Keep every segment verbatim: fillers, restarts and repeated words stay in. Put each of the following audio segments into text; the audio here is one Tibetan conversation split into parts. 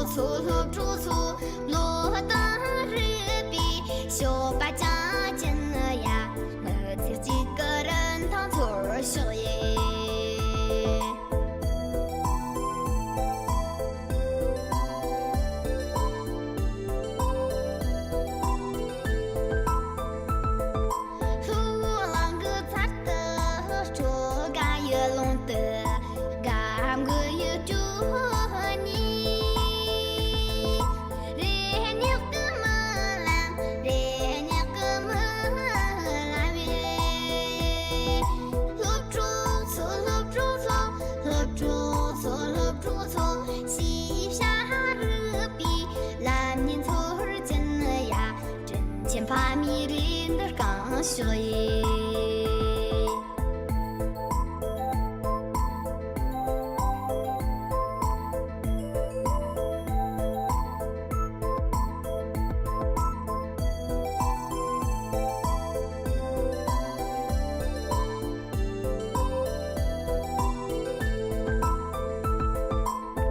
ཚོ་སློབ་ཕྲུག་ཚོ་ལོ་ལྟར་རེ་བའི་ཞོགས་པ་ཅན་ཅན་ཡ། མི་ཚེ་གཅིག་གི་རིན་ཐང་ཚོར་ཤོག་ཡེ། ལྷོ་གླིང་གི་ཚལ་དུ་སྤྲོ་དགའ་ཡི་ལུང་དུ། དགའ་མགུ་ཡི་སྤྲོ་ནི། རེ་ཉག་གི་མི་ལམ། རེ་ཉག་གི་མི་ལམ་ཡེ། སློབ་ཕྲུག་ཚོ། སློབ་ཕྲུག་ཚོ། སློབ་ཕྲུག་ཚོ། སློབ་ཕྲུག་ཚོ། ཤེས་བྱ་རིག་པའི་ལམ་ནས་འཚོ་བར་བྱིན་ཡ། དྲིན་ཆེན་ཕ་མའི་རེ་འདུན་བསྐང་ཤོག་ཡེ།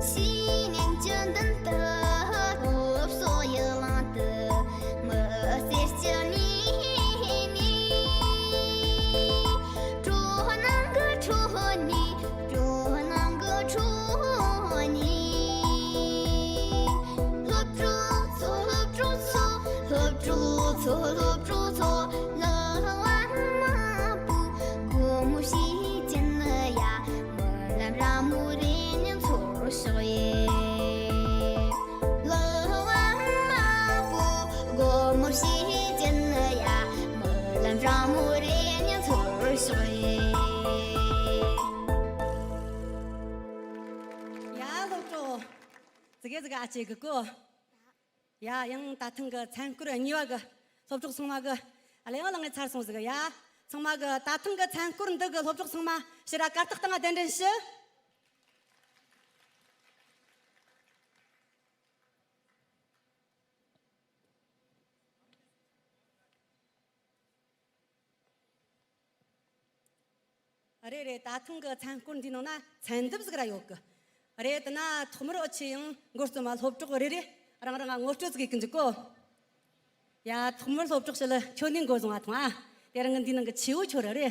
ཕྱི་ཉིན་གྱི་མདུན་དུ་སློབ་གསོ་ཡི་གླིང་དུ། མི་སེར་སྤྱི་ནས་ནས། སྤྲོ་སྣང་གི་ཁྲོད་ནས། སྤྲོ་སྣང་གི་ཁྲོད་ནས། སློབ་ཕྲུག་ཚོ། སློབ་ཕྲུག་ཚོ། སློབ་ཕྲུག་ཚོ། སློབ་ཕྲུག་ཚོ། གླུ་བ་མང་པོ་སྒོ་མོ་ཕྱེས་ཀྱིན་ཡ། སྨོན་ལམ་ར་མོ་རེ་ཉིན་ཚོར་ཤོག་ཡེ། གླུ་བ་མང་པོ་སྒོ་མོ་ཕྱེས་ཀྱིན་ཡ། སྨོན་ལམ་ར་མོ་རེ་ཉིན་ཚོར་ཤོག་ཡེ། ཡ། སློབ་གྲོགས་ཙི་གེ་ཙི་གེ་ཨ་ཅེ་གི་གོ། ཡ། ཡང་ད་ཐེངས་གི་མཚན་སྐོར་གཉིས་པ་གི་སློབ་གྲོགས་ཚང་མ་གི་ཨ་ལས་ཡང་ལངས་ངེ་ཚར་སོང་ཟིག་ཡ། ཚང་མ་གི་ད་ཐེངས་གི་མཚན་སྐོར་འདི་གི་སློབ་གྲོགས་ཚང་མ་ཕྱིར་ར་གར་སྟེགས་སྟེང་ང་གདན་འདྲེན་ཞུ། རེད་རེད། ད་ཐེངས་གི་མཚན་སྐོར་འདིའི་ནང་ན་མཚན་འདེབས་ཟིག་ར་ཡོད་གི། རེད། དེ་ན་ཐོག་མར་འུ་ཆོ་ཡང་འགོ་རྩོམ་མ་སློབ་གྲོགས་རེ་རེ་རང་རང་ངོ་སྤྲོད་ཟིག་གི་འཇུག་གོ། ཡ། ཐོག་མར་སློབ་གྲོགས་ཞིག་ལ་ཁྱོད་ནས་འགོ་བཟུང་བ་ཐོང་ཨ། དེ་རིང་གི་འདིའི་ནང་གི་ཆེ་བོ་ཁྱོད་ར་རེད།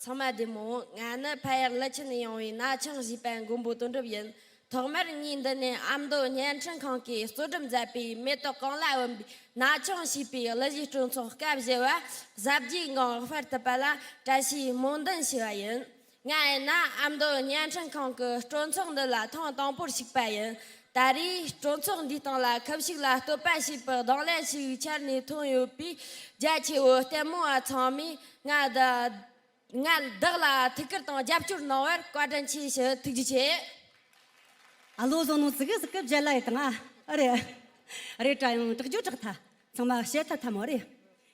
ཚང་མ་བདེ་མོ། ང་ནི་ཕ་ཡུལ་ཀླུ་ཆུ་ནས་ཡོང་བའི་ན་ཆུང་ཞེས་པའི་མགོན་པོ་དོན་གྲུབ་ཡིན། ཐོག་མར་ངས་འདི་ནས་ཨ་མདོ་བརྙན་འཕྲིན་ཁང་གིས་གཙོ་སྒྲུབ་མཛད་པའི་མེ་ཏོག་གང་ལ་འོན་པའི་ན་ཆུང་ཞེས་པའི་གླུ་གཞས་སྤྲོ་ཚོགས་སྐབས་བཞི་བ་གཟབ་རྒྱས་ངང་དཔར་ཐུབ་པ་ལ་བཀྲ་ཤིས་སྨོན་འདུན་ཞུ་བ་ཡིན། ང་ཡིན་ན་ཨ་མདོ་བརྙན་འཕྲིན་ཁང་གི་སྤྲོ་ཚོགས་འདི་ལ་ཐེངས་དང་པོར་ཞུགས་པ་ཡིན། ད་རེས་སྤྲོ་ཚོགས་འདིའི་སྟེང་ལ་ཁུ་བྱུག་ལ་བསྟོད་པ་ཞེས་པའི་གདོང་ལེན་ཞིག་འཆར་ནས་ཐོན་ཡོད་པས། རྒྱ་ཆེ་བོ་ལྟད་མོ་བ་ཚང་མས་ང་ད། ང་བདག་ལ་ཐུགས་ཁུར་དང་རྒྱབ་སྐྱོར་གནང་བར་བཀའ་དྲིན་ཆེ་ཞུ། ཐུགས་རྗེ་ཆེ། ཨ། བློ་བཟང་ནོ་ཙི་གེ་ཙི་གེ་བརྗེད་ལ་ཡི་དང་ཨ། ཨ་རེད། རེད་དྲ་ཡང་དྲག་རྒྱུ་དྲག་ཐལ། ཚང་མ་བཤད་ཐལ་ཐལ་མོ་རེད།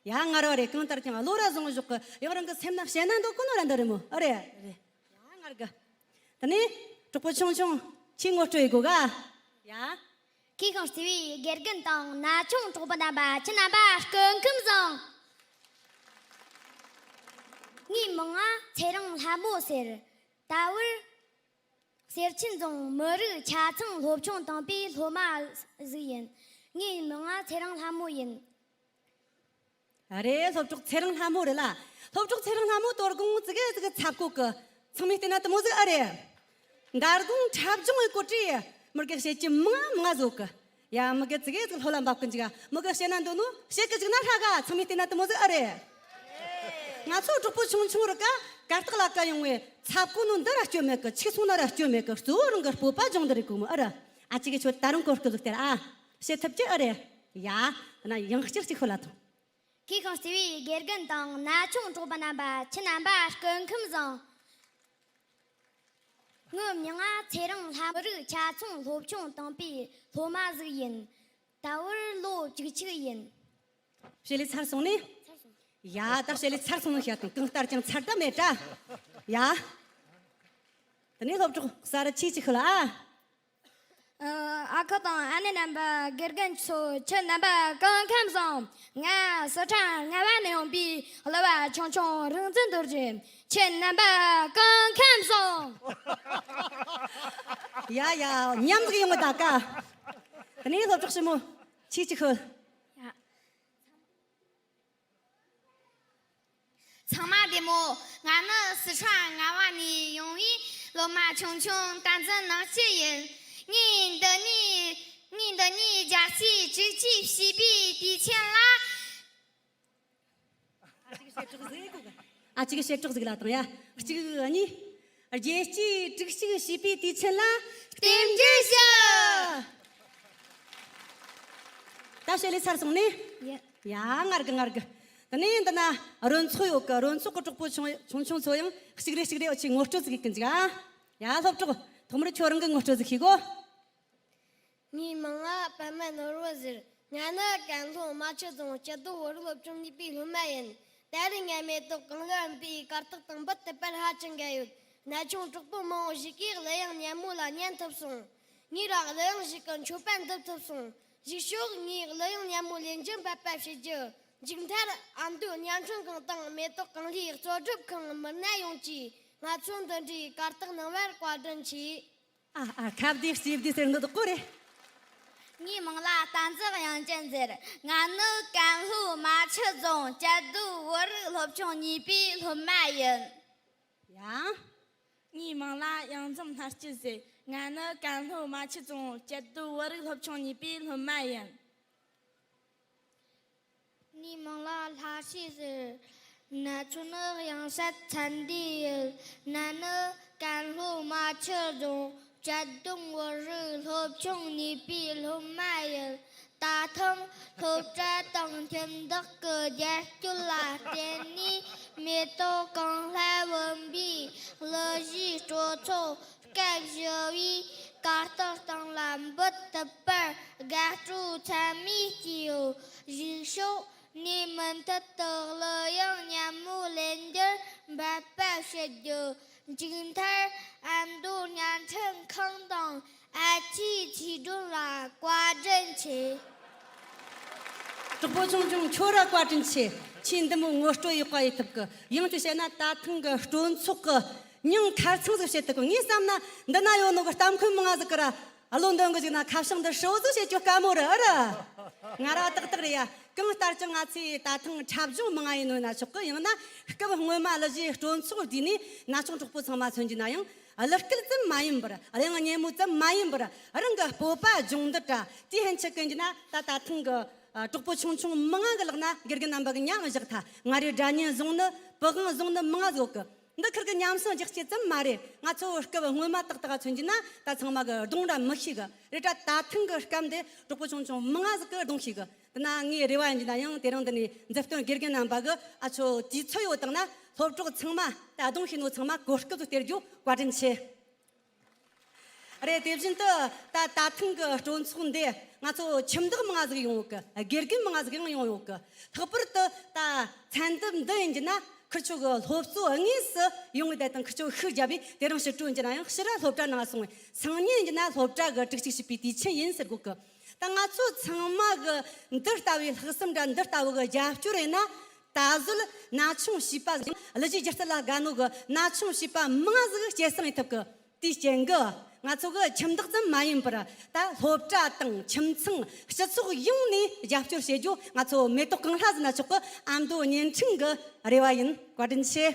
ཡ། ང་རོ་རེད། གང་ལྟར་ཀྱང་བློ་ར་བཟང་བཞག་གི། ཡང་རང་གི་སེམས་ན་བཤད་ན་འདོད་གོ་ནོ་ར་འདི་རེད་མོ། ཨ་རེད། རེད། ཡ། ང་ར་གི། དེ་ནས་གྲོགས་པོ་ཆུང་ཆུང་ཁྱེད་ངོ་སྤྲོད་ཡི་གོ་ག། ཡ། མཁས་དབང་བརྩེ་བའི་དགེ་རྒན་དང་ན་ཆུང་གྲོགས་པོ་རྣམ་པ། ཁྱེད་རྣམ་པ་སྐུ་ཁམས་བཟང་། ངའི་མིང་ང་ཚེ་རིང་ལྷ་མོ་ཟེར། ད་བར་གསེར་ཆེན་རྫོང་མི་རིགས་ཆ་ཚང་སློབ་ཆུང་དང་པོའི་སློབ་མ་ཟིག་ཡིན། ངའི་མིང་ང་ཚེ་རིང་ལྷ་མོ་ཡིན། རེད། སློབ་གྲོགས་ཚེ་རིང་ལྷ་མོ་རེད་ལ། སློབ་གྲོགས་ཚེ་རིང་ལྷ་མོ་དོ་དགོང་ཙི་གེ་ཙི་གེ་ཚབ་གོ་གི། ཚང་མས་བལྟས་ན་དེ་མོ་ཟིག་ཨ་རེད། མདང་དགོང་འཁྲབ་སྦྱོང་གི་སྐོར་བྲིས། མི་གི་བཤད་རྒྱུ་མང་ང་མང་ང་བཟོ་གི། ཡ། མི་གི་ཙི་གེ་ཙི་གེ་ལྷོད་ལ་འབབ་གི་འཇུག་ག། མི་གི་བཤད་ན་འདོད་ནོ་བཤད་གི་འཇུག་ན་ཧྲ་ག། ཚང་མས་བལྟས་ན་དེ་མོ་ཟིག་ཨ་རེད། ང་ཚོ་གྲོགས་པོ་ཆུང་ཆུང་རུ་ཀ་གར་སྟེགས་ལ་ཀ་ཡོང་བས་ཚབ་གོ་ནོ་འདི་ར་སྐྱོན་མེད་གི། ཆིག་སོང་ན་ར་སྐྱོན་མེད་གི། གཙོ་བོ་རང་གི་སྤོབས་པ་སྦྱོང་འདི་རེད་གོ་མོ། ཨ་ར། ཨ་ཅེ་གི་ཁྱོད་ད་རུང་གོ་སྐབས་ཟིག་སྟེར་ཨ། བཤད་ཐུབ་ཀྱི་ཨ་རེད། ཡ། ན་ཡང་བསྐྱར་ཅིག་ཤོད་ལ་ཐོངས། མཁས་དབང་བརྩེ་བའི་དགེ་རྒན་དང་ན་ཆུང་གྲོགས་པོ་རྣམ་པ། ཁྱེད་རྣམ་པ་སྐུ་ཁམས་བཟང་། ངའི་མིང་ང་ཚེ་རིང་ལྷ་མོ། རིགས་ཆ་ཚང་སློབ་ཆུང་དང་པོའི་སློབ་མ་ཟིག་ཡིན། ད་བར་ལོ་བཅུ་གཅིག་ཡིན། བཤད་ལས་ཚར་སོང་ནི། ཡ། ད་བཤད་ལས་ཚར་སོང་ནི་བཤད་དང་གང་ལྟར་ཀྱང་ཚར་ད་མེད་དྲ། ཡ། དེ་ནས་སློབ་གྲོགས་གསར་ཆེ་ཅིག་ཤོད་ལ་ཨ། ཨ་ཁུ་དང་ཨ་ནེ་རྣམ་པ། དགེ་རྒན་ཚོ། ཁྱེད་རྣམ་པ་སྐུ་ཁམས་བཟང་། ང་སི་ཁྲོན་རྔ་བ་ནས་ཡོང་པའི་གླུ་བ་ཆུང་ཆུང་རིག་འཛིན་རྡོ་རྗེ། ཁྱེད་རྣམ་པ་སྐུ་ཁམས་བཟང་། ཡ་ཡ། མཉམ་ཟིག་ཡོང་གི་ད་ཀ། དེ་ནས་སློབ་གྲོགས་ཞི་མོ། ཆིག་ཅིག་ཤོད། ཡ། ཚང་མ་བདེ་མོ། ང་ནི་སི་ཁྲོན་རྔ་བ་ནས་ཡོང་བའི་སློབ་མ་ཆུང་ཆུང་བསྟན་འཛིན་ནག་ཆུ་ཡིན། ངས་འདི་ནས་ངས་འདི་ནས་རྒྱལ་སྤྱིའི་དྲུག་ཅུའི་བྱིས་པའི་དུས་ཆེན་ལ། ཨ་ཅིག་བྱེད་གྲོགས་ཟིག་ལ་དང་ཡ། གཅིག་གཉིས། རྒྱལ་སྤྱིའི་དྲུག་ཅུའི་བྱིས་པའི་དུས་ཆེན་ལ་རྟེན་འབྲེལ་ཞུ། ད་བཤད་ལས་ཚར་སོང་ནི། ཡ། ཡ། ངར་གི་ངར་གི། དེ་ནས་འདི་ན་རོལ་ཚོགས་ཡོད་གི། རོལ་ཚོགས་གི་གྲོགས་པོ་ཆུང་ཆུང་ཆུང་ཚོ་ཡང་གཅིག་རེ་གཅིག་རེ་འུ་ཆོས་ངོ་སྤྲོད་ཟིག་གི་འཇུག་ཨ། ཡ། སློབ་གྲོགས་ཐོག་མར་ཁྱོད་རང་གི་ངོ་སྤྲོད་ཟིག་ཤེས་གོ། ངའི་མིང་ལ་པད་མ་ནོར་བུ་ཟེར། ང་ནི་ཀན་ལྷོ་རྨ་ཆུ་རྫོང་སྐྱིད་སྡུག་བོད་རིགས་སློབ་ཆུང་གཉིས་པའི་སློབ་མ་ཡིན། ད་རེས་ངས་མེ་ཏོག་གང་ལ་འབུལ་བའི་གར་སྟེགས་སྟེང་འབུལ་ཐུབ་པར་ཧ་ཅང་དགའ་ཡོད། ན་ཆུང་གྲོགས་པོ་མང་བོ་ཞིག་གིས་གླུ་དབྱངས་སྙན་མོ་ལ་ཉན་ཐུབ་སོང་། ངས་རང་གླུ་དབྱངས་ཤིག་གི་མཆོད་པ་འདེབས་ཐུབ་སོང་། གཞུག་ཕྱོགས་ངས་གླུ་དབྱངས་སྙན་མོ་ལེན་རྒྱུ་འབད་པ་བྱེད་རྒྱུ། མཇུག་མཐར་ཨ་མདོའི་བརྙན་འཕྲིན་ཁང་དང་མེ་ཏོག་གང་ལྷའི་གཙོ་སྒྲུབ་ཁང་མི་སྣ་ཡོངས་ཀྱིས་ང་ཚོ་འདི་འདྲའི་གར་སྟེགས་གནང་བར་བཀའ་དྲིན་ཆེ། ཨ་ཨ། ཁ་བདེ་ལྕེ་བདེ་ཟེར་འདི་དག་གོ་རེད། ངའི་མིང་ལ་བསྟན་འཛིན་དབྱངས་ཅན་ཟེར། ང་ནི་ཀན་ལྷོའི་རྨ་ཆུ་རྫོང་སྐྱིད་སྡུག་བོད་རིགས་སློབ་ཆུང་གཉིས་པའི་སློབ་མ་ཡིན། ཡ། ངའི་མིང་ལ་གཡང་འཛོམས་ལྷ་སྐྱིད་ཟེར། ང་ནི་ཀན་ལྷོའི་རྨ་ཆུ་རྫོང་སྐྱིད་སྡུག་བོད་རིགས་སློབ་ཆུང་གཉིས་པའི་སློབ་མ་ཡིན། ངའི་མིང་ལ་ལྷ་སྲས་ཟེར། ན་ཆུང་ནི་གཡང་ས་ཚན་ཏེ་ཡིན། ང་ནི་ཀན་ལྷོའི་རྨ་ཆུ་རྫོང་སྐྱིད་སྡུག་བོད་རིགས་སློབ་ཆུང་གཉིས་པའི་སློབ་མ་ཡིན། ད་ཐེངས་སློབ་གྲྭ་དང་ཁྱིམ་བདག་གི་རྒྱབ་སྐྱོར་ལ་བརྟེན་ནས་མེ་ཏོག་གང་ལྷ་བུམ་པའི་གླུ་གཞས་སྤྲོ་ཚོགས་སྐབས་བཞི་བའི་གར་སྟེགས་སྟེང་ལ་འབུལ་ཐུབ་པར་དགའ་སྤྲོ་ཚད་མེད་སྐྱེས་ཡོད། གཞུག་ཕྱོགས་ནས་མུ་མཐུད་དུ་གླུ་དབྱངས་སྙན་མོ་ལེན་རྒྱུར་འབད་པ་བྱེད་རྒྱུ། མཇུག་མཐར་ཨ་མདོ་བརྙན་འཕྲིན་ཁང་དང་ཨ་ཆེའི་ཆོས་སྒྲོན་ལ་བཀའ་དྲིན་ཆེ། གྲོགས་པོ་ཆུང་ཆུང་ཁྱོད་ར་བཀའ་དྲིན་ཆེ། ཁྱེད་འདི་མོ་ངོ་སྤྲོད་ཡག་པ་ཡེད་ཐུབ་གི། ཡང་ཅིག་བཤད་ན་ད་ཐེངས་གི་སྤྲོ་ཚོགས་གི་མྱིང་ཁ་ཚང་ཟིག་བཤད་ཐུབ་གི། ངས་བསམ་ན་འདི་ན་ཡོད་ནོ་གི་གཏམ་ཁོལ་མང་ང་ཟིག་གི་ར། བློ་འདོན་གི་ཟིག་ན་ཁ་བྱང་འདི་ཧྲིལ་བོ་ཟིག་བཤད་རྒྱུ་དཀའ་མོ་རེད། ཨ་ར། ང་ར་ཏག་ཏག་རེད་ཡ། གང་ལྟར་ཀྱང་ང་ཚོས་ད་ཐེངས་འཁྲབ་གཞུང་མང་ང་ཡིན་ནོ་ན་ཆོག་གི། ཡང་ན་སྐབས་སྔོན་མ་གླུ་གཞས་སྤྲོ་ཚོགས་བསྡུས་ནས་ན་ཆུང་གྲོགས་པོ་ཚང་མ་མཚོན་རྒྱུ་ན་ཡང་། གླུ་སྐད་ཙམ་མ་ཡིན་པར། གླུ་དབྱངས་སྙན་མོ་ཙམ་མ་ཡིན་པར། རང་གི་སྤོབས་པ་སྦྱོང་བརྡར་དྲ་དེའི་ཕན་ཆད་ཀུན་གྱི་ན་ད་ད་ཐེངས་གི་ཨ་གྲོགས་པོ་ཆུང་ཆུང་མང་ང་གི་ལག་ན་དགེ་རྒན་རྣམ་པ་གི་མྱིང་བཞག་ཐལ། མངའ་རིས་སྒྲ་སྙན་བཟུང་ནི་པི་ཝང་བཟུང་ནི་མང་ང་ཟིག་ཡོད་གི། འདི་ཁུར་གི་ཉམས་སོང་རྒྱག་རྒྱུ་ཙམ་མ་རེད། ང་ཚོ་སྐབས་སྔོན་མ་ཏག་ཏག་མཚོན་རྒྱུ་ན་ད་ཚང་མ་གི་གདོང་ར་མི་ཤེས་གི་རེད་དྲ། ད་ཐེངས་གི་སྐབས་འདི་གྲོགས་པོ་ཆུང་ཆུང་མང་ང་ཟིག་གི་གདོང་ཤེས་གི། དེ་ན་ངའི་རེ་བ་ཡིན་རྒྱུ་ན་ཡང་དེ་རིང་འདི་ནས་མཛུབ་སྟོན་དགེ་རྒན་རྣམ་པ་གི་ཨ་ཆོ་དུས་ཚོད་ཡོད་དང་ན་སློབ་གྲོགས་ཚང་མ། ད་གདོང་ཤེས་ནོ་ཚང་མ་གོ་སྐབས་ཟིག་སྟེར་རྒྱུ་བཀའ་དྲིན་ཆེ། རེད། དེ་བཞིན་དུ་ད་ད་ཐེངས་གི་སྤྲོ་ཚོགས་འདི་ང་ཚོ་ཁྱིམ་བདག་མང་ང་ཟིག་ཡོང་གི། དགེ་རྒན་མང་ང་ཟིག་ཡང་ཡོང་ཡོད་གི། ལྷག་པར་དུ་ད་མཚན་འདེབས་འདི་ཡིན་རྒྱུ་ན་ཁུར་ཆོ་གི་སློབ་གཙོ་དངོས་སུ་ཡོང་བའི་དེ་དང་ཁུར་ཆོ་ཤུགས་བརྒྱབ་པས་དེ་རིང་ཕྱི་དྲོ་ཡིན་རྒྱུ་ན་ཡང་ཕྱི་ར་སློབ་གྲྭ་ནང་སོང་བས། སང་ཉིན་ཡིན་རྒྱུ་ན་སློབ་གྲྭ་གི་དྲུག་གཅིག་བྱིས་པའི་དུས་ཆེན་ཡིན་ཟེར་གོ་གི། ད་ང་ཚོ་ཚང་མ་གི་འདི་ལྟ་བུའི་ལྷག་བསམ་འདྲ་འདི་ལྟ་བུ་གི་རྒྱབ་སྐྱོར་ཡིན་ན། ད་གཟོད་ན་ཆུང་བྱིས་པ་ཟིག་གླུ་གཞས་སྒྱུ་རྩལ་ལ་དགའ་ནོ་གི་ན་ཆུང་བྱིས་པ་མང་ང་ཟིག་སྐྱེད་སྲིང་ཡེད་ཐུབ་གི། དེའི་རྐྱེན་གྱིས་ང་ཚོ་གི་ཁྱིམ་བདག་ཙམ་མ་ཡིན་པར་ད་སློབ་གྲྭ་དང་ཁྱིམ་ཚང་སྤྱི་ཚོགས་ཡོངས་ནས་རྒྱབ་སྐྱོར་བྱེད་རྒྱུ་ང་ཚོ་མེ་ཏོག་གང་ལྷ་ཟེར་ན་ཆོག་གི་ཨ་མདོ་བརྙན་འཕྲིན་གྱི་རེ་བ་ཡིན། བཀའ་དྲིན་ཆེ།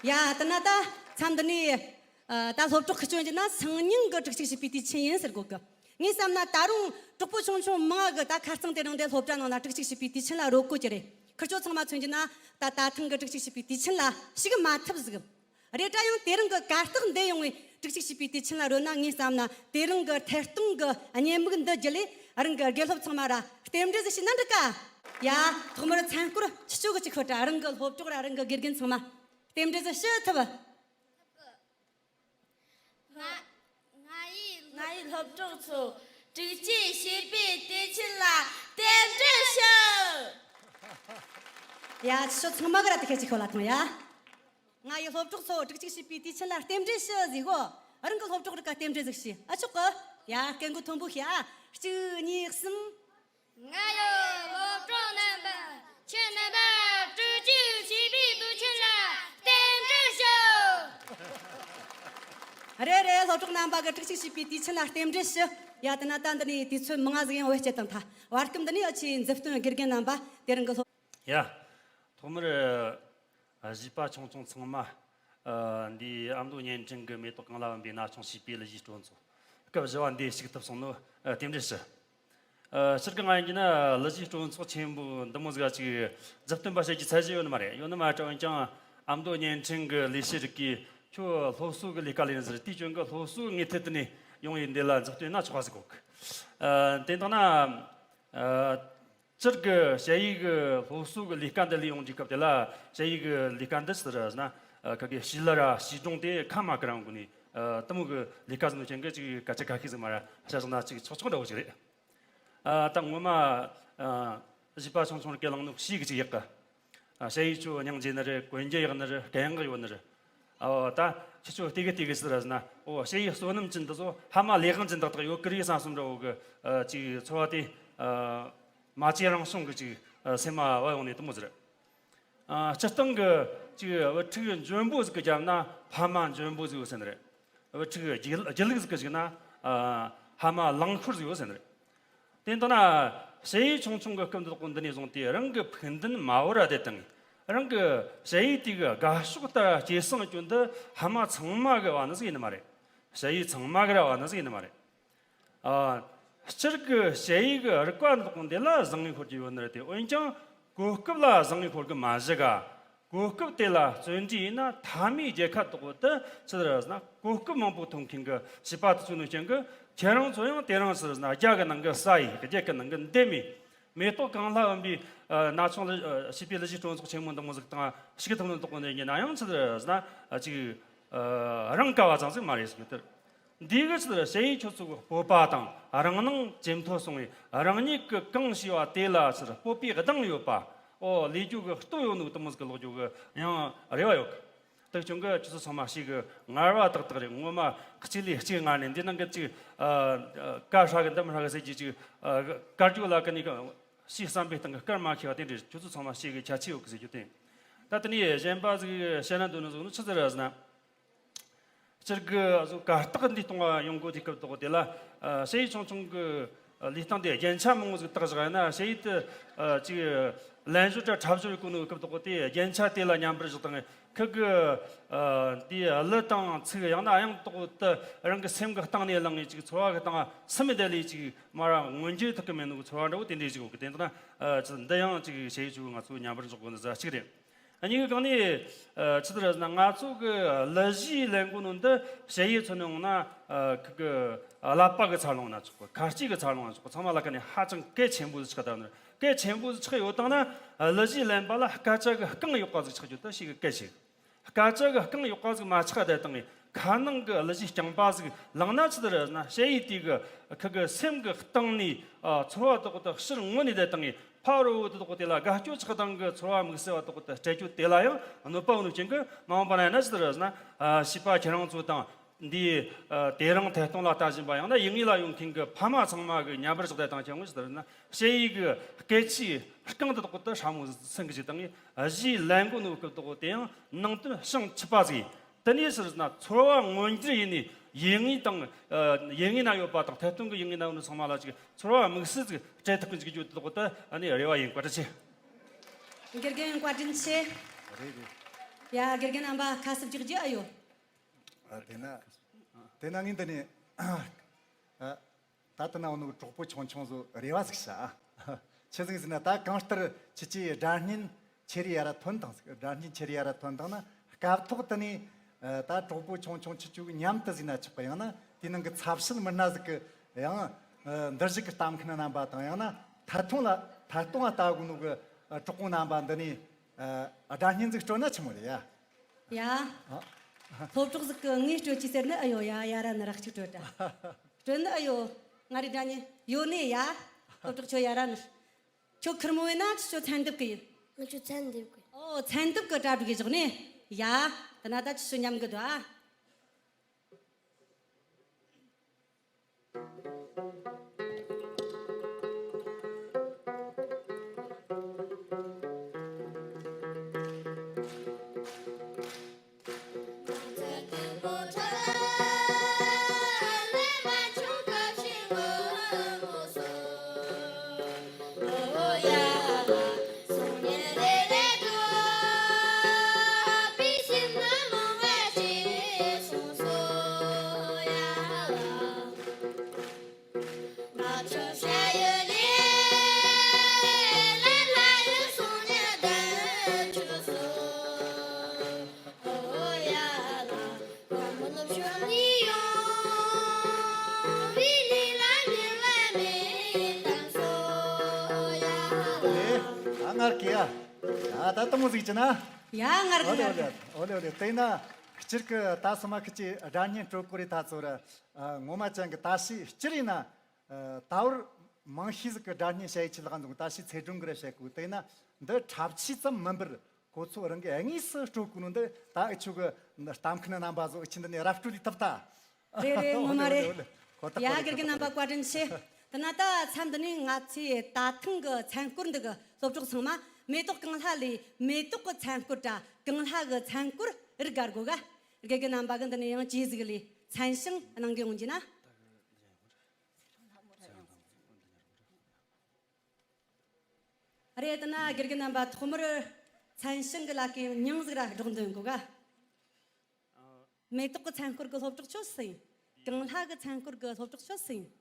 ཡ། དེ་ན་ད་མཚམས་འདི་ནས་ཨ་ད་སློབ་གྲོགས་ཁུ་ཆོ་ཡིན་རྒྱུ་ན་སང་ཉིན་གྱི་དྲུག་གཅིག་བྱིས་པའི་དུས་ཆེན་ཡིན་ཟེར་གོ་གི། ངས་བསམ་ན་ད་རུང་གྲོགས་པོ་ཆུང་ཆུང་མང་ང་གི་ད་ཁ་རྩང་དེ་རིང་འདི་སློབ་གྲྭ་ནང་ན་དྲུག་གཅིག་བྱིས་པའི་དུས་ཆེན་ལ་རོལ་གོ་གི་རེད། ཁུ་ཆོ་ཚང་མ་མཚོན་རྒྱུ་ན་ད་ད་ཐེངས་གི་དྲུག་གཅིག་བྱིས་པའི་དུས་ཆེན་ལ་ཞུགས་མ་ཐུབ་ཟིག་རེད་དྲ། ཡང་དེ་རིང་གི་གར་སྟེགས་འདི་ཡོང་བའི་དྲུག་གཅིག་བྱིས་པའི་དུས་ཆེན་ལ་རོལ་ན་ངས་བསམ་ན་དེ་རིང་གི་ཐད་གཏོང་གི་བརྙན་མིག་འདི་བརྒྱུད་ལས་རང་གི་དགེ་སློབ་ཚང་མ་ར་རྟེན་འབྲེལ་ཟིག་ཞུས་ན་འགྲིག་ག། ཡ། ཐོག་མར་མཚན་སྐོར་ཁྱེད་ཆོ་གི་ཅིག་ཤོད་དྲ། རང་གི་སློབ་གྲོགས་ར་རང་གི་དགེ་རྒན་ཚང་མ་རྟེན་འབྲེལ་ཟིག་ཞུ་ཐུབ། ང་ང་ཡི་ང་ཡི་སློབ་གྲོགས་ཚོ། དྲུག་གཅིག་བྱིས་པའི་དུས་ཆེན་ལ་རྟེན་འབྲེལ་ཞུ། ཡ། ཁྱེད་ཆོ་ཚང་མ་གི་ར་དེ་ཁ་ཅིག་ཤོད་ལ་ཐོངས་ཡ། ང་ཡི་སློབ་གྲོགས་ཚོ། དྲུག་གཅིག་བྱིས་པའི་དུས་ཆེན་ལ་རྟེན་འབྲེལ་ཞུ་ཟིག་གོ། རང་གི་སློབ་གྲོགས་རིགས་ཀ་རྟེན་འབྲེལ་ཟིག་ཞུ། ཨ་ཆོག་གི། ཡ། སྐད་མགོ་མཐོན་པོ་ཞུ་ཨ། གཅིག་གཉིས་གསུམ། ང་ཡི་སློབ་གྲོགས་རྣམ་པ། ཁྱེད་རྣམ་པར་དྲུག་གཅིག་བྱིས་པའི་དུས་ཆེན་ལ་རྟེན་འབྲེལ་ཞུ། རེད་རེད། སློབ་གྲོགས་རྣམ་པ་གིས་དྲུག་ཅུ་བྱས་པའི་དུས་ཆེན་ལ་རྟེན་འབྲེལ་ཞུ། ཡ། དེ་ན་ད་འདི་ནས་དུས་ཚོད་མང་ང་ཟིག་ཡང་བེད་སྤྱད་བཏང་ཐལ། བར་སྐབས་འདི་ནས་ཨ་ཆེ་མཛུབ་སྟོན་དགེ་རྒན་རྣམ་པ་དེ་རིང་གི་སློབ། ཡ། ཐོག་མར་གཞས་པ་ཆུང་ཆུང་ཚང་མ་འདིའི་ཨ་མདོ་བརྙན་འཕྲིན་གྱི་མེ་ཏོག་གང་ལ་བུམ་པའི་ན་ཆུང་བྱིས་པའི་གླུ་གཞས་སྤྲོ་ཚོགས་སྐབས་བཞི་བ་འདིར་ཞུགས་ཐུབ་སོང་ནོ་རྟེན་འབྲེལ་ཞུ། ཨ། སྤྱིར་གི་ང་ཡིན་གྱི་ན་གླུ་གཞས་སྤྲོ་ཚོགས་ཆེན་པོ་འདི་མོ་ཟིག་ཅིག་མཛུབ་སྟོན་པ་བྱེད་རྒྱུ་ཚད་གཞི་ཡོད་ནི་མ་རེད། ཡོད་ནི་མ་རེད། འོན་ཀྱང་ཨ་མདོ་བརྙན་འཕྲིན་གྱི་ལས་བྱེད་རིགས་ཀྱིས་ཁྱོད་སློབ་གསོ་གི་ལས་ཀ་ལས་ནི་ཟེར། དེའི་རྐྱེན་གྱིས་སློབ་གསོ་གི་ངོས་ཐད་དུ་ནས་ཡོང་ཡིན་འདི་ལ་མཛུབ་སྟོན་ན་ཆོག་པ་ཟིག་གོ་གི། ཨ། དེ་ལྟ་ན། ཨ། སྤྱིར་གི་ཞ་ཡི་གི་སློབ་གསོ་གི་ལས་ཀ་འདི་ལས་ཡོང་དུས་སྐབས་དེ་ལ་ཞ་ཡི་གི་ལས་ཀ་འདི་ཟེར་ན། ཨ། ཁ་གི་བྱིས་གླུ་ར་བྱིས་སྒྲུང་དེ་ཁ་མ་ཀི་རང་གོ་ནས། ཨ། དེ་མོ་གི་ལས་ཀ་ཟེར་ནོ་ཅན་གི་ཅིག་སྐད་ཆ་ཁ་ཤས་ཟིག་མ་ར་བཤད་སོང་ན་ཅིག་ཆོག་ཆོག་འདྲ་བོ་ཅིག་རེད། ཨ། ད་ངོ་མ། ཨ། གཞས་པ་ཆུང་ཆུང་རིགས་ཀྱིས་བླངས་ནོ་ཞེ་གི་ཅིག་ཡག་གི། ཨ། ཞ་ཡི་ཁྱོད་སྙིང་རྗེ་ནི་རེད། གོན་རྒྱུ་ཡག་ནི་རེད། སྐད་ཡག་ཡོད་ནི་རེད། ཨོ། ད་ཁྱེད་ཆོ་དེ་གི་དེ་གི་ཟེར་ཟེར་ན། ཨོ། ཞ་ཡི་བསོད་ནམས་ཅན་འདི་ཚོ་ཕ་མ་ལས་དབང་ཅན་ཏག་ཏག་ཡོད་ཀི་རེད་བསམ་བསམ་འདྲ་བོ་གི། ཨ། ཅིག་ཚོར་བ་དེ། ཨ། མ་བཅོས་རང་བྱུང་གི་ཅིག་ཨ། སེམས་མ་བབས་ཡོང་ནས་དེ་མོ་ཟེར། ཨ། སྤྱིར་བཏང་གི་ཅིག་བུ་ཕྲུག་འཇོན་པོ་ཟིག་གི་རྒྱབ་ན་ཕ་མ་འཇོན་པོ་ཟིག་ཡོད་ཟེར་ནི་རེད། བུ་ཕྲུག་སྒྱིད་སྒྱིད་ལུག་ཟིག་གི་ཞིག་ན། ཨ། ཕ་མ་རླངས་འཁོར་ཟིག་ཡོད་ཟེར་ནི་རེད། དེ་ལྟ་ན་ཞ་ཡི་ཆུང་ཆུང་གི་སྐབས་འདི་དག་འདི་ནས་བཟུང་སྟེ་རང་གི་ཕུགས་འདུན་མ་བོར་ར་བསྡད་བཏང་། རང་གི་ཞ་ཡི་དེ་གི་དགའ་ཕྱོགས་ལྟར་སྐྱེད་སྲིང་རྒྱུ་འདི་ཕ་མ་ཚང་མ་གི་བ་ནི་ཟིག་ཡིན་ནི་མ་རེད། ཞ་ཡི་ཚང་མ་གི་ར་བ་ནི་ཟིག་ཡིན་ནི་མ་རེད། ཨ། སྤྱིར་གི་ཞ་ཡི་གི་རིག་པ་འདི་དག་འདི་ལ་བཟང་ངན་ཤོར་རྒྱུ་ཡོད་ནི་རེད་དེ། འོན་ཀྱང་གོ་སྐབས་ལ་བཟང་ངན་ཤོར་གི་མ་བཞག་ག། གོ་སྐབས་དེ་ལ་བརྩོན་འགྲུས་ཡིན་ན་མཐའ་མའི་རྒྱལ་ཁ་དག་དེ་ཆི་ཟེར་ན་གོ་སྐབས་མང་པོ་ཐོན་མཁན་གི་བྱིས་པ་དེ་ཚོ་ནང་བཞིན་གི། ཁྱེད་རང་ཚོ་ཡང་དེ་རིང་ཟེར་ན་རྒྱ་གི་ནང་གི་ས་ཡི། རྒྱ་གི་ནང་གི་འདེམས་མེད། མེ་ཏོག་གང་ལ་བུམ་པའི། ཨ། ན་ཆུང་གླུ། ཨ། བྱིས་པའི་གླུ་གཞས་སྤྲོ་ཚོགས་ཆེན་མོ་འདི་མོ་ཟིག་དང་ཞུགས་ཐུབ་ནི་དག་གོ་འདི་ཡིན་ན་ཡང་ཆི་ཟེར་ན། ཨ། ཅིག་ཨ། རང་དགའ་བ་ཙམ་ཟིག་མ་རེད་ཟེར་གི་དེར། འདི་གི་ཆི་ཟེར་ཞ་ཡི་ཁྱོད་ཚོ་གི་སྤོབས་པ་དང་རང་སྣང་ཇེ་མཐོ་སོང་བས། རང་ཉིད་ཀྱིས་གང་བྱས་པ་དེ་ལ་ཆི་ཟེར་སྤོབས་པའི་གདེང་ཡོད་པ། ཨོ། ལས་རྒྱུ་གི་སྟོབས་ཡོད་ནོ་དེ་མོ་ཟིག་གི་ལོག་རྒྱུ་གི་ཡང་རེ་བ་ཡོད་གི། དེ་བྱུང་གི་ཁྱོད་ཚོ་ཚང་མ་ཞེ་གི་ངར་བ་ཏག་ཏག་རེད། ངོ་མ་གཅིག་ལས་གཅིག་ངར་ནས་འདི་ནང་གི་ཅིག་ཨ། ཨ། ཀ་ཧྲ་གི་འདི་མི་ཧྲ་གི་ཟེར་གྱི་ཅིག་ཨ། དཀར་རྒྱུ་ལ་ཀ་ནི་ཀ་ཞེས་བསམ་པའི་སྟེང་གི་སྐར་མ་ཁེ་བ་དེ་འདྲས་ཁྱོད་ཚོ་ཚང་མ་ཞེ་གི་ཁྱད་ཆོས་ཡོད་གི་ཟེར་རྒྱུ་དེ། ད་དེ་ནས་གཞན་པ་ཟིག་བཤད་ན་འདོད་ནི་ཟིག་ནི་ཆི་ཟེར་ཟེར་ན། སྤྱིར་གི་གཟུགས་གར་སྟེགས་འདི་གཏོང་བ་ཡོང་གོ་དུས་སྐབས་དག་དེ་ལ། ཨ། ཞ་ཡི་ཆུང་ཆུང་གི་ལུས་སྟེང་དེ་རྒྱན་ཆ་མང་བོ་ཟིག་བཏགས་བཞག་ཡིན་ན། ཞ་ཡི་དེ། ཨ། ཅིག་ལེན་བཟོ་དྲ་འཁྲབ་བཟོ་ཡི་གོ་ནོ་སྐབས་དག་དེ་རྒྱན་ཆ་དེ་ལ་མཉམ་པར་བཞག་དང་ཁུ་གི། ཨ། དེའི་གླུ་དང་ཚིག་ཡང་ན་ཡང་དག་དེ་རང་གི་སེམས་གི་སྟེང་ནས་བླངས་ངེ་ཅིག་ཚོར་བ་གི་སྟེང་སུམ་མི་བསྡད་ལས་ཅིག་མ་ར་མངོན་འགྱུར་ཐུབ་གི་མེད་ནོ་གི་ཚོར་བ་འདྲ་བོ་དེ་འདྲས་ཅིག་ཡོད་གི། དེ་ལྟ་ན། ཨ། ཅི་འདི་ཡང་ཅིག་ཞ་ཡི་ཆུ་ང་ཚོ་མཉམ་པར་འཇོག་དགོས་ནི་ཟིག་གཅིག་རེད། ཨ། གཉིས་ཀྱི་སྒང་ནས། ཨ། ཆི་ཟེར་ན་ང་ཚོ་གི་གླུ་གཞས་ལེན་གོ་ནོ་འདི་ཞ་ཡི་མཚོན་ནོ་ན། ཨ། ཁུ་གི་ཀླད་པ་གི་འཚར་ལོངས་ན་ཆོག་གི། ཁ་ལྕེ་གི་འཚར་ལོངས་ན་ཆོག་གི། ཚང་མ་ལ་ཀ་ནས་ཧ་ཅང་གལ་ཆེན་པོ་ཟིག་ཆགས་བསྡད་ནི། གལ་ཆེན་པོ་ཟིག་ཆགས་ཡོད་དང་ན། ཨ། གླུ་གཞས་ལེན་པ་ལ་སྐད་ཆ་གི་རྐང་ཡག་པ་ཟིག་ཆགས་རྒྱུ་དེ་ཞེ་གི་གལ་ཆེ། སྐད་ཆ་གི་རྐང་ཡག་པ་ཟིག་མ་ཆགས་བསྡད་དང་ངས་ཁ་ནང་གི་གླུ་གཞས་རྐྱང་པ་ཟིག་བླངས་ན་ཆི་ཟེར་ན། ཞ་ཡི་དེ་གི་ཁུ་གི་སེམས་གི་སྟེང་ནས། ཨ། ཚོར་བ་དག་དེ་ཕྱིར་མངོན་ནས་བསྡད་དང་ངས། ཕ་རོལ་པོ་དེ་དག་དེ་ལ་དགའ་སྐྱོ་ཆགས་སྡང་གི་ཚོར་བ་དམིགས་བསལ་བ་དག་དེ་སྤྲད་རྒྱུ་དེ་ལ་ཡང་གནོད་པ་ཡོང་ནོ་རྐྱེན་གྱིས། མ་འོངས་པ་ན་ཡིན་ན་ཆི་ཟེར་ན། ཨ། བྱིས་པ་ཁྱེད་རང་ཚོ་དང་འདིའི། ཨ། དེ་རིང་ཐད་གཏོང་ལ་ལྟ་བཞིན་པ་ཡང་ན་ཡུལ་དངོས་ལ་ཡོང་མཁན་གྱི་ཕ་མ་ཚང་མ་གི་མཉམ་པར་བཞག་བསྡད་དང་ཁྱེད་ངོ་ཆི་ཟེར་ན། ཞ་ཡི་གི་སྐད་ཆའི་རྐང་དེ་དག་དེ་ཧྲ་མོ་སེང་གི་ཅིག་དང་ངས་གཞས་ལེན་གོ་ནོ་སྐབས་དག་དེ་ཡང་ནང་དོན་བྱང་ཆུབ་པ་ཟིག་དེ་ནས་ཟེར་ན་ཚོར་བ་མངོན་འགྱུར་ཡིན་ནས་ཡུལ་དངོས་དང་། ཨ། ཡུལ་དངོས་ན་ཡོད་པ་དང་ཐད་གཏོང་གི་ཡུལ་དངོས་ན་ཡོད་ནོ་ཚང་མ་ལ་ཅིག་ཚོར་བ་དམིགས་བསལ་ཅིག་སྤྲད་ཐུབ་གི་འཇུག་རྒྱུ་དེ་དག་དེ་ཨ་ནི་རེ་བ་ཡིན། བཀའ་དྲིན་ཆེ། དགེ་རྒན་བཀའ་དྲིན་ཆེ། རེད་རེད། ཡ། དགེ་རྒན་རྣམ་པ་ཁ་གསབ་རྒྱག་རྒྱུ་ཨེ་ཡོད། ཨ། དེ་ན། དེ་ན་ངས་འདི་ནས། ཨ། ད་ལྟ་ན་འོ་ནོ་གྲོགས་པོ་ཆུང་ཆུང་ཚོ་རེ་བ་ཟིག་བྱ། ཆི་ཟིག་ཟེར་ན་ད་གང་ལྟར་ཁྱེད་ཀྱིས་སྒྲ་སྙན་ཆེ་རུ་ཡར་ར་ཐོན་དང་ཟིག་སྒྲ་སྙན་ཆེ་རུ་ཡར་ར་ཐོན་དང་ན་སྐབས་ཐོག་དེ་ནས། ཨ། ད་གྲོགས་པོ་ཆུང་ཆུང་ཁྱེད་ཆོ་གི་མཉམ་དུ་ཟིག་ན་ཆོག་གི། ཡང་ན་དེའི་ནང་གི་ཚབ་བྱེད་མི་སྣ་ཟིག་གི་ཡང་། ཨ། འདིར་བཞུགས་ཀྱི་ལྟ་མཁན་རྣམ་པ་དང་ཡང་ན་ཐད་གཏོང་ལ་ཐད་གཏོང་ལ་ལྟ་གོ་ནོ་གི། ཨ། གྲོགས་པོ་རྣམ་པ་འདི་ནས། ཨ། སྒྲ་སྙན་ཟིག་སྤྲོད་ན་ཆི་མོ་རེད་ཡ། ཡ། ཨ། སློབ་གྲོགས་ཟིག་གིས་ངས་སྤྲོད་ཀྱི་ཟེར་ནི་ཨེ་ཡོད་ཡ། ཡ་ར་ནི་ར་གཅིག་སྤྲོད་དྲ། སྤྲོད་ནི་ཨེ་ཡོད། ང་རའི་སྒྲ་སྙན་ཡོད་ནི་ཡ། སློབ་གྲོགས་ཁྱོད་ཡ་ར་ནི། ཁྱོད་ཁེར་མོ་ཡིན་ན་ཁྱོད་མཚན་འདེབས་གི་ཡིན། ང་ཁྱོད་མཚན་འདེབས་གི། ཨོ། མཚན་འདེབས་གི་གྲ་སྒྲིག་གི་བཞག་ནི། ཡ། དེ་ན་ད་ཁྱོད་མཉམ་གི་འདུག་ཨ། ད་དུང་ཟིག་ཅི་ན། ཡ་ང་ར་ཨོ་ལེ་ཨོ་ལེ་ཨོ་ལེ་ཨོ་ལེ། དེ་ན་སྤྱིར་གི་ད་སོ་མ་ཁི་ཅི་སྒྲ་སྙན་སྤྲོད་གོ་རེ་ད་ཚོ་ར། ངོ་མ་ཅན་གི་ད་ཤི་སྤྱིར་ཡིན་ན། ད་བར་མང་ཤས་ཟིག་གི་སྒྲ་སྙན་བཤད་ཡི་ཆི་ལག་འཛོང་ད་ཤི་ཚེ་སྒྲུང་གི་ར་བཤད་གོ། དེ་ན་འདི་འཁྲབ་ཆས་ཙམ་མིན་པར་ཁོ་ཚོ་རང་གི་དངོས་སུ་སྤྲོད་གོ་ནོ་འདི་ད་ཨི་ཆུ་གི་གཏམ་མཁན་རྣམ་པ་ཚོ་ཨི་ཆི་འདི་ནས་ར་སྤྲོད་ལས་ཐུབ་ད། རེད་རེད། ངོ་མ་རེད། ཡ་དགེ་རྒན་རྣམ་པ་བཀའ་དྲིན་ཆེ། དེ་ན་ད་མཚམས་འདི་ནས་ང་ཚོས་ད་ཐེངས་གི་མཚན་སྐོར་འདི་གི་སློབ་གྲོགས་ཚང་མ་མེ་ཏོག་གངས་ལྷ་ལས་མེ་ཏོག་གི་མཚན་སྐོར་དྲ་གངས་ལྷ་གི་མཚན་སྐོར་རིག་གར་དགོས་ག། དགེ་རྒན་རྣམ་པ་གི་འདི་ནས་ཡང་ཇུས་གཟིགས་ལས་མཚན་བྱང་གནང་གི་ཡོང་རྒྱུ་ན། རེད། དེ་ན་དགེ་རྒན་རྣམ་པ་ཐོག་མར་མཚན་བྱང་གི་ལ་ཀའི་མྱིང་ཟིག་ར་སྒྲོག་འདོན་དགོས་ག། མེ་ཏོག་གི་མཚན་སྐོར་གི་སློབ་གྲོགས་ཁྱོད་སུ་ཡིན། གངས་ལྷ་གི་མཚན་སྐོར་གི་སློབ་གྲོགས་ཁྱོད་སུ་ཡིན།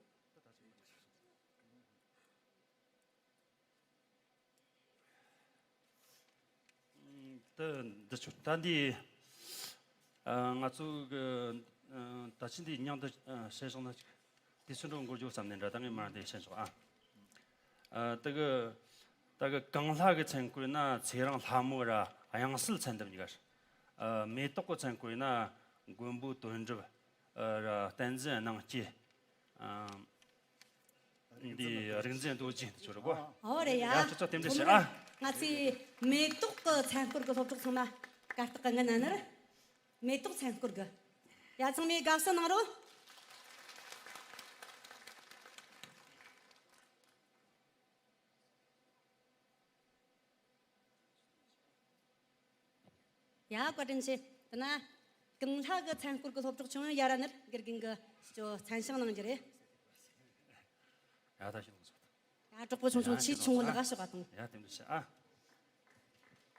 དེ་འདི་ཆོ་ད་འདི་ང་ཚོ་གི་ད་ཕྱིན་འདི་མྱིང་འདི་བཤད་བཞག་ན་ཅིག་དེ་ཚོ་འགྲོ་འགོར་རྒྱུ་བསམ་ནས་འདྲ། ད་ངས་མར་འདི་བཤད་ཆོག་ཨ། ཨ། དེ་གི་ད་གི་གངས་ལྷ་གི་མཚན་སྐོར་ན་ཚེ་རིང་ལྷ་མོ་ར་དབྱངས་གསལ་མཚན་འདེབས་གཉིས་ཀ། ཨ། མེ་ཏོག་གི་མཚན་སྐོར་ན་མགོན་པོ་དོན་གྲུབ་ར་བསྟན་འཛིན་སྣང་སྐྱིད། ཨ། འདི་རིག་འཛིན་རྡོ་རྗེ་འདི་ཚོ་རེད་གོ། ཨོ་རེད་ཡ། ཡ་ཁྱོད་ཚོ་རྟེན་འབྲེལ་ཞུ་ཨ། ང་ཚོས་མེ་ཏོག་གི་མཚན་སྐོར་གི་སློབ་གྲོགས་ཚང་མ་གར་སྟེགས་གི་ངི་ན་ནི་རེད། མེ་ཏོག་མཚན་སྐོར་གི། ཡ་ཚང་མས་དགའ་བསུ་གནང་རོགས། ཡ་བཀའ་དྲིན་ཆེ། དེ་ན་གངས་ལྷ་གི་མཚན་སྐོར་གི་སློབ་གྲོགས་ཆུང་ཡ་ར་ནི་དགེ་རྒན་གི་ཅོ་མཚན་བྱང་གནང་རྒྱུ་རེད། ཡ་ད་ཤི་ལོག་སོང་། ཡ་གྲོགས་པོ་ཆུང་ཆུང་ཆེས་ཆུང་ངུ་ལ་ག་ཤོག་ག་དང་། ཡ་དེ་འདྲ་ཤི་ཨ།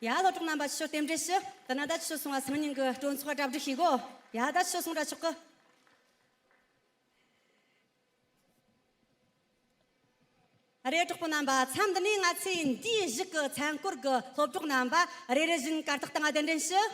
ཡ་སློབ་གྲོགས་རྣམ་པ་ཆུ་རྟེན་འབྲེལ་ཞུ། དེ་ན་ད་ཆུ་སོང་བ་སང་ཉིན་གི་སྤྲོ་ཚོགས་གྲ་སྒྲིག་བྱེད་གོ། ཡ་ད་ཆུ་སོང་ར་ཆོག་གི། རེད། གྲོགས་པོ་རྣམ་པ་མཚམས་འདི་ནས་ང་ཚོས་འདིའི་གཞུག་གི་མཚན་སྐོར་གི་སློབ་གྲོགས་རྣམ་པ་རེ་རེ་བཞིན་གར་སྟེགས་སྟེང་གདན་འདྲེན་ཞུ།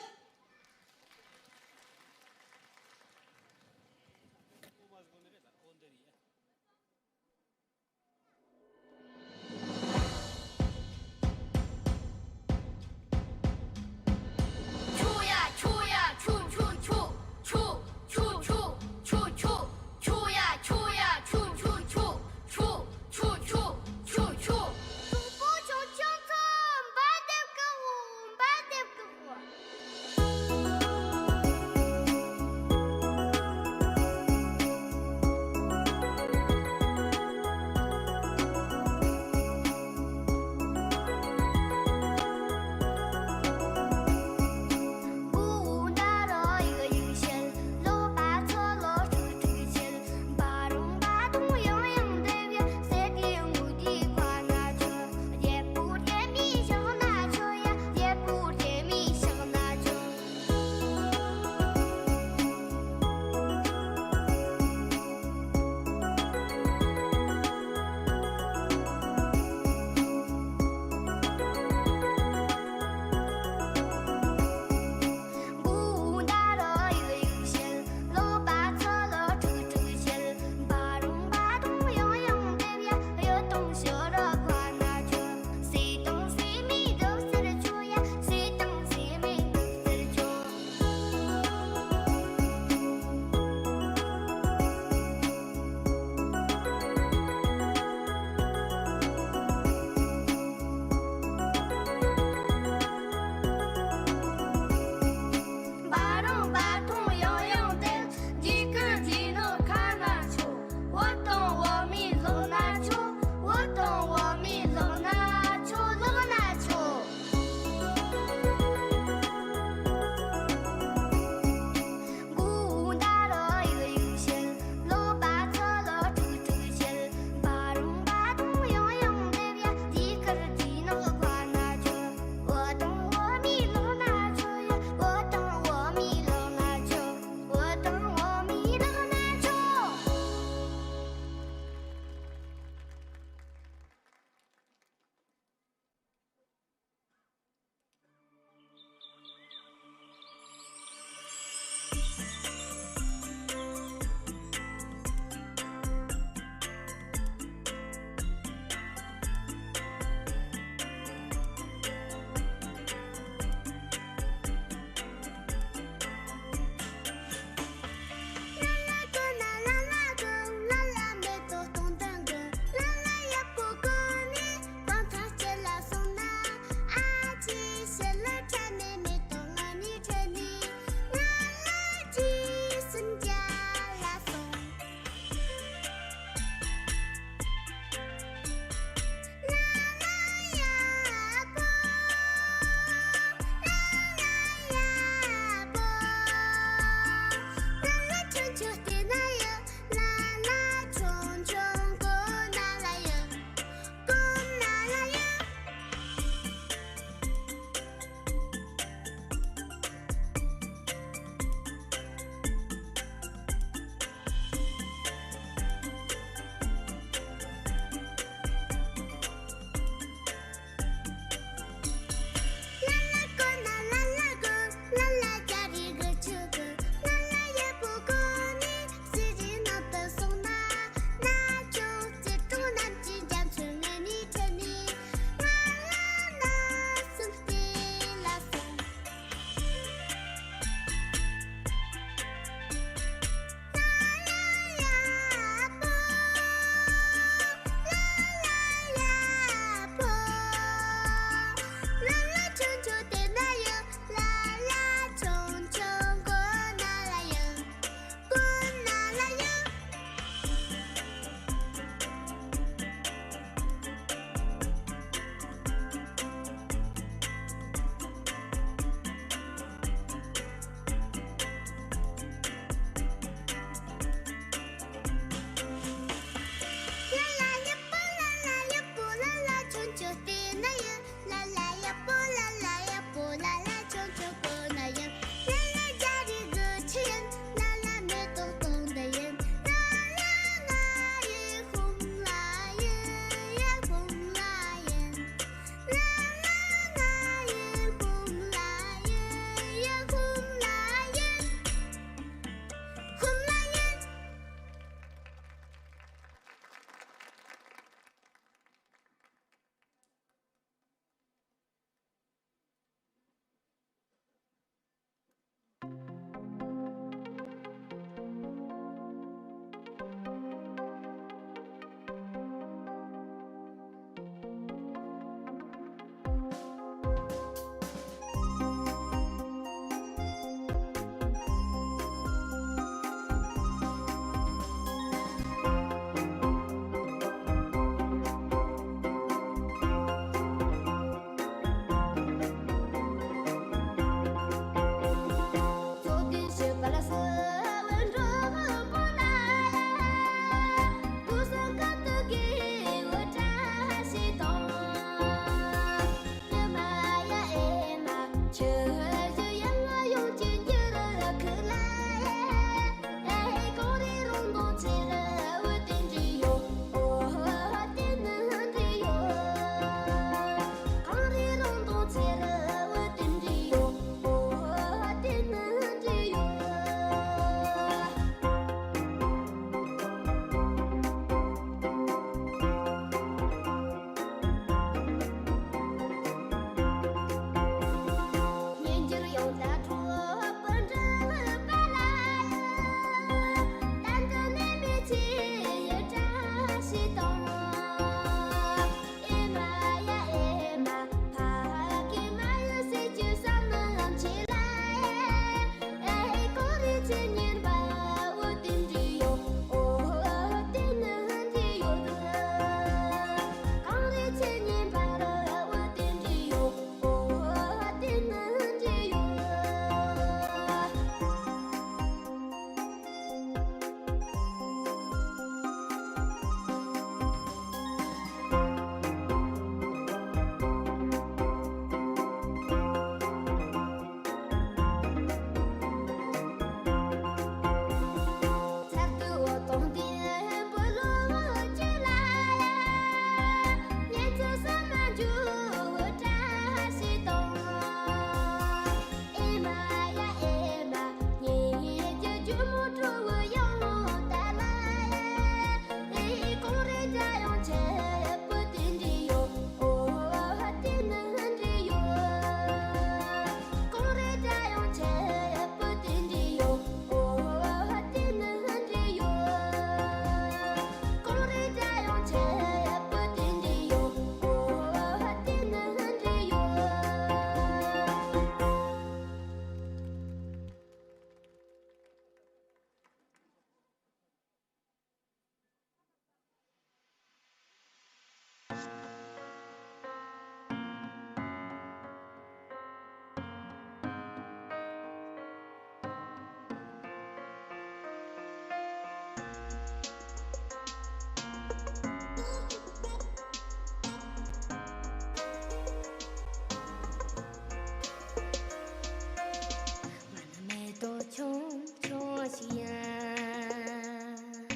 མེ་ཏོག་ཆུང་ཆུང་ཞིག་ཡིན།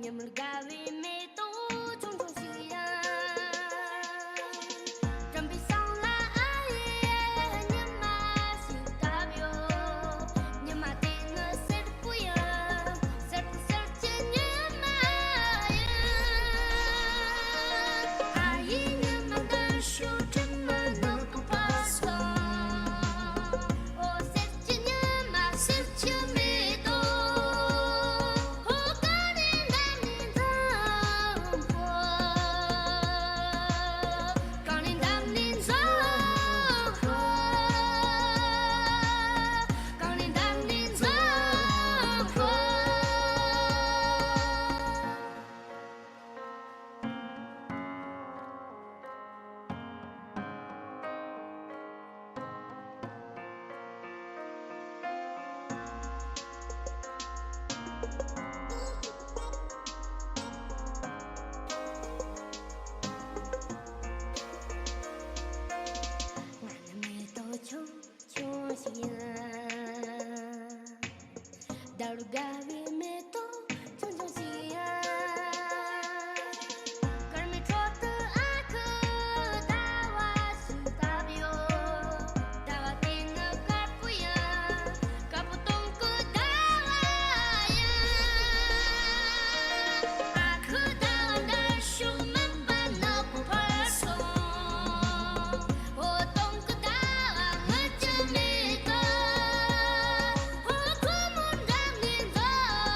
ཉི་མ་དགའ་བའི་མེ་ཏོག་ཆུང་ཆུང་ཞིག་ཡིན། དྲན་པའི་སང་ལ་ཨ་ཡེ་ཉི་མ་ཞིག་བཏབ་ཡོད། ཉི་མ་དེ་ནི་སེར་པོ་ཡིན། སེར་པོ་སེར་གྱི་ཉི་མ་ཡིན། ཨ་ཡེ་ཉི་མ་འདི་ཤོག་དྲི་མ་ནག་པོ་བབས་སོང་། ཨོ་སེར་ང་ནི་མེ་ཏོག་ཆུང་ཆུང་ཞིག་ཡིན། ཟླ་བ་དགའ་བའི་མེ་ཏོག་ཆུང་ཆུང་ཞིག་ཡིན། སྐར་མའི་ཁྲོད་དུ་ཨ་ཁུ་ཟླ་བ་ཞིག་བཏབ་ཡོད། ཟླ་བ་དེ་ནི་དཀར་པོ་ཡིན། དཀར་པོ་སྟོང་སྐུ་ཟླ་བ་ཡིན། ཨ་ཁུ་ཟླ་བ་འདི་ཤུགས་མིན་པ་ནག་པོ་ཕར་སོང་། ཨོ་སྟོང་སྐུ་ཟླ་བ་ངུ་རྒྱུ་མེད་དོ། ཨོ་ཁོ་མོ་འགྲམ་ནས་འཛུལ་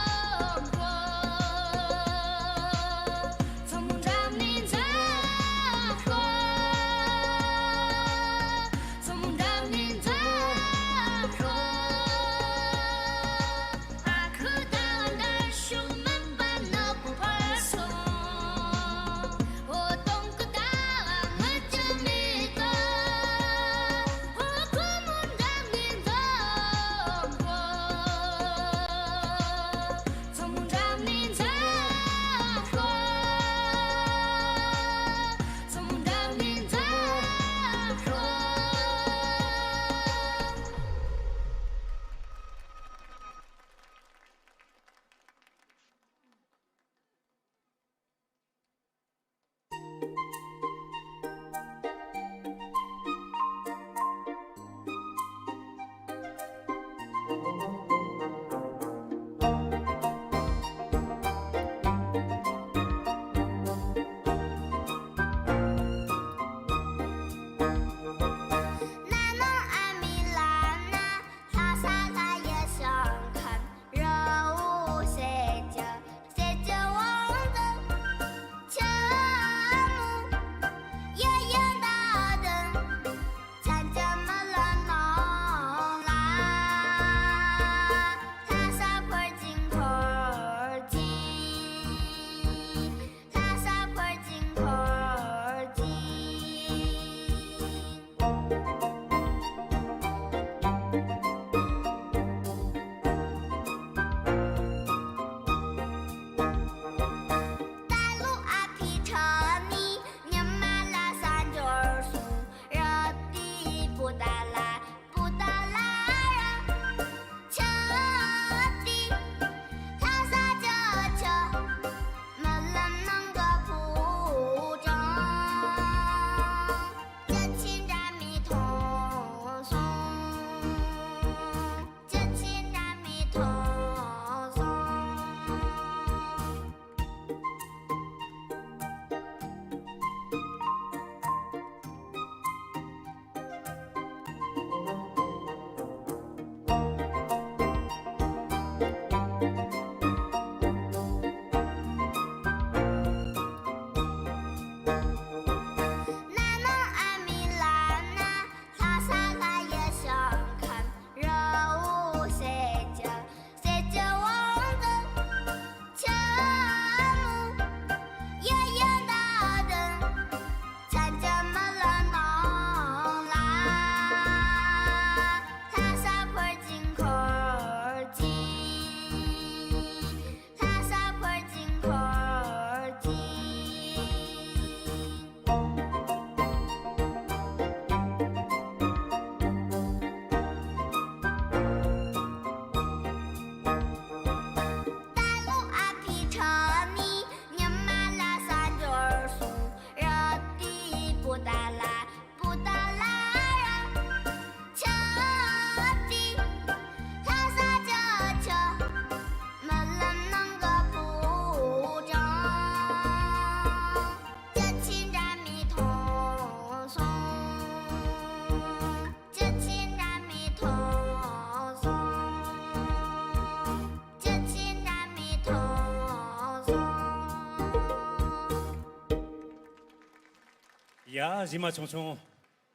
ཡ། གཞས་མ་ཆུང་ཆུང་།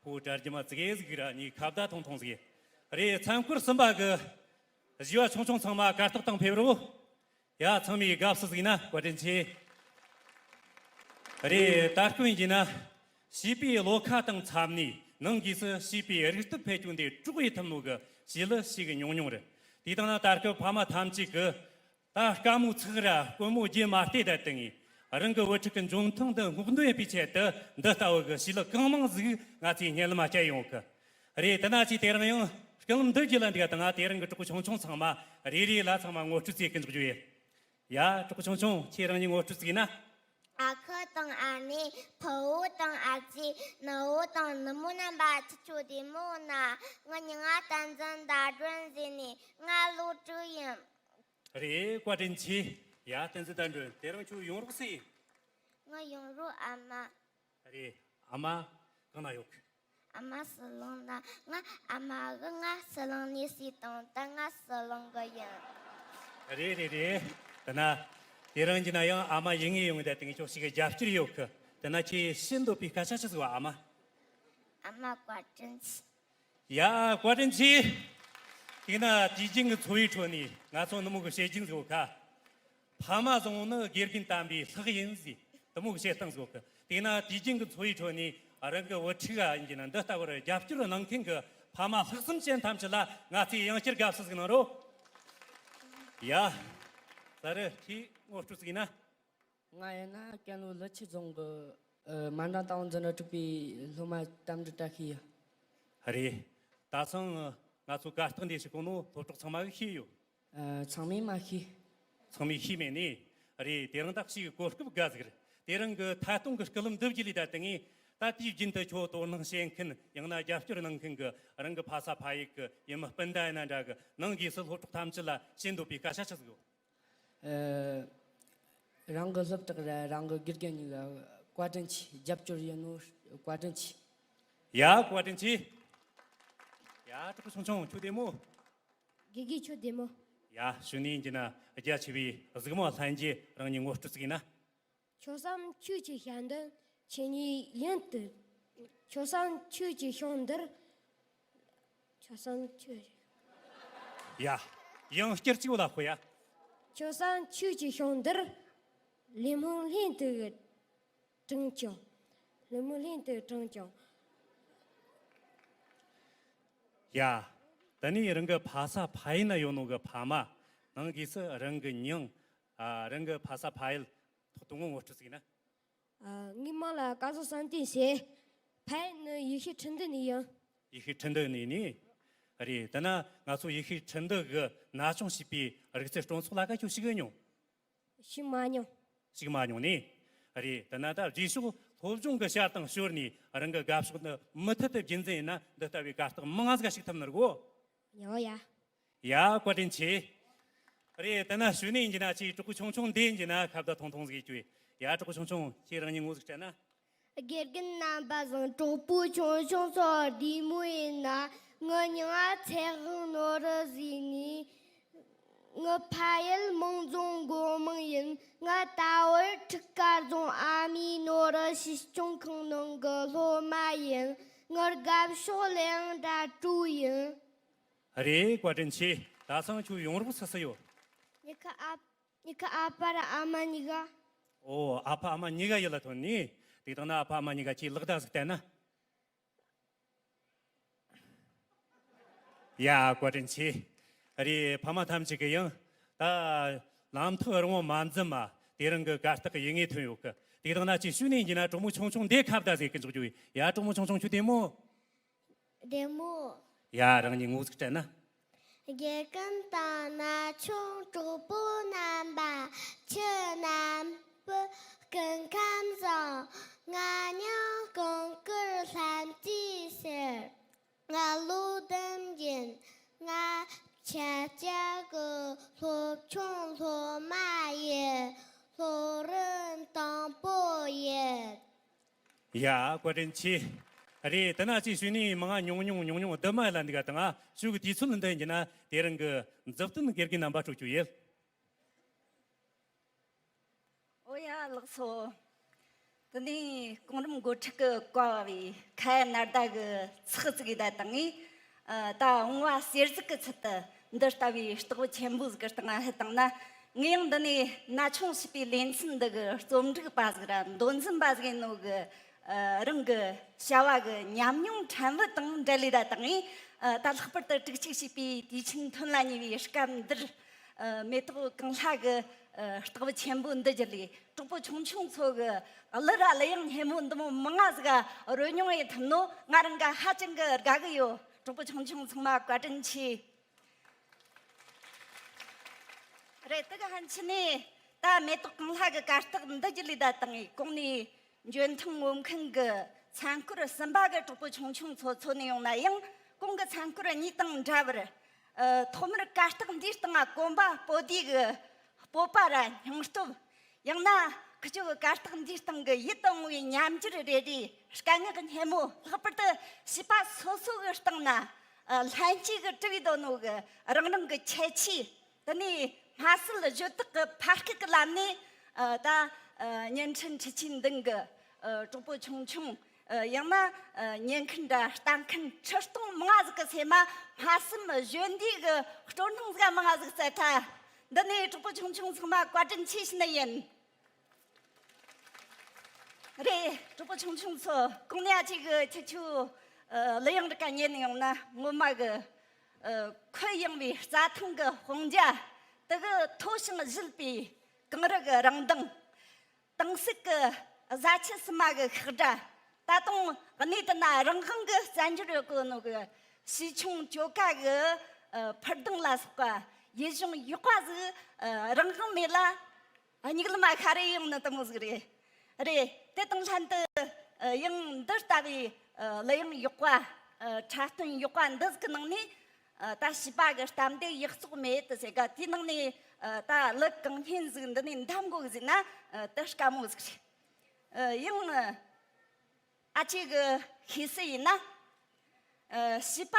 ཕོ་གྲ་རྒྱུ་མ་ཙི་གེ་ཟིག་ར་ནི་ཁ་བརྡ་ཐུང་ཐུང་ཟིག་རེད། མཚན་འཁོར་གསུམ་པ་གི་གཞས་པ་ཆུང་ཆུང་ཚང་མ་གར་སྟེགས་སྟེང་ཕེབས་རོགས། ཡ། ཚང་མས་དགའ་བསུ་ཟིག་ན་བཀའ་དྲིན་ཆེ། རེད། ད་སྐུ་ཡིན་གྱི་ན། བྱིས་པའི་བློ་ཁ་དང་འཚམ་ནས་ནང་སྒོས་སུ་བྱིས་པའི་རིག་སྟོབས་འཕེལ་རྒྱུ་འདི་དཀྲོག་ཡེད་ཐུབ་ནོ་གི་བྱིས་གླུ་ཞིག་ཉུང་ཉུང་རེད། དེ་དང་ན་ད་སྐབས་ཕ་མ་ཐམས་ཅད་ཀྱི་ད་དཀའ་མོའི་ཚིག་ར་དཀོན་མོ་རྒྱུ་མ་བལྟས་ད་དེ་ངས་རང་གི་བུ་ཕྲུག་གི་འཇོན་ཐང་འདི་སྔོག་འདོན་ཡེད་པའི་ཆེད་དུ་འདི་ལྟ་བུ་གི་བྱིས་གླུ་གང་མང་ཟིག་ང་ཚོས་སྙན་ལམ་སྤྱད་ཡོང་གི་རེད། དེ་ན་ཅིག་དེ་རིང་ཡང་སྐུ་ལམ་འདི་བརྒྱུད་ལ་འདུག་དང་ང་དེ་རིང་གི་གྲོགས་པོ་ཆུང་ཆུང་ཚང་མ་རེ་རེ་ལ་ཚང་མ་ངོ་སྤྲོད་བྱེད་གི་འཇུག་རྒྱུ་ཡིན། ཡ། གྲོགས་པོ་ཆུང་ཆུང་ཁྱེད་རང་ཉིད་ངོ་སྤྲོད་ཅིག་ཡིན་ན། ཨ་ཁུ་དང་ཨ་ནེ། ཕུ་བོ་དང་ཨ་ཅེ། ནུ་བོ་དང་ནུ་མོ་རྣམ་པ་ཁྱེད་ཚོ་བདེ་མོ་ན། ངའི་མྱིང་ང་བསྟན་འཛིན་ཟླ་སྒྲོན་ཟེར་ནས་ང་ལོ་དྲུག་ཡིན། རེད། བཀའ་དྲིན་ཆེ། ཡ། བསྟན་འཛིན་ཟླ་སྒྲོན། དེ་རིང་ཁྱོད་ཡོང་རོགས་སུ་ཡིན། ངའི་ཡོང་རོགས་ཨ་མ། རེད། ཨ་མ་གང་ན་ཡོད་གི། ཨ་མ་ཟི་ལིང་ན། ང་ཨ་མ་གིས་ང་ཟི་ལིང་ནས་བསུས་བཏང་། ད་ང་ཟི་ལིང་གི་ཡིན། རེད་རེད་རེད། དེ་ན་དེ་རིང་གྱི་ན་ཡང་ཨ་མ་ཡིན་ངེས་ཡོང་གི། ད་དེ་ངས་ཁྱོད་ཞིག་གི་རྒྱབ་སྐྱོར་ཡོད་གི། དེ་ན་ཁྱེད་བྱེད་འདོད་པའི་སྐད་ཆ་ཆི་ཟིག་བ་ཨ་མ། ཨ་མ་བཀའ་དྲིན་ཆེ། ཡ། བཀའ་དྲིན་ཆེ། དེ་ན་དུས་རྒྱུན་གྱི་འཚོ་བའི་ཁྲོད་ནས་ང་ཚོ་ནུ་མོ་གི་བཤད་རྒྱུན་ཟིག་ཡོད་ཁ། ཕ་མ་བཟང་བོ་ནི་དགེ་རྒན་དམ་པའི་ལྷག་ཡིན་ཟེར། དེ་མོ་གི་བཤད་སྟངས་ཟིག་ཡོད་གི། དེ་ན་དུས་རྒྱུན་གྱི་འཚོ་བའི་ཁྲོད་ནས་རང་གི་བུ་ཕྲུག་ག་ཡིན་གྱི་ན་འདི་ལྟ་བུར་རྒྱབ་སྐྱོར་གནང་མཁན་གྱི་ཕ་མ་ལྷག་བསམ་ཅན་ཐམས་ཅད་ལ་ང་ཚོས་ཡང་བསྐྱར་དགའ་བསུ་ཟིག་གནང་རོགས། ཡ། ད་རེས་ཁྱེད་ངོ་སྤྲོད་ཟིག་ཡིན་ན། ང་ཡིན་ན་ཀན་ལྷོ་ཀླུ་ཆུ་རྫོང་གི་ཨ་མ་འབྲིང་སྟག་འཛིན་གྲྭ་དྲུག་པའི་སློབ་མ་རྟ་མགྲིན་བཀྲ་ཤིས་ཡིན། རེད། ད་ཚང་ང་ཚོ་གར་སྟེགས་འདི་ཞིག་གོ་ནོ་སློབ་གྲོགས་ཚང་མ་གིས་ཤེས་ཡོད། ཨ། ཚང་མས་མ་ཤེས། ཚང་མས་ཤེས་མེད་ནི། རེད། དེ་རིང་ད་ཞིག་གོ་སྐབས་དགའ་ཟིག་རེད། དེ་རིང་གི་ཐད་གཏོང་གི་སྐུ་ལམ་འདི་བརྒྱུད་ལས་ད་དེ་ངས་ད་དུས་རྒྱུན་དུ་ཁྱོད་དོ་སྣང་བྱེད་མཁན། ཡང་ན་རྒྱབ་སྐྱོར་གནང་མཁན་གྱི་རང་གི་ཕ་ས་ཕ་ཡུལ་གྱི་ཡུལ་མི་སྤུན་ཟླ་ཡིན་ན་འདྲ་གི། ནང་སྒོས་སུ་སློབ་གྲོགས་ཐམས་ཅད་ལ་བྱེད་འདོད་པའི་སྐད་ཆ་ཆི་ཟིག་ཡོད། ཨ། རང་གི་སློབ་གྲོགས་ར་རང་གི་དགེ་རྒན་གཉིས་ཀ་བཀའ་དྲིན་ཆེ། རྒྱབ་སྐྱོར་ཡིན་ནོ་བཀའ་དྲིན་ཆེ། ཡ། བཀའ་དྲིན་ཆེ། ཡ། གྲོགས་པོ་ཆུང་ཆུང་ཁྱོད་བདེ་མོ། དགེ་རྒན་ཁྱོད་བདེ་མོ། ཡ། གཞུག་ནས་ཡིན་གྱི་ན་རྒྱ་ཆེ་བའི་གཟིགས་མོ་ལྷན་རྒྱས་རང་ཉིད་ངོ་སྤྲོད་ཅིག་ཡིན་ན། ཆོལ་གསུམ་ཆོས་ཀྱི་ཞལ་འདོན་ཆོས་ཉིད་ཡིན་ཏེ། ཆོལ་གསུམ་ཆོས་ཀྱི་ཞིང་འདིར། ཆོལ་གསུམ་ཆོས། ཡ། ཡང་བསྐྱར་གཅིག་བོ་ལ་ཤོད་ཡ། ཆོལ་གསུམ་ཆོས་ཀྱི་ཞིང་འདིར། ལས་སྨོན་ལྷན་དུ་དྲངས་ཀྱང་། ལས་སྨོན་ལྷན་དུ་དྲངས་ཀྱང་། ཡ། ད་ནི་རང་གི་ཕ་ས་ཕ་ཡུལ་ན་ཡོད་ནོ་གི་ཕ་མ། ནང་སྒོས་སུ་རང་གི་མྱིང་། ཨ། རང་གི་ཕ་ས་ཕ་ཡུལ་ཐོག་ཏུ་ངོ་ངོ་སྤྲོད་ཅིག་ཡིན་ན། ཨ། ངའི་མིང་ལ་སྐལ་བཟང་བསམ་གཏན་ཟེར། ཕ་ཡུལ་ནི་ཡེ་ཤུ་ཁྲི་འདུ་ནས་ཡིན། ཡེ་ཤུ་ཁྲི་འདུ་ནས་ནི། རེད། དེ་ན་ང་ཚོ་ཡེ་ཤུ་ཁྲི་འདུ་གི་ན་ཆུང་བྱིས་པའི་རིག་རྩལ་སྤྲོ་ཚོགས་ལ་ཁ་ཁྱོད་ཞུགས་མྱོང་། ཞུགས་མ་མྱོང་། ཞུགས་མ་མྱོང་ནི། རེད། དེ་ན་ད་རྗེས་ཕྱོགས་སློབ་སྦྱོང་གི་བྱ་སྟངས་ཞོར་ནས་རང་གི་དགའ་ཕྱོགས་འདི་མུ་མཐུད་དུ་རྒྱུན་འཛིན་ཡིན་ན་འདི་ལྟ་བུའི་གར་སྟེགས་མང་ང་ཟིག་ཞུགས་ཐུབ་ནི་རེད་གོ། ཡོ་ཡ། ཡ། བཀའ་དྲིན་ཆེ། རེད། དེ་ན་གཞུག་ནས་ཡིན་གྱི་ན་ཅིག་གྲོགས་པོ་ཆུང་ཆུང་འདི་ཡིན་གྱི་ན་ཁ་བརྡ་ཐུང་ཐུང་ཟིག་བྱེད་རྒྱུ་ཡིན། ཡ། གྲོགས་པོ་ཆུང་ཆུང་ཁྱེད་རང་ཉིད་ངོ་ཟིག་སྤྲད་ན། དགེ་རྒན་རྣམ་པ་ཟིང་། གྲོགས་པོ་ཆུང་ཆུང་ཚོ་བདེ་མོ་ཡིན་ན། ངའི་མྱིང་ང་ཚེ་དབང་ནོར་བུ་ཟེར་ནི། ངའི་ཕ་ཡུལ་མོན་རྫོང་སྒོ་མང་ཡིན། ང་ད་བར་ཁྲི་དཀར་རྫོང་ཨ་མའི་ནོར་བུ་གཞིས་སྐྱོང་ཁང་ནང་གི་སློབ་མ་ཡིན། ངའི་དགའ་ཕྱོགས་གླེ་དབྱངས་སྒྲ་དྲག་ཡིན། རེད། བཀའ་དྲིན་ཆེ། ད་སང་ཁྱོད་ཡོང་རོགས་སུ་སུ་ཡོད། ངེད་ཀ་ཨ། ངེད་ཀ་ཨ་ཕ་ར་ཨ་མ་གཉིས་ཀ། ཨོ། ཨ་ཕ་ཨ་མ་གཉིས་ཀ་ཡིད་ལ་ཐོན་ནི། དེ་དང་ན་ཨ་ཕ་ཨ་མ་གཉིས་ཀ་ཁྱེད་ལག་བརྡ་ཟིག་བསྟན་ན། ཡ། བཀའ་དྲིན་ཆེ། རེད། ཕ་མ་ཐམས་ཅད་ཀྱི་ཡང་ད་ལམ་ཐག་རིང་བོ་མ་འཛེམས་མ་དེ་རིང་གི་གར་སྟེགས་ཀྱི་ཡུལ་ངེས་ཐོན་ཡོད་གི། དེ་དང་ན་ཅིག་གཞུག་ནས་ཡིན་གྱི་ན་གྲོགས་མོ་ཆུང་ཆུང་འདི་ཁ་བརྡ་ཟིག་གི་འཇོག་རྒྱུ་ཡིན། ཡ། གྲོགས་མོ་ཆུང་ཆུང་ཁྱོད་བདེ་མོ། བདེ་མོ། ཡ། རང་ཉིད་ངོ་ཟིག་སྤྲད་ན། དགེ་རྒན་དང་ན་ཆུང་གྲོགས་པོ་རྣམ་པ། ཁྱེད་རྣམ་པ་སྐུ་ཁམས་བཟང་། ང་མྱིང་ཀུན་བཀུར་ལྷམ་སྐྱིད་ཟེར། ང་ལོ་བདུན་ཡིན། ང་ཁྱེད་ཅག་གི་སློབ་ཆུང་སློབ་མ་ཡིན། སློབ་རིམ་དང་པོ་ཡིན། ཡ། བཀའ་དྲིན་ཆེ། རེད། དེ་ན་ཅིག་གཞུག་ནས་མང་ང་ཉུང་ཉུང་ཉུང་ཉུང་བསྡུ་མ་ལ་འདི་ག་དང་ང་ཞུ་གི་དུས་ཚོད་འདི་ཡིན་གྱི་ན་དེ་རིང་གི་མཛུབ་སྟོན་དགེ་རྒན་རྣམ་པ་སྤྲོད་རྒྱུ་ཡིན། ཨོ་ཡ། ལགས་སོ། དེ་ནས་གོང་རིམ་འགོ་ཁྲིད་ཀྱིས་བཀའ་ཕབ་པའི་ཁ་ཡ་ནར་ཟླ་གི་ཚགས་བཙུགས་ཡི་ད་བཏང་ངས། ཨ། ད་བུང་བ་གསེར་གཟིགས་ཀྱི་ཚུལ་དུ་འདི་ལྟ་བུའི་རྟོགས་བུ་ཆེན་པོ་ཟིག་གི་སྟེང་ང་ཕུལ་བཏང་ན། ངས་ཡང་འདི་ནས་ན་ཆུང་བྱིས་པའི་ལེ་ཚན་འདི་གི་རྩོམ་སྒྲིག་པ་ཟིག་ར་མདོ་འཛིན་པ་ཟིག་ཡིན་ནོ་གི། ཨ། རང་གི་བྱ་བ་གི་ཉམས་མྱོང་ཕྲན་བུ་དང་འབྲེལ་ལེ་ད་བཏང་ངས། ཨ། ད་ལྷག་པར་དུ་དྲུག་གཅིག་བྱིས་པའི་དུས་ཆེན་ཐོན་ལ་ཉེ་བའི་སྐབས་འདིར། ཨ། མེ་ཏོག་གངས་ལྷ་གི། ཨ། རྟོགས་བུ་ཆེན་པོ་འདི་བརྒྱུད་ལས་གྲོགས་པོ་ཆུང་ཆུང་ཚོ་གི་གླུ་ར་གླུ་དབྱངས་སྙན་མོ་འདི་མོ་མང་ང་ཟིག་རོལ་མྱོང་ཡེ་ཐུབ་ནོ་ང་རང་ག་ཧ་ཅང་གི་དགའ་གི་ཡོད། གྲོགས་པོ་ཆུང་ཆུང་ཚང་མ་བཀའ་དྲིན་ཆེ། རེད། དེ་གི་ཧན་ཆི་ནས་ད་མེ་ཏོག་གངས་ལྷ་གི་གར་སྟེགས་འདི་བརྒྱུད་ལས་ད་བཏང་ངས་གོང་ནས་འཇོན་ཐང་ངོམ་མཁན་གི་མཚན་སྐོར་གསུམ་པ་གི་གྲོགས་པོ་ཆུང་ཆུང་ཚོ་ཚོ་ནས་ཡོང་ན་ཡང་གོང་གི་མཚན་སྐོར་གཉིས་དང་འདྲ་བར། ཨ། ཐོག་མར་གར་སྟེགས་འདིའི་སྟེང་ང་གོམ་པ་སྤོ་དུས་གི་སྤོབས་པ་ར་སྙིང་སྟོབས། ཡང་ན་ཁི་ཆོ་གི་གར་སྟེགས་འདིའི་སྟེང་གི་ཡིད་དུ་འོང་བའི་ཉམས་འགྱུར་རེ་རེ། དཀའ་ངལ་སྙན་མོ། ལྷག་པར་དུ་བྱིས་པ་སོ་སོ་གི་སྟེང་ན། ཨ། ལྷན་སྐྱེས་གི་དྲི་བའི་དོན་ནོ་གི་རང་རང་གི་ཁྱད་ཆོས། དེ་ནས་སྨྲ་སེལ་གཞོལ་བཏགས་ཀྱི་ཕ་སྐད་ཀྱི་ལམ་ནས། ཨ། ད། ཨ། བརྙན་འཕྲིན་འཕྲུལ་ཆས་མདུན་གྱི། ཨ། གྲོགས་པོ་ཆུང་ཆུང་། ཨ། ཡང་ན། ཨ། ཉན་མཁན་འདྲ་ལྟ་མཁན་ཁྲི་སྟོང་མང་ང་ཟིག་གི་སེམས་མ་སྨྲ་སེམས་གཞོན་དུས་ཀྱི་སྤྲོ་སྣང་ཟིག་མང་ང་ཟིག་བསྩལ་ཐལ། འདི་ནས་གྲོགས་པོ་ཆུང་ཆུང་ཚང་མ་བཀའ་དྲིན་ཆེ་ཞུ་ནི་ཡིན། རེད། གྲོགས་པོ་ཆུང་ཆུང་ཚོ། གོང་ནས་ཨ་ཅེ་གི་ཁྱེད་ཆོ། ཨ། གླུ་དབྱངས་རི་ཀ་ཉན་ཡོང་ན་ངོ་མ་གི། ཨ། ཁོད་ཡངས་པའི་རྩྭ་ཐང་གི་དཔུང་རྒྱ་དེ་གི་མཐོ་ཞིང་བཞུད་པའི་གངས་རི་གི་རང་མདངས། དྭངས་སིག་གི་བཟའ་ཆུ་བསིལ་མ་གི་ཤག་སྒྲ། ད་དུང་གནས་དེ་ན་རང་དབང་གི་བཙན་འབྱོར་ཡོད་གོ་ནོ་གི་བྱིས་ཆུང་སྐྱོ་ག་གི། ཨ། འཕུར་ལྡིང་ལ་སོགས་པ་ཡིད་གཞུང་ཡག་པ་ཟིག་ཨ། རང་དབང་མེད་ལ། ཨ། མྱིག་ལམ་མ་ཤར་རེ་ཡོང་ནི་དེ་མོ་ཟིག་རེད། རེད། དེ་དང་ལྷན་དུ། ཨ། ཡང་འདི་ལྟ་བུའི། ཨ། གླུ་དབྱངས་ཡག་པ། ཨ། འཁྲབ་སྟོན་ཡག་པ་འདི་ཟིག་གི་ནང་ནས། ཨ། ད་བྱིས་པ་གི་གཏམ་དེབ་ཡག་བཙོག་མེད་དུ་ཟེར་ག་དེའི་ནང་ནས། ཨ། ད་གླུ་གང་སྙན་ཟིག་འདི་ནས་འདེམས་དགོས་ཟེར་ན། ཨ། དེ་དཀའ་མོ་ཟིག་རེད། ཨ། ཡང་། ཨ། ཨ་ཅེ་གི་ཤེས་གསལ་ཡིན་ན། ཨ། བྱིས་པ་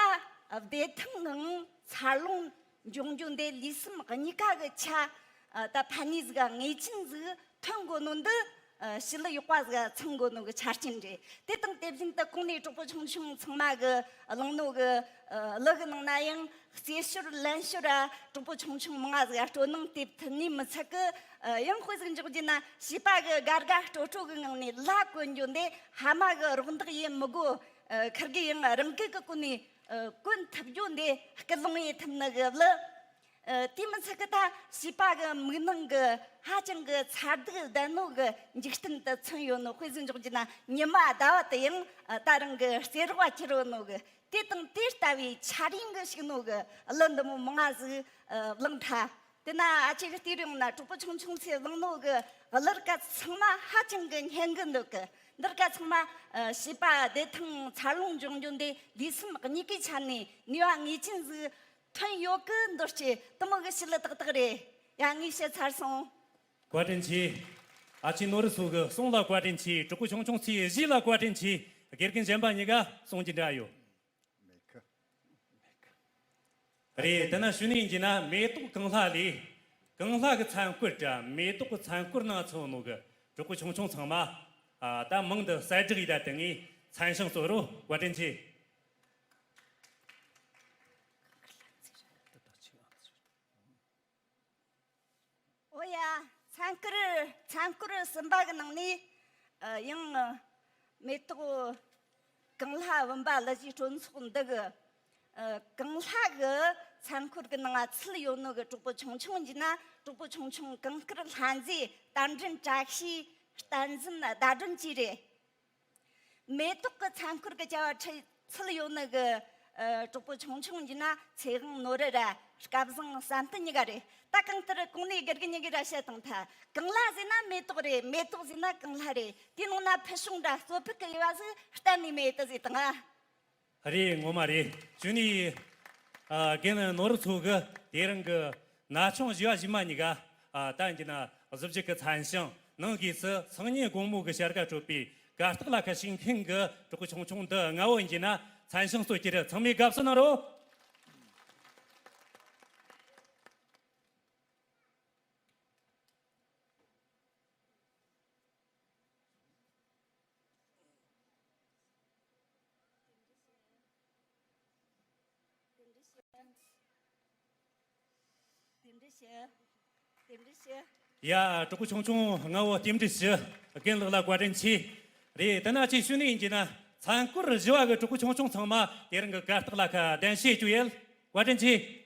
བདེ་ཐང་ངང་འཚར་ལོངས་འབྱུང་རྒྱུ་འདི་ལུས་སེམས་གཉིས་ཀ་གི་ཆ། ཨ། ད་ཕན་ནུས་ཟིག་ངེས་ཅན་ཟིག་ཐོན་དགོས་ནོ་འདི། ཨ། ཞི་ལུ་ཡག་པ་ཟིག་ཚང་དགོས་ནོ་གི་ཆ་རྐྱེན་རེད། དེ་དང་དེ་བཞིན་དུ་གོང་ནས་གྲོགས་པོ་ཆུང་ཆུང་ཚང་མ་གི་གླེང་ནོ་གི། ཨ། གླུ་གི་ནང་ན་ཡང་རྩེད་ཤོར་ལན་ཤོར་ར་གྲོགས་པོ་ཆུང་ཆུང་མང་ང་ཟིག་སྤྲོ་སྣང་སྟེར་ཐུབ་ནི་མི་ཚད་གི། ཨ། ཡང་དཔེ་ཟིག་འཇོག་རྒྱུ་ན་བྱིས་པ་གི་དགའ་དགའ་སྤྲོ་སྤྲོ་གི་ངང་ནས་ལ་གོན་རྒྱུ་འདི་ཕ་མ་གི་རོགས་འདེགས་ཡེད་མི་དགོས། ཨ། ཁིར་གི་ཡང་རང་སྐད་གི་སྒོ་ནས། ཨ། གོན་ཐུབ་རྒྱུ་འདི་སྐུལ་སློང་ཡེད་ཐུབ་ནི་གི་གླུ། ཨ། དེ་མི་ཚད་གི་ད་བྱིས་པ་གི་མིག་ནང་གི་ཧ་ཅང་གི་མཚར་སྡུག་ལྡན་ནོ་གི་འཇིག་རྟེན་དེ་མཚོན་ཡོད་ནོ། དཔེ་ཟིག་འཇོག་རྒྱུ་ན་ཉི་མ་ཟླ་བ་དེ་ཡང་། ཨ། ད་རང་གི་རྩེད་རོགས་གྱུར་ཡོད་ནོ་གི། དེ་དང་དེ་ལྟ་བུའི་འཆར་ཡན་གི་ཞུགས་ནོ་གི་གླུ་འདི་མོ་མང་ང་ཟིག་ཨ། བླངས་ཐལ། དེ་ན་ཨ་ཅེ་གི་ལྟོས་རེ་ཡོང་ན་གྲོགས་པོ་ཆུང་ཆུང་ཚོས་བླངས་ནོ་གི་གླུ་རིགས་ཚང་མ་ཧ་ཅང་གི་སྙན་གི་འདུག་གི། འདི་རིགས་ཚང་མ། ཨ། བྱིས་པ་བདེ་ཐང་འཚར་ལོངས་འབྱུང་རྒྱུ་འདི་ལུས་སེམས་གཉིས་ཀའི་ཆ་ནས་ནུས་པ་ངེས་ཅན་ཟིག་ཐོན་ཡོད་གི། འདོད་སྐྱེ་དེ་མོ་གི་ཞི་ལུ་ཏག་ཏག་རེད། ཡ། ངས་བཤད་ཚར་སོང་། བཀའ་དྲིན་ཆེ། ཨ་ཅེ་ནོར་བུ་མཚོ་གི་གསུང་ལ་བཀའ་དྲིན་ཆེ། གྲོགས་པོ་ཆུང་ཆུང་ཚོའི་གཞས་ལ་བཀའ་དྲིན་ཆེ། དགེ་རྒན་གཞན་པ་གཉིས་ཀ་གསུང་རྒྱུ་འདྲ་ཡོད། མེད་གི། རེད། དེ་ན་ཞུ་ནས་ཡིན་གྱི་ན་མེ་ཏོག་གངས་ལྷ་ལས། གངས་ལྷ་གི་མཚན་སྐོར་དྲ་མེ་ཏོག་གི་མཚན་སྐོར་ནང་ཚང་ནོ་གི་གྲོགས་པོ་ཆུང་ཆུང་ཚང་མ། ཨ། ད་མང་དུ་གསལ་བསྒྲགས་ཡིན་ད། དེ་ངས་མཚན་བྱང་གཙོ་རུ་བཀའ་དྲིན་ཆེ། ཨོ་ཡ། མཚན་སྐོར། མཚན་སྐོར་གསུམ་པ་གི་ནང་ནས། ཨ། ཡང་མེ་ཏོག་གངས་ལྷ་བུམ་པ་གླུ་གཞས་སྤྲོ་ཚོགས་འདི་གི། ཨ། གངས་ལྷ་གི་མཚན་སྐོར་གི་ནང་ཚུད་ཡོད་ནོ་གི་གྲོགས་པོ་ཆུང་ཆུང་གྱི་ན་གྲོགས་པོ་ཆུང་ཆུང་གངས་དཀར་ལྷ་མཛེས། རྟ་མགྲིན་བཀྲ་ཤིས། བསྟན་འཛིན་ཟླ་སྒྲོན་བཅས་རེད། མེ་ཏོག་གི་མཚན་སྐོར་གི་བྱ་བ་ཁྲིད་ཚུལ་ཡོད་ནི་གི། ཨ། གྲོགས་པོ་ཆུང་ཆུང་ཡིན་ན་ཚེ་དབང་ནོར་བུ་ར་སྐལ་བཟང་བསམ་གཏན་གཉིས་ཀ་རེད། ད་གང་ལྟར་གོང་ནས་དགེ་རྒན་གཉིས་ཀས་ར་བཤད་བཏང་ཐལ། གངས་ལྷ་ཟེར་ན་མེ་ཏོག་རེད། མེ་ཏོག་ཟེར་ན་གངས་ལྷ་རེད། དེའི་ནང་ན་ཕུལ་བྱུང་འདྲ་གཙོ་ཕལ་གི་དབྱེ་བ་ཟིག་གཏན་ནས་མེད་དུ་ཟེར་བཏང་ཨ། རེད། ངོ་མ་རེད། ཅུ་ནི། ཨ། རྒན་ནོར་བུ་མཚོ་གི་དེ་རིང་གི་ན་ཆུང་བཞི་བ་བཞི་མ་གཉིས་ཀ། ཨ། ད་ཡིན་གྱི་ན་གཟི་བརྗིད་ཀྱི་མཚན་བྱང་། ནང་སྒོས་སུ་སང་ཉིན་དགོང་མོ་གི་བྱ་དགའ་སྤྲོད་པའི་གར་སྟེགས་ལ་ཁ་ཞུགས་མཁན་གྱི་གྲོགས་པོ་ཆུང་ཆུང་འདི་ལྔ་བོ་ཡིན་གྱི་ན་མཚན་བྱང་སྩོལ་རྒྱུ་རེད། ཚང་མས་དགའ་བསུ་གནང་རོགས། ཞུ། རྟེན་འབྲེལ་ཞུ། ཡ། གྲོགས་པོ་ཆུང་ཆུང་ལྔ་བོ་རྟེན་འབྲེལ་ཞུ། རྒན་ལགས་ལ་བཀའ་དྲིན་ཆེ། རེད། དེ་ན་ཅིག་ཞུ་ནི་ཡིན་གྱི་ན། མཚན་སྐོར་བཞི་བ་གི་གྲོགས་པོ་ཆུང་ཆུང་ཚང་མ་དེ་རིང་གི་གར་སྟེགས་ལ་ཁ་གདན་ཞུ་བྱེད་རྒྱུ་ཡིན། བཀའ་དྲིན་ཆེ།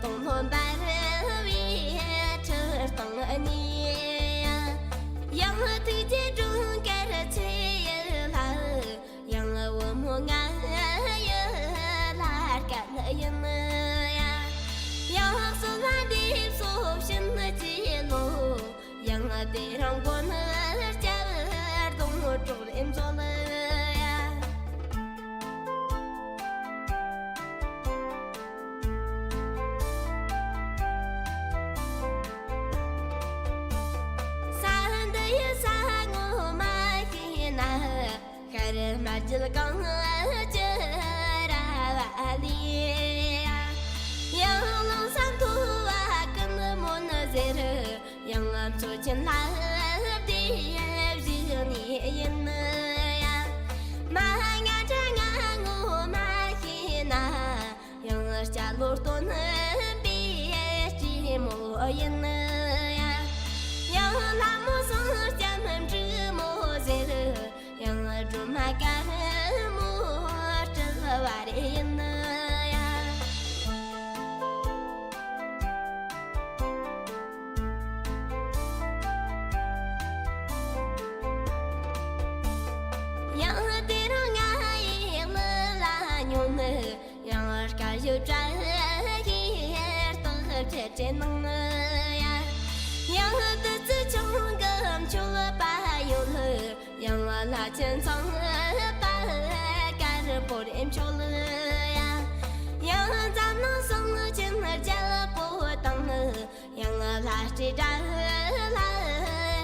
སྟོང་ལྷོད་འབར་བའི་ཁྲི་སྟེང་ནས། ཡང་ཐུགས་རྗེ་སྒྲོལ་དཀར་ཚེ་ཡི་ལྷ། ཡང་བུ་མོ་ང་ཡི་ལྷ་སྐལ་ཡིན། ཡང་གསོལ་བ་འདེབས་སོ་བྱིན་གྱིས་རློབས། ཡང་དེ་རིང་མགོན་སྐྱབས་གདོང་གྲོགས་རེ་མཛོད། ས་འདི་ཡི་ས་ངོ་མ་ཤེས་ན། ཤར་རྨ་རྒྱུད་གངས་ཀྱི་ར་བ་ལས། ཡང་ལོ་ས་མཐོ་བ་ཀུན་སྨོན་ཟེར། ཡང་མཚོ་ཆེན་ལྷ་བདེ་བཞུགས་ནས་ཡིན། མ་ང་དྲ་ང་ངོ་མ་ཤེས་ན། ཡང་སྐྱ་ལོ་སྟོན་པའི་སྐྱེས་མོ་ཡིན། ཡང་ལྷ་མོ་སངས་རྒྱས་འབྲུག་མོ་ཟེར། ཡང་སྒྲོལ་མ་དཀར་མོ་སྤྲུལ་བ་རེ་ཡིན། ཡང་དེ་རིང་ང་ཡི་ལུས་ལ་ཉོན། ཡང་དཀར་ཞུ་བཀྲ་ཤིས་རྟགས་བརྒྱད་ཁྲི་ནང་ཡ། ཡང་བདུད་རྩི་ཆང་གི་མཆོད་པ་ཡོད། ཡང་ལྷ་ཆེན་ཚངས་པ་དཀར་པོ་རེ་མཆོད་ཡ། ཡང་འཛམ་གླིང་སེང་ཆེན་རྒྱལ་པོ་དང་། ཡང་ལྷ་སྲས་དགྲ་ལྷ་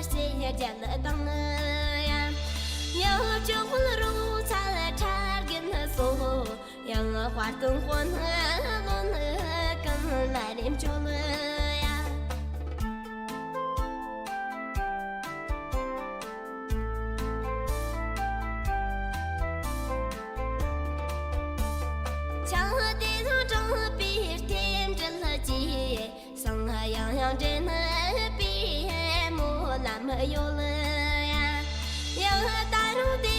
སྲས་རྒྱལ་དང་། ཡང་སྤྱི་དཔལ་རོལ་ཚལ་ཁྲ་རྒན་སོགས། ཡང་དཔལ་སྟོན་དཔོན་བློན་གང་མ་རེ་མཆོད་ཡ། ཆང་དེ་དང་དྲངས་པའི་རྟེན་འབྲེལ་གྱིས། སང་ཡང་ཡང་འདྲེན་པའི་སྨོན་ལམ་ཡོད་ཡ། ཡང་ད་རུང་དེ་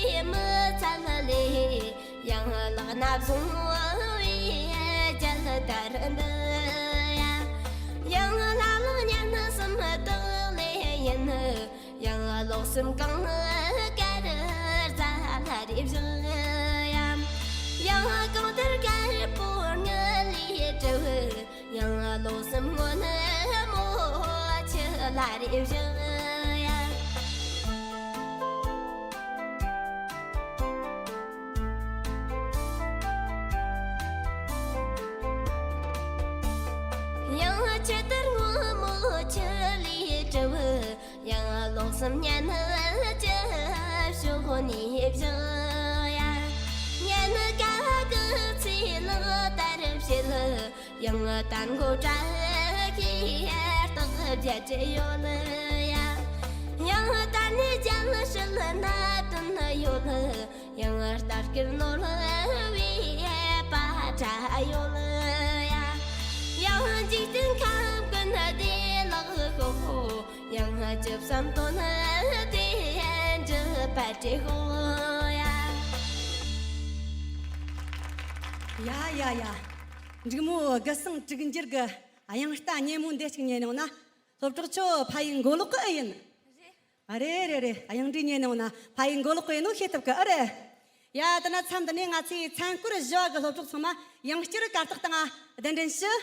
ཡི་མི་ཚད་ལས། ཡང་ལག་ན་བཟུང་བའི་རྒྱལ་དར་འདི་ཡ། ཡང་ལྷ་ལག་གཉན་གསུམ་དག་ལས་ཡིན། ཡང་ལོག་གསུམ་གང་དཀར་རྫ་ལྷ་རེ་བཞག་ཡ། ཡང་གང་ལྟར་དཀར་པོ་དངུལ་ལས་གྲུབ། ཡང་ལོག་གསུམ་སྔོན་མོ་ཆུ་ལྷ་རེ་བཞག་ཡ། ཡང་ཆུ་གཏེར་སྔོན་མོ་ཆུ་ལས་གྲུབ། ཡང་ལོག་གསུམ་གཉན་གྱི་ཕྱོགས་ནས་བཞག་ཡ། གཉན་ཀ་གི་ཚེ་ལག་བསྟར་བྱེད། ཡང་དར་མགོ་བཀྲ་ཤིས་རྟགས་བརྒྱད་ཅུ་ཡོད་ཡ། ཡང་དར་ནས་རྒྱལ་སྲིད་སྣ་བདུན་ཡོད། ཡང་རྟ་དཀར་ནོར་བུའི་པ་ཏྲ་ཡོད་ཡ། ཡང་འཇིག་རྟེན་ཁམས་ཀུན་བདེ་བླག་ཤོག། ཡང་བཅུ་བསམ་དོན་དེ་འགྲུབ་པར་བྱེད་ཤོག་ཡ། ཡ་ཡ་ཡ། འབྲུག་མོ་དགུ་སང་དྲུག་འགྱུར་གི་དབྱངས་རྟ་སྙན་མོ་འདི་གཅིག་ཉན་ཡོང་ན། སློབ་གྲོགས་ཁྱོད་ཕ་ཡུལ་མགོ་ལོག་གི་ཨེ་ཡིན། རེད། རེད་རེད་རེད། དབྱངས་འགྲོས་ཉན་ཡོང་ན་ཕ་ཡུལ་མགོ་ལོག་གི་ཡིན་ནོ་ཤེས་ཐུབ་གི་ཨེ་རེད། ཡ་དེ་ན་མཚམས་འདི་ནས་ང་ཚོའི་མཚན་སྐོར་བཞི་བ་གི་སློབ་གྲོགས་ཚང་མ་ཡང་བསྐྱར་གར་སྟེགས་སྟེང་ང་གདན་འདྲེན་ཞུ།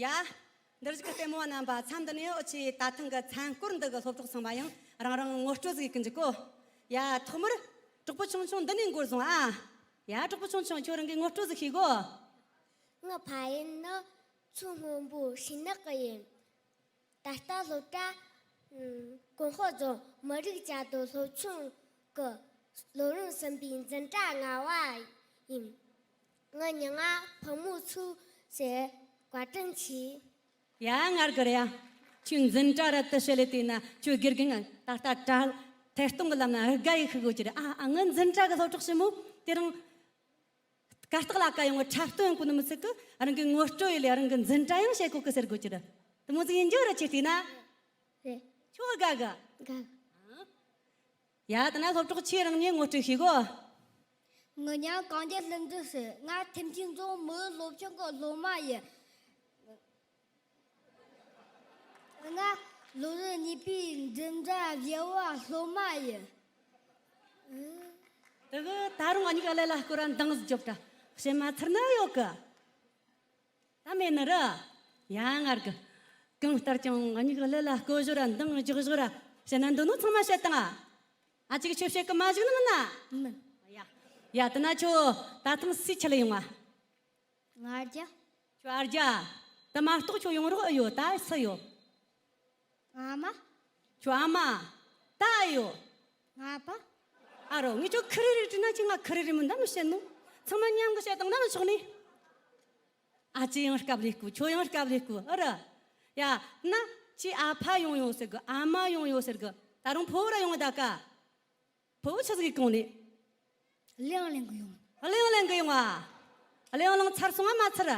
ཡ། འདིར་བཞུགས་ཀྱི་ལྟད་མོ་བ་རྣམ་པ། མཚམས་འདི་ནས་འུ་ཆོས་ད་ཐེངས་ཀྱི་མཚན་སྐོར་འདི་གི་སློབ་གྲོགས་ཚང་མ་ཡང་རང་རང་ངོ་སྤྲོད་ཟིག་གི་འཇུག་གོ། ཡ་ཐོག་མར་གྲོགས་པོ་ཆུང་ཆུང་འདི་ནས་འགོར་སོང་ཨ། ཡ་གྲོགས་པོ་ཆུང་ཆུང་ཁྱོད་རང་གི་ངོ་སྤྲོད་ཟིག་ཤེས་གོ། ངའི་ཕ་ཡུལ་ནི་མཚོ་སྔོན་པོའི་ཤིང་ནགས་ཀྱི་ཡིན། ད་ལྟ་སློབ་གྲྭ་ཀུན་དཔལ་རྫོང་མི་རིགས་བཅའ་སྡོད་སློབ་ཆུང་གི་སློབ་རིམ་གསུམ་པའི་འཛིན་གྲྭ་ལྔ་བ་ཡིན། ངའི་མྱིང་ང་ཕག་མོ་མཚོ་ཟེར། བཀའ་དྲིན་ཆེ། ཡ་ངར་གི་རེད་ཡ། ཁྱོད་འཛིན་གྲྭ་ར་དུ་ཤེས་ལེ་དེ་ན་ཁྱོད་དགེ་རྒན་ད་ལྟ་གྲྭ་ཐད་གཏོང་གི་ལམ་ན་དགའ་ཡི་ཤི་དགོས་ཀྱི་རེད་ཨ། ཨ་ངའི་འཛིན་གྲྭ་གི་སློབ་གྲོགས་ཞིག་མོ་དེ་རིང་གར་སྟེགས་ལ་ཀ་ཡོང་བའི་འཁྲབ་སྟོན་ཡོང་གི་ནི་མི་ཚད་གི་རང་གི་ངོ་སྤྲོད་ཡི་ལས་རང་གི་འཛིན་གྲྭ་ཡང་བཤད་གོ་གི་ཟེར་དགོས་ཀྱི་རེད། དེ་མོ་ཟིག་ཡིན་རྒྱུ་ར་ཆེ་བལྟས་ན། རེད། ཁྱོད་དགའ་གི། དགའ། ཡ་ད་ན་སློབ་གྲོགས་ཁྱེད་རང་ཉིད་ངོ་སྤྲོད་ཞུས་གོ། ངའི་མྱིང་གངས་རྒྱལ་ལྷུན་གྲུབ་ཟེར། ང་ཐེམ་ཆེན་རྫོང་མི་ལོ་ཆུང་གི་སློབ་མ་ཡིན། ང་ལོ་རིམ་གཉིས་པའི་འཛིན་གྲྭ་བཞི་བ་སློབ་མ་ཡིན། དེ་གི་ད་རུང་ཨ་མྱེས་ཀླད་ལ་སྐོར་ར་འདང་ཟིག་རྒྱོབ་དྲ། བཤད་མ་ཚར་ན་ཡོད་གི། ད་མེད་ནི་ར། ཡ་ངར་གི། གང་ལྟར་ཀྱང་ཨ་མྱེས་ཀླད་ལ་སྐོར་ཞོར་ར་འདང་རྒྱག་ཞོར་ར་བཤད་ན་འདོད་ནོ་ཚང་མ་བཤད་དང་ཨ། ཨ་ཅིག་ཁྱོད་བཤད་གི་མ་བཞག་ནི་མིན་ན། མིན། ཡ། ཡ་དེ་ན་ཁྱོད་ད་ཐེངས་སུའི་ཆེད་ལ་ཡོང་ང་། ང་རྒྱ། ཁྱོད་ཨ་རྒྱ། དེ་མ་གཏོགས་ཁྱོད་ཡོང་རོགས་ཨེ་ཡོད། ད་སུ་ཡོད། ང་མ། ཁྱོད་ཨ་མ། ད་ཨེ་ཡོད། ང་པ། ཨ་རོ་ངས་ཁྱོད་ཁི་རི་རི་དྲིས་ན་ཁྱོས་ང་ཁི་རི་རི་མིན་ད་མི་བཤད་ནོ། ཚང་མ་མཉམ་གི་བཤད་དང་ན་མི་ཆོག་ནི། ཨ་ཅེ་ཡང་སྐབས་ལས་སྐུ། ཁྱོད་ཡང་སྐབས་ལས་སྐུ་ཨ་ར། ཡ། ན། ཁྱོས་ཨ་ཕ་ཡོང་ཡོད་ཟེར་གི། ཨ་མ་ཡོང་ཡོད་ཟེར་གི། ད་རུང་ཕོ་བོ་ར་ཡོང་ད་ཀ། ཕོ་བོ་ཆི་ཟིག་གི་གོང་ནས། གླེང་གླེང་གི་ཡོང་། གླེང་གླེང་གི་ཡོང་ཨ། གླེང་གླེང་ཚར་སོང་ཨ་མ་ཚར།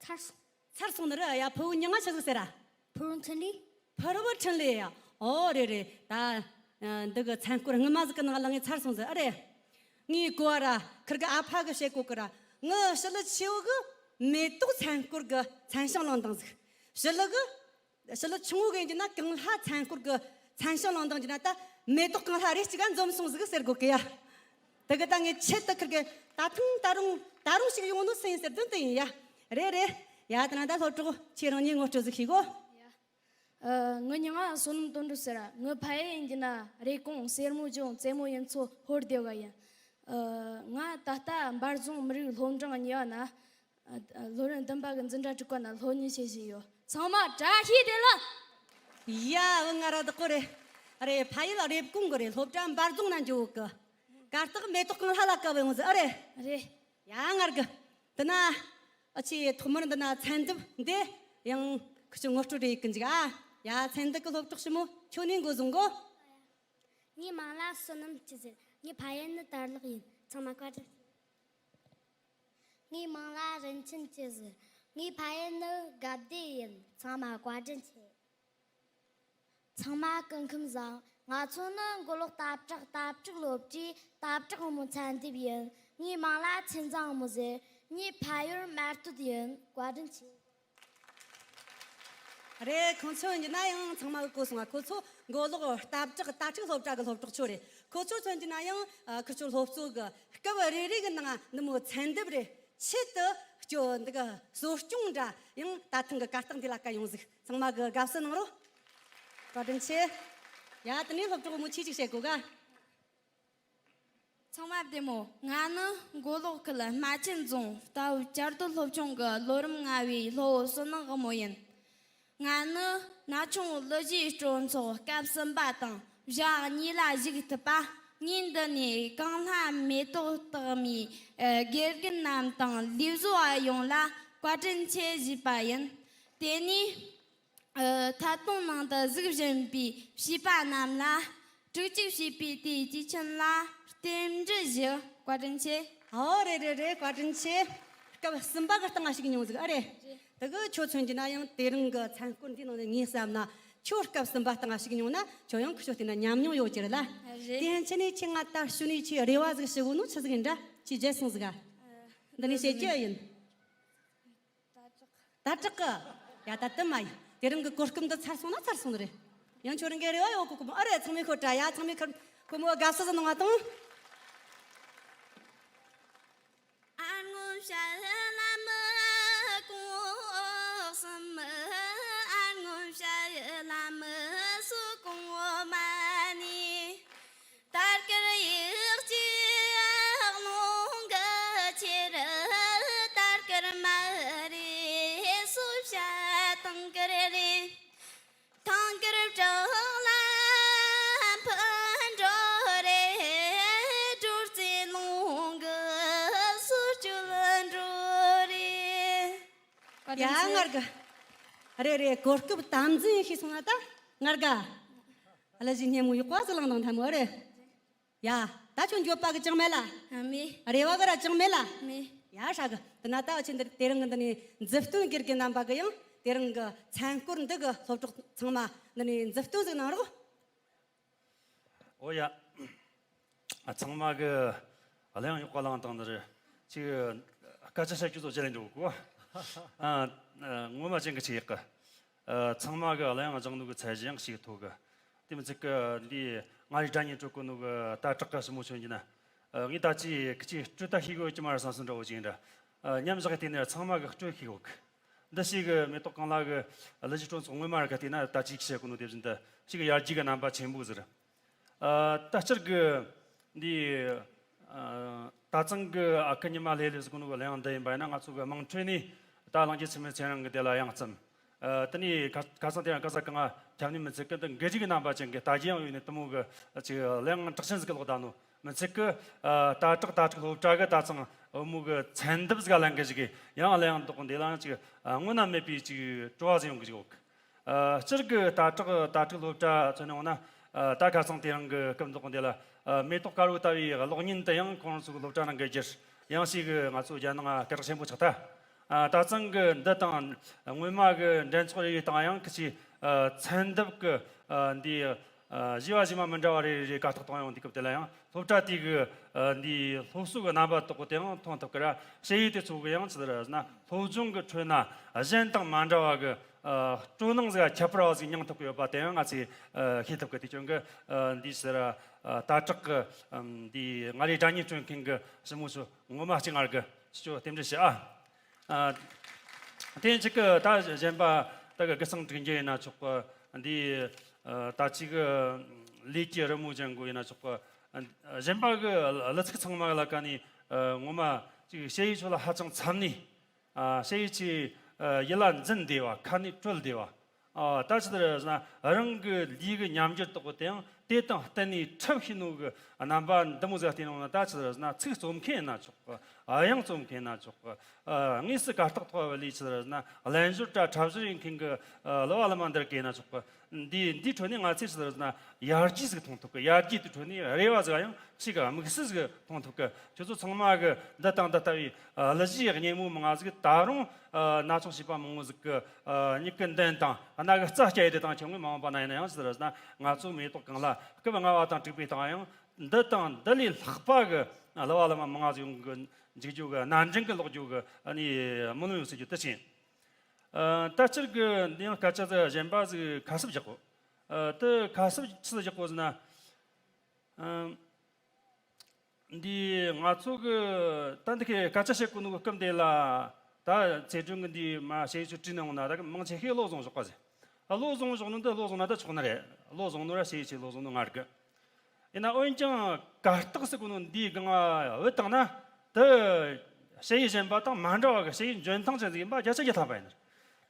ཚར་སོང་། ཚར་སོང་ནི་རེད་ཡ། ཕུ་བོ་མྱིང་ང་ཆི་ཟིག་ཟེར་ར། ཕུ་བོ་འཕྲིན་ལས། ཕུ་བོ་འཕྲིན་ལས་ཡ། ཨོ་རེད་རེད་ད། ཨ། འདི་གི་མཚན་སྐོར་སྔོན་མ་ཟིག་གི་ནང་ལ་ངས་ཚར་སོང་ཟིག་ཨ་རེད། ངའི་གོ་བ་ར་ཁིར་གི་ཨ་ཕ་གི་བཤད་གོ་གི་ར། ངི་ཞི་ལི་ཆེ་བོ་གི་མེ་ཏོག་མཚན་སྐོར་གི་མཚན་བྱང་བླངས་དང་ཟིག་ཞི་ལི་གི། ཞི་ལི་ཆུང་བོ་གི་ཡིན་རྒྱུ་ན་གངས་ལྷ་མཚན་སྐོར་གི་མཚན་བྱང་བླངས་དང་རྒྱུ་ན་ད་མེ་ཏོག་གངས་ལྷ་རེ་གཅིག་ག་འཛོམས་སོང་ཟིག་ཟེར་དགོས་གི་ཡ། དེ་གི་ད་ངས་ཆེད་དུ་ཁིར་གི་ད་ཐེངས་ད་རུང་ད་རུང་ཞིག་ཡོང་ནོ་སུ་ཡིན་ཟེར་དོན་དུ་ཡིན་ཡ། རེད་རེད། ཡ་དེ་ན་ད་སློབ་གྲོགས་ཁྱེད་རང་ཉིད་ངོ་སྤྲོད་ཟིག་ཞུས་གོ། ཨ། ངའི་མྱིང་ང་བསོད་ནམས་དོན་གྲུབ་ཟེར། ངའི་ཕ་ཡུལ་ཡིན་རྒྱུ་ན་རེབ་གོང་སེར་མོ་ལྗོངས་རྩེ་མོ་ཡུལ་ཚོ་ཧོར་སྡེ་བ་ཡིན། ཨ། ང་ད་ལྟ་འབའ་རྫོང་མི་རིགས་སློབ་འབྲིང་གཉིས་པ་ན། ཨ། ལོ་རིམ་བདུན་པ་གི་འཛིན་གྲྭ་དྲུག་པ་ན་སློབ་གཉེར་བྱེད་བཞིན་ཡོད། ཚང་མ་བཀྲ་ཤིས་བདེ་ལེགས། ཡ་བུ་ང་ར་བདག་པོ་རེད། ཨ་རེད། ཕ་ཡུལ་རེབ་གོང་གི་རེད། སློབ་གྲྭ་འབའ་རྫོང་ན་འགྱོ་གི། གར་སྟེགས་མེ་ཏོག་གངས་ལྷ་ལ་བཀབ་ཡོང་ཟིག་ཨ་རེད། རེད། ཡ་ངར་གི། དེ་ན། ཨ་ཅེ་ཐོག་མར་འདི་ན་མཚན་འདེབས་འདི་ཡང་ཁུ་ཆུ་ངོ་སྤྲོད་རེ་ཡིག་གི་འཇུག་ཨ། ཡ་མཚན་འདེབས་གི་སློབ་གྲོགས་ཞི་མོ་ཁྱོད་ནས་འགོ་བཟུང་གོ། ངའི་མིང་ལ་བསོད་ནམས་སྐྱིད་ཟེར། ངའི་ཕ་ཡུལ་ནི་དར་ལག་ཡིན། ཚང་མ་བཀའ་དྲིན་ཆེ། ངའི་མིང་ལ་རིན་ཆེན་སྐྱིད་ཟེར། ངའི་ཕ་ཡུལ་ནི་དགའ་བདེ་ཡིན། ཚང་མ་བཀའ་དྲིན་ཆེ། ཚང་མ་སྐུ་ཁམས་བཟང་། ང་ཚོ་ནི་མགོ་ལོག་སྟབས་ཁྲག་སྟབས་ཁྲག་སློབ་གྲྭའི་སྟབས་ཁྲག་ངོ་མཚན་འདེབས་ཡིན། ངའི་མིང་ལ་ཆོས་འཛིན་ངོ་ཟེར། ངའི་ཕ་ཡུལ་སྨད་སྟོད་ཡིན། བཀའ་དྲིན་ཆེ། རེད། ཁོང་ཚོ་ཡིན་ན་ཡང་ཚང་མ་གོ་སོང་ང་། ཁོ་ཚོ་མགོ་ལོག་སྟབས་ཁྲག་སྟབས་ཁྲག་སློབ་གྲྭ་གི་སློབ་གྲོགས་ཚོ་རེད། ཁོ་ཚོ་ཚོ་ཡིན་ན་ཡང་ཁོ་ཚོ་སློབ་གཙོ་གི་སྐབས་རེ་རེ་གི་ནང་ནི་མོ་མཚན་འདེབས་རེད། ཆེད་དུ་སྐྱོ་འདི་གི་གསོ་སྐྱོང་འདྲ་ཡང་ད་ཐེངས་གི་གར་སྟེགས་འདི་ལ་བཀའ་ཡོང་ཟིག་ཚང་མ་གི་དགའ་བསུ་གནང་རོགས། བཀའ་དྲིན་ཆེ། ཡ་དེ་ནས་སློབ་གྲོགས་མོ་ཆེ་ཅིག་བཤད་གོ་ག་ཚང་མ་བདེ་མོ། ང་ནི་མགོ་ལོག་ཁུལ་རྨ་ཆེན་རྫོང་རྟའུ་བྱ་རྡོར་སློབ་ཆུང་གི་ལོ་རིམ་ལྔ་བའི་སློབ་བུ་བསོད་ནམས་དབང་མོ་ཡིན། ང་ནི་ན་ཆུང་གླུ་གཞས་སྤྲོ་ཚོགས་སྐབས་གསུམ་པ་དང་བཞག་གཉིས་ལ་ཞུགས་ཐུབ་པ། ངས་འདི་ནས་གངས་ལྷ་མེ་ཏོག་རྟགས་མའི་དགེ་རྒན་རྣམས་དང་ལས་བཟོ་བ་ཡོངས་ལ་བཀའ་དྲིན་ཆེ་ཞུས་པ་ཡིན། དེ་ནས། ཨ། ཐད་གཏོང་ནང་དུ་གཟིགས་བཞིན་པའི་བྱིས་པ་རྣམས་ལ་དྲུག་གཅིག་བྱིས་པའི་དུས་དཀྱིལ་ཆེན་ལ་རྟེན་འབྲེལ་ཞུ། བཀའ་དྲིན་ཆེ། ཨོ་རེད་རེད་རེད། བཀའ་དྲིན་ཆེ། སྐབས་གསུམ་པ་གི་སྟེང་ང་ཞུགས་མྱོང་ཟིག་ཨ་རེད། དེ་གི་ཁྱོད་མཚོན་གྱི་ན་ཡང་དེ་རིང་གི་མཚན་སྐོར་འདིའི་ནང་ནས་ངས་བསམ་ན་ཁྱོད་སྐབས་གསུམ་པ་སྟེང་ང་ཞུགས་མྱོང་ན་ཁྱོད་ཡང་ཁུ་ཆོ་དེ་ན་ཉམས་མྱོང་ཡོད་ཀྱི་རེད་ལ། རེད། དེ་ཡན་ཆད་ནས་ཁྱེད་ང་ད་ཞུ་ནས་ཁྱེད་རེ་བ་ཟིག་ཞུ་གོ་ནོ་ཆི་ཟིག་ཡིན་འདྲ་ཁྱེད་བརྗེད་སོང་ཟིག་ཨ། འདི་ནས་བཤད་རྒྱུ་ཡིན། ད་དྲག་གི། ཡ་ད་དུ་མ་ཡིན། དེ་རིང་གི་གོ་སྐབས་འདི་ཚར་སོང་ན་ཚར་སོང་ནི་རེད། ཡང་ཁྱོད་རང་གི་རེ་བ་ཡོད་གི་ཁོ་མོ་ཨ་རེད། ཚང་མས་ཁོ་དྲ་ཡ་ཚང་མས་ཁོ་མོ་དགའ་བསུ་ཟིག་གནང་བ་དང་། ཨ་སྔོན་བཤད་ལམ་གོང་གསུམ། ཨ་སྔོན་བཤད་ལམ་སུ་གོང་མ་ནི། དར་དཀར་ཡིག་གཅིག་རླུང་གི་ཆེ་རུ། དར་དཀར་མ་རེད་སུ་བྱ་ཐང་དཀར་རེད། ཐང་དཀར་བྲག་ལ་འཕུར་འགྲོ་རེད། དྲོད་རྩེ་རླུང་གི་སུ་སྐྱོད་འགྲོ་རེད། ཡ་ངར་ག་རེད་རེད། གོ་སྐབས་དམ་འཛིན་ཤེས་སོང་ན་ད་ངར་ག་ཨ་ལ་ཞིག་སྙན་མོ་ཡོད་པ་ཟི་ལང་དང་ཐ་མོ་རེད། ཡ། ད་ཁྱོད་འགྱོད་པ་གི་ཅང་མེད་ལ། མེད། རེ་བ་གི་ར་ཅང་མེད་ལ། མེད། ཡ་ཧྲ་གི། དེ་ན་ད་ཨ་ཆེ་འདི་དེ་རིང་གི་འདི་ནས་མཛུབ་སྟོན་དགེ་རྒན་རྣམ་པ་གི་ཡང་ དེ་རིང་གི་མཚན་སྐོར་འདི་གི་སློབ་གྲོགས་ཚང་མ་འདི་ནས་མཛུབ་སྟོན་ཟིག་གནང་རོགས། ཨོ་ཡ། ཚང་མ་གི་གླུ་དབྱངས་ཡག་པ་བླངས་བཏང་ནི་རེད། ཅིག་སྐད་ཆ་བཤད་རྒྱུ་ཚོ་བརྗེད་ལས་འགྲོ་གོ། ཨ། ངོ་མ་ཅན་གི་ཆེ་ཡག་གི། ཚང་མ་གི་གླུ་དབྱངས་སྦྱང་ནོ་གི་ཚད་གཞི་ཡང་ཞིག་མཐོ་གི། དེ་མི་ཚད་གི་འདི་ང་རེ་སྒྲ་སྙན་སྤྲོད་གོ་ནོ་གི་སྟར་ཊག་གི་ཞི་མོ་ཆོན་གྱི་ན། ངས་ད་ཅི་ཁི་ཅི་སྤྲོད་ད་ཤེས་གོ་གི་མ་རེད་བསམ་སོང་འདྲ་བོ་ཅིག་ཡིན་འདྲ། ཉམས་བཞག་གི་དེ་ནས་ཚང་མ་གི་སྤྲོད་ཤེས་གོ་གི། འདི་ཞིག་གི་མེ་ཏོག་གང་ལ་གི་གླུ་གཞས་སྤྲོ་ཚོགས་སྔོན་མ་ར་ག་དེ་ན་ད་ཅིག་བཤད་གོ་ནོ་དེ་བཞིན་དུ་ཞིག་གི་ཡར་རྒྱས་གི་རྣམ་པ་ཆེན་པོ་ཟེར། ད་སྤྱིར་གི་འདི་ད་ཚང་གི་ཨ་ཁུ་ཉི་མ་ལྷེ་ལྷེ་ཟེར་གོ་ནོ་གི་གླུ་དབྱངས་འདི་ཡིན་པ་ཡིན་ན། ང་ཚོ་གི་དམངས་ཁྲོད་ནས་ད་གླིང་རྗེ་ཚེ་མི་ཚེ་རིང་གི་དེ་ལ་དབྱངས་བརྩམས། དེ་ནས་ཁ་ཁ་སང་དེ་རིང་ག་ས་གང་ང་ཁྱབ་ནས་མི་ཚད་གི་འདི་འགུལ་རྒྱུ་གི་རྣམ་པ་ཅན་གི་ལྟ་རྒྱུ་ཡང་ཡོད་ནས་དེ་མོ་གི་ཅིག་གླུ་དབྱངས་གྲགས་ཅན་ཟིག་གི་ལོག་ད་ནོ། མི་ཚད་གི། ཨ། སྟར་ཊག་སྟར་ཊག་སློབ་གྲྭ་གི་ད་ཚང་བུ་མོ་གི་མཚན་འདེབས་ཟིག་ལེན་གི་ཞིག་གི་ཡང་གླུ་དབྱངས་འདི་དག་འདི་ལའང་ཅིག་ཨ། སྔོན་ན་མེད་པའི་ཅིག་སྤྲོ་བ་ཟིག་ཡོང་གི་ཞིག་ཡོད་གི། ཨ། སྤྱིར་གི་སྟར་ཊག་སྟར་ཊག་སློབ་གྲྭ་ཚོ་ནས་འོང་ན། ཨ། ད་ཁ་སང་དེ་རིང་གི་སྐབས་འདི་དག་འདི་ལ། ཨ། མེ་ཏོག་དཀར་པོ་ལྟ་བུའི་གློག་བརྙན་དེ་ཡང་ཁོང་ཚོ་གི་སློབ་གྲྭ་ནང་གི་བསྒྱུར་ཡང་ཞིག་གི་ང་ཚོ་རྒྱལ་ནང་སྐད་གྲགས་ཆེན་པོ་ཆགས་ཐལ། ཨ། ད་ཚང་གི་འདི་དང་སྔོན་མ་གི་འགྲན་ཚོགས་རེ་རེ་དང་ཡང་ཁི་ཆི། ཨ། མཚན་འདེབས་གི། ཨ། འདི། ཨ། གཞས་པ་གཞས་མ་མི་འདྲ་བ་རེ་རེ་རེ་གར་སྟེགས་གཏོང་ཡོང་དུས་སྐབས་དེ་ལ་ཡང་སློབ་གྲྭ་དེ་གི། ཨ། འདི་སློབ་གསོ་གི་རྣམ་པ་དག་གོ་དེའང་མཐོང་ཐུབ་ཀི་ར། དཔྱད་ཡིག་དེ་ཚོ་གི་ཡང་ཅི་ལྟར་ཟེར་ན་སློབ་སྦྱོང་གི་ཁྲོད་ན་གཞན་དང་མ་འདྲ་བ་གི། ཨ། སྤྲོ་སྣང་ཟིག་ཁྱད་པར་བ་ཟིག་མྱོང་ཐུབ་ཀི་ཡོད་པ་དེ་ཡང་ང་ཚོས། ཨ། ཤེས་ཐུབ་ཀི། དེ་སྐྱོན་གི། ཨ། འདི་ཟེར། ཨ། སྟར་ཊག་གི། ཨམ། འདི་ང་རེ་སྒྲ་སྙན་སྤྲོད་མཁན་གི་ཞི་མོ་ཚོ་ངོ་མ་སྤྱི་ངར་གི་ཅི་ཅོ་རྟེན་འབྲེལ་ཞུ་ཨ། ཨ། དེ་གཅིག་གི་ད་གཞན་པ་ད་གི་དགུ་ཚང་དྲུག་འགྱུར་ཡིན་ན་ཆོག་གི། འདི། ཨ། ད་ཅིག་གི་ལས་ཀྱི་རི་མོ་ཅན་གོ་ཡིན་ན་ཆོག་གི། ཨ། གཞན་པ་གི་གླུ་ཚིག་ཚང་མ་གི་ལ་ཀ་ནས། ཨ། ངོ་མ་ཅིག་དཔྱད་ཡིག་ཆོ་ལ་ཧ་ཅང་འཚམ་ནས། ཨ། དཔྱད་ཡིག་ཆེ། ཨ། ཡིད་ལ་འཛིན་བདེ་བ། ཁ་ནས་དྲོད་བདེ་བ། ཨ། ད་ཅི་ལྟར་ཟེར་ན་རང་གི་ལུས་ཀྱི་ཉམས་འགྱུར་དག་གོ་དེའང་དེ་དང་བསྟུན་ནས་འཁྲབ་ཤེས་ནོ་གི་རྣམ་པ་འདི་མོ་ཟིག་བསྟན་ཡོང་ན། ད་ཅི་ལྟར་ཟེར་ན་ཚིག་རྩོམ་མཁན་ཡིན་ན་ཆོག་གི། དབྱངས་རྩོམ་མཁན་ཡིན་ན་ཆོག་གི། ཨ། དངོས་སུ་གར་སྟེགས་ཐོག་བ་ལས་ཅི་ལྟར་ཟེར་ན་གླུ་གཞས་དྲ་འཁྲབ་གཞས་ཡིན་མཁན་གི། ཨ། གླུ་བ་གླུ་མ་འདི་རིགས་ཡིན་ན་ཆོག་གི། འདི་འདིའི་ཁྲོད་ནས་ང་ཚོས་ཅི་ལྟར་ཟེར་ན་ཡར་རྒྱས་ཟིག་མཐོང་ཐུབ་གི། ཡར་རྒྱས་དེ་ཁྲོད་ནས་རེ་བ་ཟིག་ཡང་ཅིག་དམིགས་བསལ་ཟིག་མཐོང་ཐུབ་གི། ཁྱོད་ཚོ་ཚང་མ་གི་འདི་དང་འདི་ལྟ་བུའི། ཨ། གླུ་གཞས་སྙན་མོ་མང་ང་ཟིག་ད་རུང་། ཨ། སྣ་ཚོགས་བྱིས་པ་མང་བོ་ཟིག་གི། ཨ། མྱིག་གི་མདུན་དང་རྣ་གི་རྩ་སྐྱེ་ཡི་དེ་དང་ཁྱོད་ངོས་མ་འོངས་པ་ན་ཡིན་ན་ཡང་ཅི་ལྟར་ཟེར་ན་ང་ཚོ་མེ་ཏོག་གང་ལ་སྐབས་ལྔ་བ་དང་དྲུག་པའི་སྟེང་ཡང་འདི་དང་འདི་ལས་ལྷག་པ་གི་གླུ་བ་གླུ་མ་མང་ང་ཟིག་ཡོང་གི་འཇུག་རྒྱུ་གི། སྣ་འདྲེན་གི་ལོག་རྒྱུ་གི། ཨ་ནི་སྨོན་ལམ་ཡོད་ཟེར་རྒྱུ་དེ་བྱིན། ཨ། ད་སྤྱིར་གི་འདི་ཡང་སྐད་ཆ་ཟིག་གཞན་པ་ཟིག་ཁ་གསབ་རྒྱག་གོ། ཨ། དེ་ཁ་གསབ་ཆི་ཟིག་རྒྱག་གོ་ཟེར་ན། ཨ། འདི་ང་ཚོ་གི་ད་འདི་གི་སྐད་ཆ་བཤད་གོ་ནོ་གི་སྐབས་འདི་ལ། ད་ཚེ་སྒྲོན་གི་འདི་མ་བཤད་ཡིག་ཆོ་བྲིས་ནས་འོང་ན་ད་གི་མང་ཆེ་ཤོས་བློ་བཟང་ཞོག་པ་ཟེར། ཨ། བློ་བཟང་ཞོག་ནོ་འདི་བློ་བཟང་ན་ད་ཆོག་ནི་རེད། བློ་བཟང་ནོ་ར་བཤད་ཡིག་ཆོ་བློ་བཟང་ནོ་ང་རིག་གི། ཡིན་ན་འོན་ཀྱང་གར་སྟེགས་ཟེར་གོ་ནོ་འདིའི་སྒང་བུད་བཏང་ན། དེ་དཔྱད་ཡིག་གཞན་པ་དང་མ་འདྲ་བ་གི་དཔྱད་ཡིག་འཇོན་ཐང་ཅན་ཟིག་ཡིན་པ་བརྒྱ་ཆ་བརྒྱ་ཐམ་པ་ཡིན་ནི།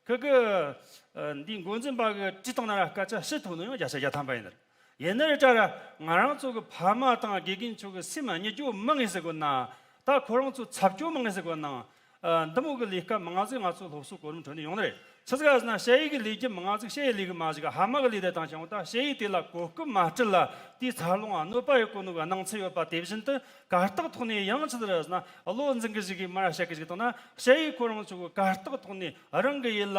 ཁི་གི། ཨ། འདིའི་འགོ་འཛིན་པ་གི་བྲིས་བཏང་ན་ར་སྐད་ཆ་བཤད་ཐུབ་ནོ་ཡང་བརྒྱ་ཆ་བརྒྱ་ཐམ་པ་ཡིན་ནི། ཡིན་ནི་རེད་དྲ་ར། ང་རང་ཚོ་གི་ཕ་མ་དང་དགེ་རྒན་ཚོ་གི་སེམས་གཉིད་རྒྱུ་མང་ངེས་ཟེར་གོ་ན། ད་ཁོ་རང་ཚོ་ཚབ་སྐྱོ་མང་ངེས་ཟེར་གོ་ན། ཨ། འདི་མོ་གི་ལས་ཀ་མང་ཟིག་ང་ཚོ་སློབ་གསོ་གོ་རིམ་ཁྲོད་ནས་ཡོང་ནི་རེད། ཆི་ཟིག་ཟེར་ན་དཔྱད་ཡིག་གི་ལས་རྒྱུ་མང་ཟིག་དཔྱད་ཡིག་ལས་གི་མ་ཟིག་ཕ་མ་གི་ལས་དེ་དང་ཅང་ད་དཔྱད་ཡིག་དེ་ལ་གོ་སྐབས་མ་སྤྲད་ལ་དེའི་འཚར་ལོངས་གནོད་པ་ཡོད་གོ་ནོ་གི་སྣང་ཚུལ་ཡོད་པ་དེ་བཞིན་དུ། གར་སྟེགས་ཐོག་ནས་ཡང་ཅི་ཟེར་ན་བློ་འཛིན་གི་ཞིག་གིས་མར་བཤད་གི་ཞིག་བཏང་ན། དཔྱད་ཡིག་ཁོ་རང་ཚོ་གི་གར་སྟེགས་ཐོག་ནས་རང་གི་ཡིད་ལ་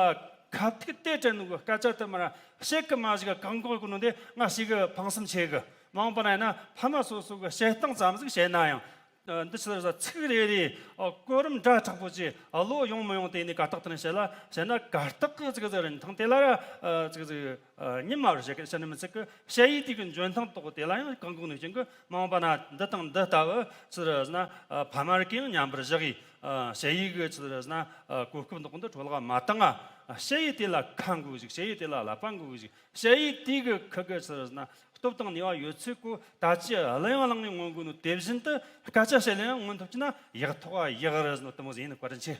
ཁ་ཐུག་དེ་དྲན་ནོ་གི་སྐད་ཆ་དེ་མར་བཤད་གི་མ་ཞིག་གང་གོ་གི་ནོ་དེ་ང་ཞིག་གི་ཕངས་སེམས་ཆེ་གི། མ་འོངས་པ་ན་ཡིན་ན་ཕ་མ་སོ་སོ་གི་བཤད་སྟངས་ཙམ་ཟིག་བཤད་ན་ཡང་། ཨ། འདི་ཕྱིར་ས་ཚིག་རེ་རེ། ཨ། གོ་རིམ་སྒྲ་དྲག་པོ་ཅིག་ཨ་བློ་ཡོང་མི་ཡོང་དེ་ནས་གར་སྟེགས་དེ་ནས་བཤད་ལ་བཤད་ན། གར་སྟེགས་གི་ཅིག་ཟིག་རིན་ཐང་དེ་ལ་ར། ཨ། ཅིག་ཟིག་ཨ། ཉིན་མ་རུ་བཤད་གི་བཤད་ནི་མི་ཚད་གི། དཔྱད་ཡིག་དེ་གི་འཇོན་ཐང་དག་དེ་ལ་ཡང་གང་གོ་ནས་ཅན་གི། མ་འོངས་པ་ན་འདི་དང་འདི་ལྟ་བུ་ཕྱིར་ས་ན། ཨ། ཕ་མ་རིགས་ཀྱིས་ཡང་མཉམ་པར་བཞག་གི། ཨ། དཔྱད་ཡིག་གི་ཕྱིར་ས་ན། ཨ། གོ་སྐབས་དག་འདི་འཕྲོ་བརླག་མ་བཏང་ང་། དཔྱད་ཡིག་དེ་ལ་ཁ་འགུག་ཞིག་དཔྱད་ཡིག་དེ་ལ་ཀླད་པ་འགུག་ཞིག་དཔྱད་ཡིག་དེ་གི་ཁུ་གི་ཕྱིར་ས་ན། སྟོབས་དང་ནུས་པ་ཡོད་ཚད་གོ་ད་ཅི་གླུ་དབྱངས་བླངས་ནས་ངོམ་གོ་ནོ་དེ་བཞིན་དུ་སྐད་ཆ་བཤད་ལ་ཡང་ངོམ་ཐུབ་ཀྱི་ན་ཡག་ཐོག་ཡག་རེད་ཟེར་ནོ་དེ་མོ་ཟིག་ཡིན། བཀའ་དྲིན་ཆེ།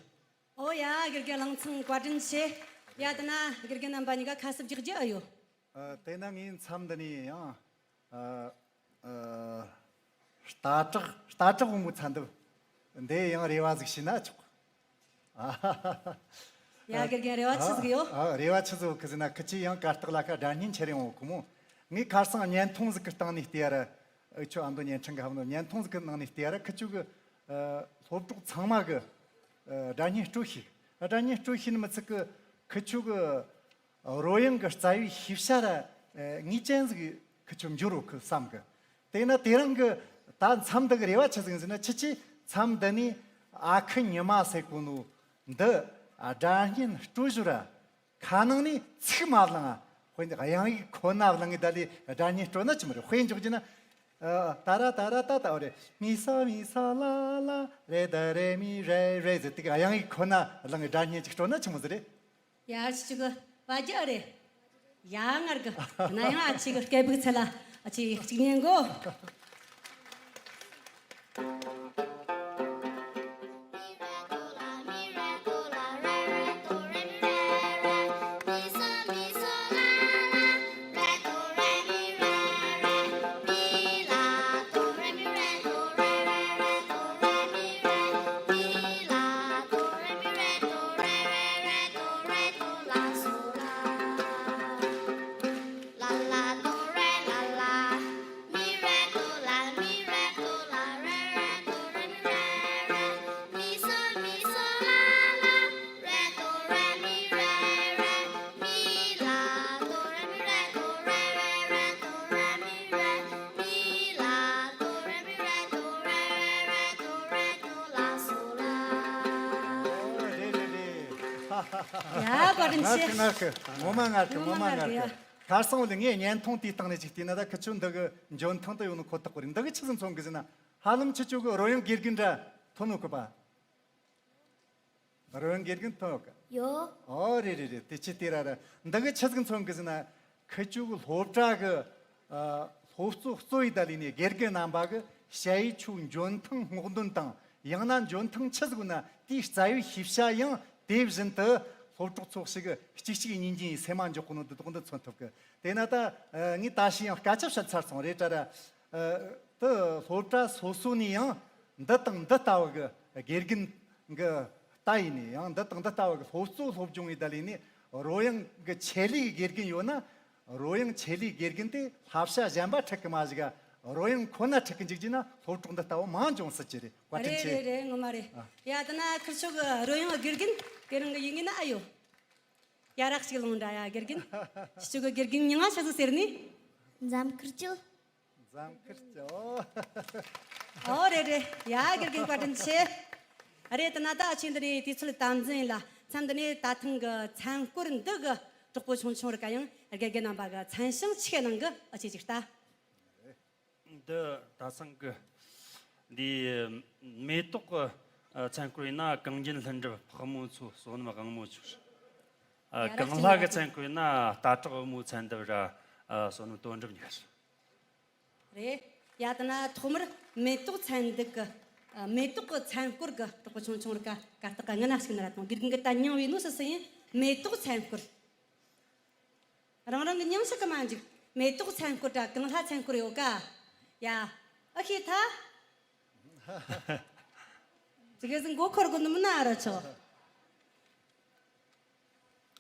ཨོ་ཡ། དགེ་རྒན་གླིང་ཚང་བཀའ་དྲིན་ཆེ། ཡ། དེ་ན་དགེ་རྒན་རྣམ་པ་གཉིས་ཀ་ཁ་གསབ་རྒྱག་རྒྱུ་ཨེ་ཡོད། ཨ། དེ་ན་ངའི་མཚམས་འདི་ནས་ཡང་། ཨ། ཨ། སྟར་ཊག་སྟར་ཊག་བུ་མོའི་མཚན་འདེབས་འདི་ཡང་རེ་བ་ཟིག་བྱས་ན་ཆོག་ཡ། དགེ་རྒན་རེ་བ་ཆི་ཟིག་ཡོད། ཨ། རེ་བ་ཆི་ཟིག་ཡོད་གི་ཟེར་ན། ཁི་ཆོས་ཡང་གར་སྟེགས་ལ་ཁ་སྒྲ་སྙན་ཁྱེར་ཡོང་གོ་མོ། ངས་ཁ་སང་བརྙན་ཐུང་ཟིག་གི་སྟེང་ནས་བལྟས་ཡ་ར། འུ་ཆོ་ཨ་མདོ་བརྙན་འཕྲིན་གི་ཧ་མོ་བརྙན་ཐུང་ཟིག་གི་ནང་ནས་བལྟས་ཡ་ར། ཁི་ཆོ་གི། ཨ། སློབ་གྲོགས་ཚང་མ་གི། ཨ། སྒྲ་སྙན་སྤྲོད་ཤེས། སྒྲ་སྙན་སྤྲོད་ཤེས་ནི་མི་ཚད་གི། ཁི་ཆོ་གི་རོལ་དབྱངས་གི་རྩ་བའི་ཤེས་བྱ་ར་ངེས་ཅན་ཟིག་ཁི་ཆོ་འབྱོར་རོ་ཁི་བསམ་གི། དེས་ན་དེ་རིང་གི་ད་མཚམས་འདི་གི་རེ་བ་ཆི་ཟིག་ཟེར་ན། ཁྱེད་ཆོས་མཚམས་འདི་ནས་ཨ་ཁུ་ཉི་མ་ཟེར་གོ་ནོ་འདི་སྒྲ་སྙན་དཀྲོལ་ཞོར་ར། ཁ་ནང་ནས་ཚིག་མ་བླངས་ཨ། དཔེར་ན་དབྱངས་ཡིག་ཁོ་ན་བླངས་ངེ་ད་ལས་སྒྲ་སྙན་དཀྲོལ་ན་ཆི་མོ་རེད། དཔེ་འཇོག་རྒྱུ་ན། ཨ། ཏ་ར་ཏ་ར་ཏ་ཏ་འོ་རེད། མི་ས་མི་ས་ལ་ལ་རེ་ད་རེ་མི་རེ་རེ་ཟེར་དུས་དབྱངས་ཡིག་ཁོ་ན་བླངས་ངེ་སྒྲ་སྙན་ཅིག་དཀྲོལ་ན་ཆི་མོ་ཟིག་རེད། ཡར་ཅིག་གི་བ་རྒྱ་རེད། ཡ་ངར་གི་ན་ཡང་ཨ་ཅིག་གི་སྐད་སྦུག་ཚད་ལ་ཨ་ཅིག་གཅིག་ཉན་གོ། ཡ་བཀའ་དྲིན་ཆེ། ངར་གི་ངར་གི། ངོ་མ་ངར་གི། ངོ་མ་ངར་གི། ངོ་མ་ངར་གི། ཡ། ཁར་སང་བོ་ལ་ངས་བརྙན་ཐུང་དེའི་སྟེང་ནས་ཅིག་བལྟས་ན་ད་ཁི་ཆོ་འདི་གི་འཇོན་ཐང་དུ་ཡོང་ནི་ཁོ་ཐག་གི་རེད། འདི་གི་ཆི་ཟིག་མཚོན་གི་ཟེར་ན། ཧ་ལམ་ཁྱེད་ཆོ་གི་རོལ་དབྱངས་དགེ་རྒན་འདྲ་ཐོན་ནོ་གི་པ། རོལ་དབྱངས་དགེ་རྒན་ཐོན་ཡོད་གི། ཡོད། ཨོ་རེད་རེད་རེད། དེ་ཆི་དེ་ར་ར། འདི་གི་ཆི་ཟིག་མཚོན་གི་ཟེར་ན། ཁི་ཆོ་གི་སློབ་གྲྭ་གི་ཨ་སློབ་གཙོ་གཙོ་ཡི་ད་ལས་ནས་དགེ་རྒན་རྣམ་པ་གི་ཞ་ཡི་ཆོ་འཇོན་ཐང་སྔོག་འདོན་དང་། ཡང་ན་འཇོན་ཐང་ཆི་ཟིག་ན་དེའི་རྩ་བའི་ཤེས་བྱ་ཡང་དེ་བཞིན་དུ་སློབ་གྲོགས་ཚོ་ཞིག་གི་གཅིག་གཅིག་གཉིས་གཉིས་སེམས་མ་འཇོག་གོ་ནོ་འདི་དག་འདི་མཚོན་ཐུབ་གི། དེས་ན་ད་ཨ་ངས་ད་ཞིག་ཡང་སྐད་ཆ་བཤད་ཚར་སོང་རེད་དྲ་ར། ཨ་དེ་སློབ་གྲྭ་སོ་སོ་ནས་ཡང་འདི་དང་འདི་ལྟ་བུ་གི་དགེ་རྒན་གི་ལྟ་ཡིན་ནས། ཡང་འདི་དང་འདི་ལྟ་བུ་གི་སློབ་གཙོ་སློབ་སྦྱོང་ཡི་ད་ལས་ནས་རོལ་དབྱངས་གི་ཆེད་ལས་དགེ་རྒན་ཡོད་ན། རོལ་དབྱངས་ཆེད་ལས་དགེ་རྒན་དེ་བསླབ་བྱ་གཞན་པ་ཁྲིད་གི་མ་བཞག་ག། རོལ་དབྱངས་ཁོ་ན་ཁྲིད་གི་འཇུག་རྒྱུ་ན་སློབ་གྲོགས་འདི་ལྟ་བུ་མང་འབྱུང་སྲིད་ཀྱི་རེད། བཀའ་དྲིན་རེད་ཆེ། རེད་རེད། ངོ་མ་རེད། ཨ། ཡ་དེ་ན་ཁིར་ཆོ་གི་རོལ་དབྱངས་དགེ་རྒན་དེ་རིང་གི་ཡིན་ངེས་ན་ཨ་ཡོད། ཡ་རག་ཅིག་ལོང་འདྲ་ཡ་དགེ་རྒན། ཁྱེད་ཆོ་གི་དགེ་རྒན་མྱིང་ང་ཆི་ཟིག་ཟེར་ནི། འཛམ་ཁིར་ཆོ། འཛམ་ཁིར་ཆོ། ཨོ་རེད་རེད། ཡ་དགེ་རྒན་བཀའ་དྲིན་ཆེ། རེད་དེ་ན་ད་ཨ་ཆེ་འདི་ནས་དུས་ཚོད་དམ་འཛིན་ཡིན་ལ། མཚམས་འདི་ནས་ད་ཐེངས་གི་མཚན་སྐོར་འདི་གི་གྲོགས་པོ་ཆུང་ཆུང་རིགས་ཀ་ཡང་དགེ་རྒན་རྣམ་པ་གི་མཚན་བྱང་ཆིག་གནང་གི། ཨ་ཆེ་ཅིག་ལྟ། འདི་ད་ཚང་གི་འདི་མེ་ཏོག་གི་ཨ་མཚན་སྐོར་ཡིན་ན། གངས་རྒྱན་ལྷུན་གྲུབ་ཕག་མོ་མཚོ་བསོད་ནམས་དབང་མོ་མཆོག་ཨ་ཡ་ར་གངས་ཅི་ལྷ་གི་ཡ་མཚན་སྐོར་ཡིན་ན། རྟ་བྲག་བུ་མོའི་མཚན་ལྡེབ་ར་ཨ་བསོད་ནམས་དོན་གྲུབ་གཉིས་ཀ་རེད། ཡ་དེ་ན་ཐོག་མར་མེ་ཏོག་མཚན་འདི་གི་ཨ་མེ་ཏོག་གི་མཚན་སྐོར་གི་གྲོགས་པོ་ཆུང་ཆུང་རིགས་ཀ་གར་སྟེགས་ཀ་སྔ་ན་ཞིག་ན་ར་དང་། དགེ་རྒན་གི་ད་མྱིང་བའི་ནོ་སི་སི་ཡིན། མེ་ཏོག་མཚན་སྐོར། རང་རང་གི་མྱིང་ཞིག་གི་མ་འཇིག། མེ་ཏོག་མཚན་སྐོར་དྲ་གངས་ལྷ་མཚན་སྐོར་ཡོད་ཀ། ཡ། ཨ་ཁྱེད་ཐ། ཅི་གེ་ཟིག་མགོ་འཁོར་གོ་ནི་མིན་ན་ཨ་ར་ཆོ།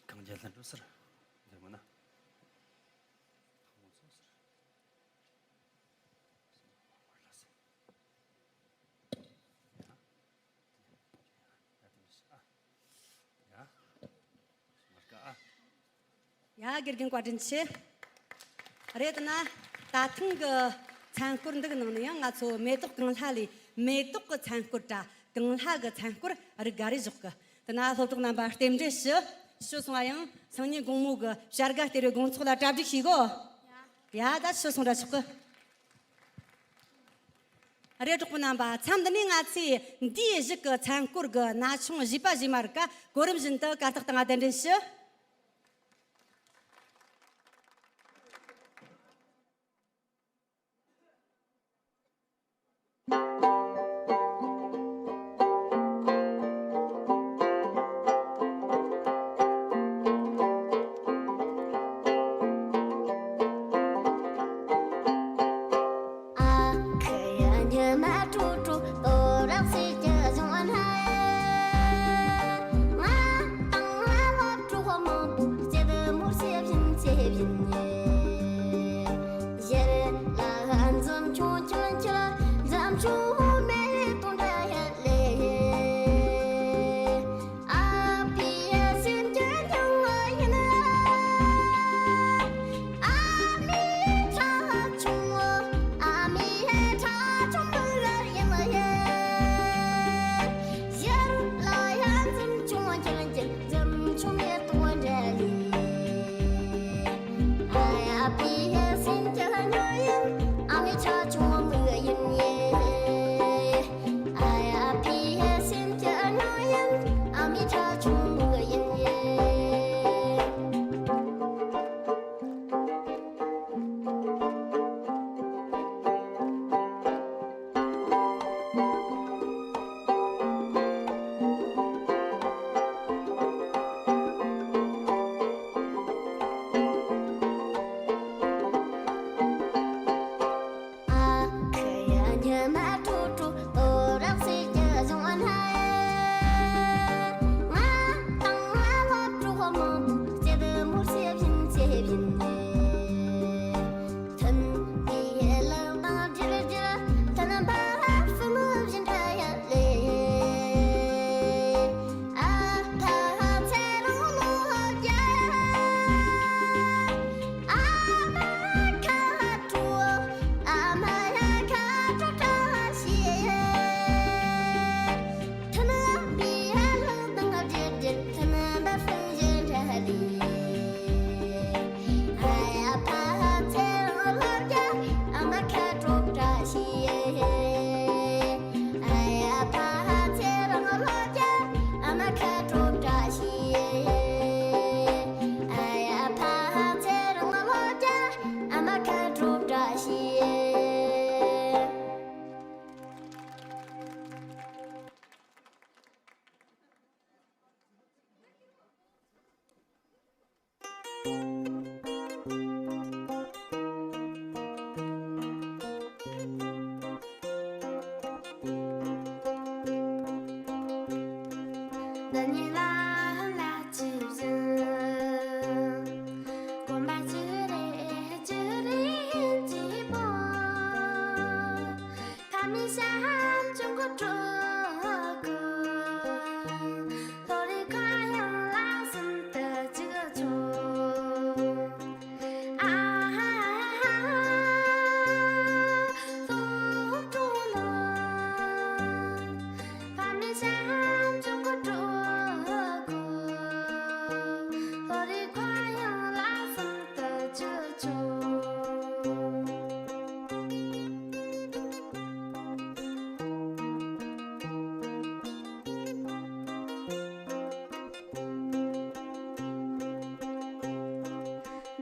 གངས་རྒྱན་ལྷུན་གྲུབ་ཟེར། འདི་མིན་ན། ཕག་མོ་མཚོ་ཟེར། ཡ། ཡ། དེ་མི་ཤེས་ཨ། ཡ། མར་ཀ་ཨ། ཡ་དགེ་རྒན་བཀའ་དྲིན་ཆེ། རེད་དེ་ན་ད་ཐེངས་གི་མཚན་སྐོར་འདི་གི་ནང་ནས་ཡང་ང་ཚོ་མེ་ཏོག་གངས་ལྷ་ལས་མེ་ཏོག་གི་མཚན་སྐོར་དྲ་གངས་ལྷ་གི་མཚན་སྐོར་རིགས་འགའ་རེ་ཞོག་གི། དེ་ན་སློབ་གྲོགས་རྣམ་པ་རྟེན་འབྲེལ་ཞུ། ཞུ་སོང་ང་ཡང་སང་ཉིན་དགོང་མོ་གི་བྱ་དགའ་སྟེར་བའི་དགོང་ཚོགས་ལ་གྲ་སྒྲིག་བྱེད་གོ། ཡ་ད་ཞུ་སོང་ར་ཆོག་གི། རེད། གྲོགས་པོ་རྣམ་པ། མཚམས་འདི་ནས་ང་ཚོས་འདིའི་གཞུག་གི་མཚན་སྐོར་གི་ན་ཆུང་བཞི་པ་བཞི་མ་རིགས་ཀ་གོ་རིམ་བཞིན་དུ་གར་སྟེགས་སྟེང་ང་གདན་འདྲེན་ཞུ།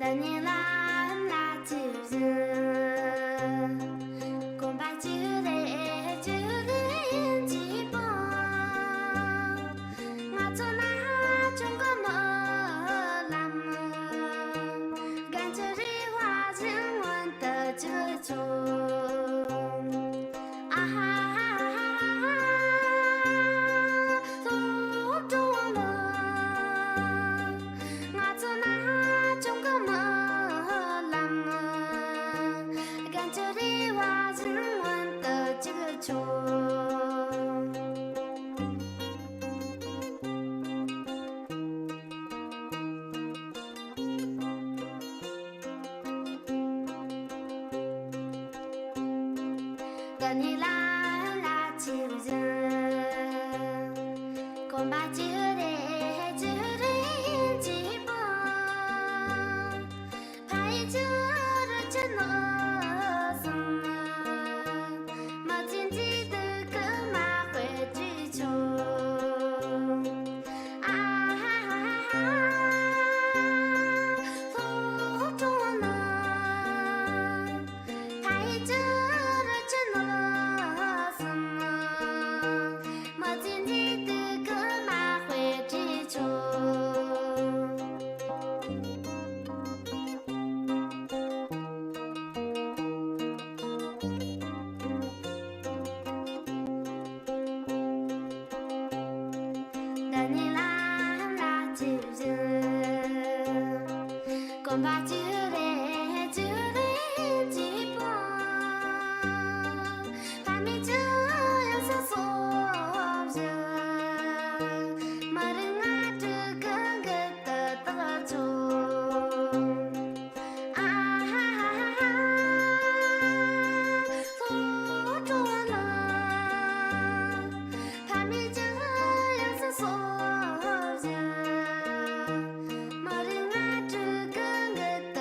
ད་ནི་ལམ་ལ་ཅི་བཞིན། གོམ་པ་ཅི་རེ་ཅི་རེ་ཡིན་གྱི་སྤོང་། ང་ཚོ་ན་ཆུང་གི་མི་ལམ། རྒན་གྱི་རེ་བ་བཞིན་མངོན་དུ་གྱུར་ཆོག་ཨ་ཧ་ཧ་ཧ་ཧ། སློབ་གྲོགས་ལགས། ང་ཚོ་ན་ཆུང་གི་མི་ལམ། རྒན་གྱི་རེ་བ་བཞིན་མངོན་དུ་གྱུར་ཆོག་ད་ནི་ལམ་ལ་ཅི་བཞིན། གོམ་པ་ཅི་རེ་ཅི་རེ་ཡིན་གྱི་སྤོང་། ཕ་ཡུལ་གྱི་རི་ཆུ་ནོར་གསུམ། མི་ཚེ་འདིའི་སྡུག་གི་མ་དཔེ་བྲིས་ཆོག་ཨ་ཧ་ཧ་ཧ། སློབ་གྲོགས་ལགས། ཕ་ཡུལ་གྱི་རི་ཆུ་ནོར་གསུམ། མི་ཚེ་འདིའི་སྡུག་གི་མ་དཔེ་བྲིས་ཆོག་ད་ནི་ལམ་ལ་ཅི་བཞིན། གོམ་པ་ཅི་རེ་ཅི་རེ་ཅི་སྤོང་། ཕ་མེས་ཀྱི་ཡང་སྲིད་སོ་བཞིན། མི་རིགས་ང་དྲུག་གི་མགུལ་དུ་བཏགས་ཆོག་ཨ་ཧ་ཧ་ཧ། སློབ་གྲོགས་ལགས། ཕ་མེས་ཀྱི་ཡང་སྲིད་སོ་བཞིན། མི་རིགས་ང་དྲུག་གི་མགུལ་དུ་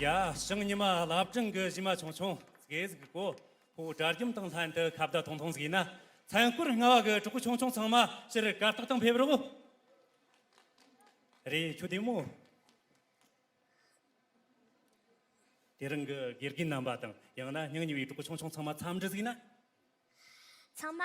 ཡ། ཞིང་ཉི་མ་བླ་བྲང་གི་གཞས་མ་ཆུང་ཆུང་ཟིག་གོ། ཁོ་དགྲ་རྒྱུམ་དང་ལྷན་དུ་ཁ་བརྡ་ཐུང་ཐུང་ཟིག་ཡིན་ན། མཚན་སྐོར་ལྔ་བ་གི་གྲོགས་པོ་ཆུང་ཆུང་ཚང་མ་ཕྱིར་གར་སྟེགས་སྟེང་ཕེབས་རོགས། རེད། ཁྱོད་བདེ་མོ། དེ་རིང་གི་དགེ་རྒན་རྣམ་པ་དང་ཡང་ན་སྙིང་ཉེ་བའི་གྲོགས་པོ་ཆུང་ཆུང་ཚང་མ་འཚམས་འདྲི་ཟིག་ན། ཚང་མ།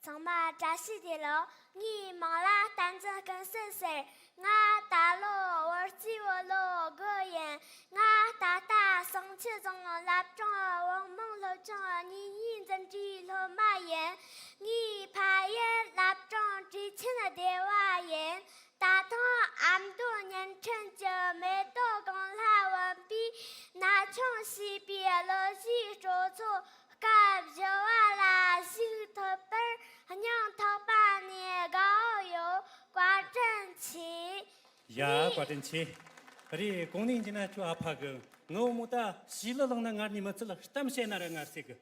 ཚང་མ་བཀྲ་ཤིས་བདེ་ལེགས། ངའི་མིང་ལ་བསྟན་འཛིན་ཀུན་གསལ་ཟེར། ང་ད་ལོ་བོད་རྩིས་བོད་ལོ་དགུ་ཡིན། ང་ད་ལྟ་བསང་ཆུ་རྫོང་བླ་བྲང་བོད་དམངས་སློབ་ཆུང་གཉིས་གཉིས་འཛིན་གྲྭའི་སློབ་མ་ཡིན། ངའི་ཕ་ཡུལ་བླ་བྲང་བཀྲིས་ཆེན་སྡེ་བ་ཡིན། ད་ཐེངས་ཨ་མདོ་བརྙན་འཕྲིན་གྱི་མེ་ཏོག་གང་ལ་བུམ་པའི་ན་ཆུང་ཞེས་པའི་གླུ་གཞས་སྤྲོ་ཚོགས་སྐབས་བཞི་བ་ལ་ཞུགས་ཐུབ་པར་སྙིང་ཐག་པ་ནས་དགའ་བོ་ཡོད། བཀའ་དྲིན་ཆེ། ཡ། བཀའ་དྲིན་ཆེ། རེད། གོང་ནས་ཡིན་ན་ཁྱོད་ཨ་ཕ་གི་ངའི་བུ་མོ་ད་ཤི་ལི་ལངས་ན་ངར་ནས་མི་ཚུལ་གཏམ་བཤད་ན་ར་ངར་སེ་གི།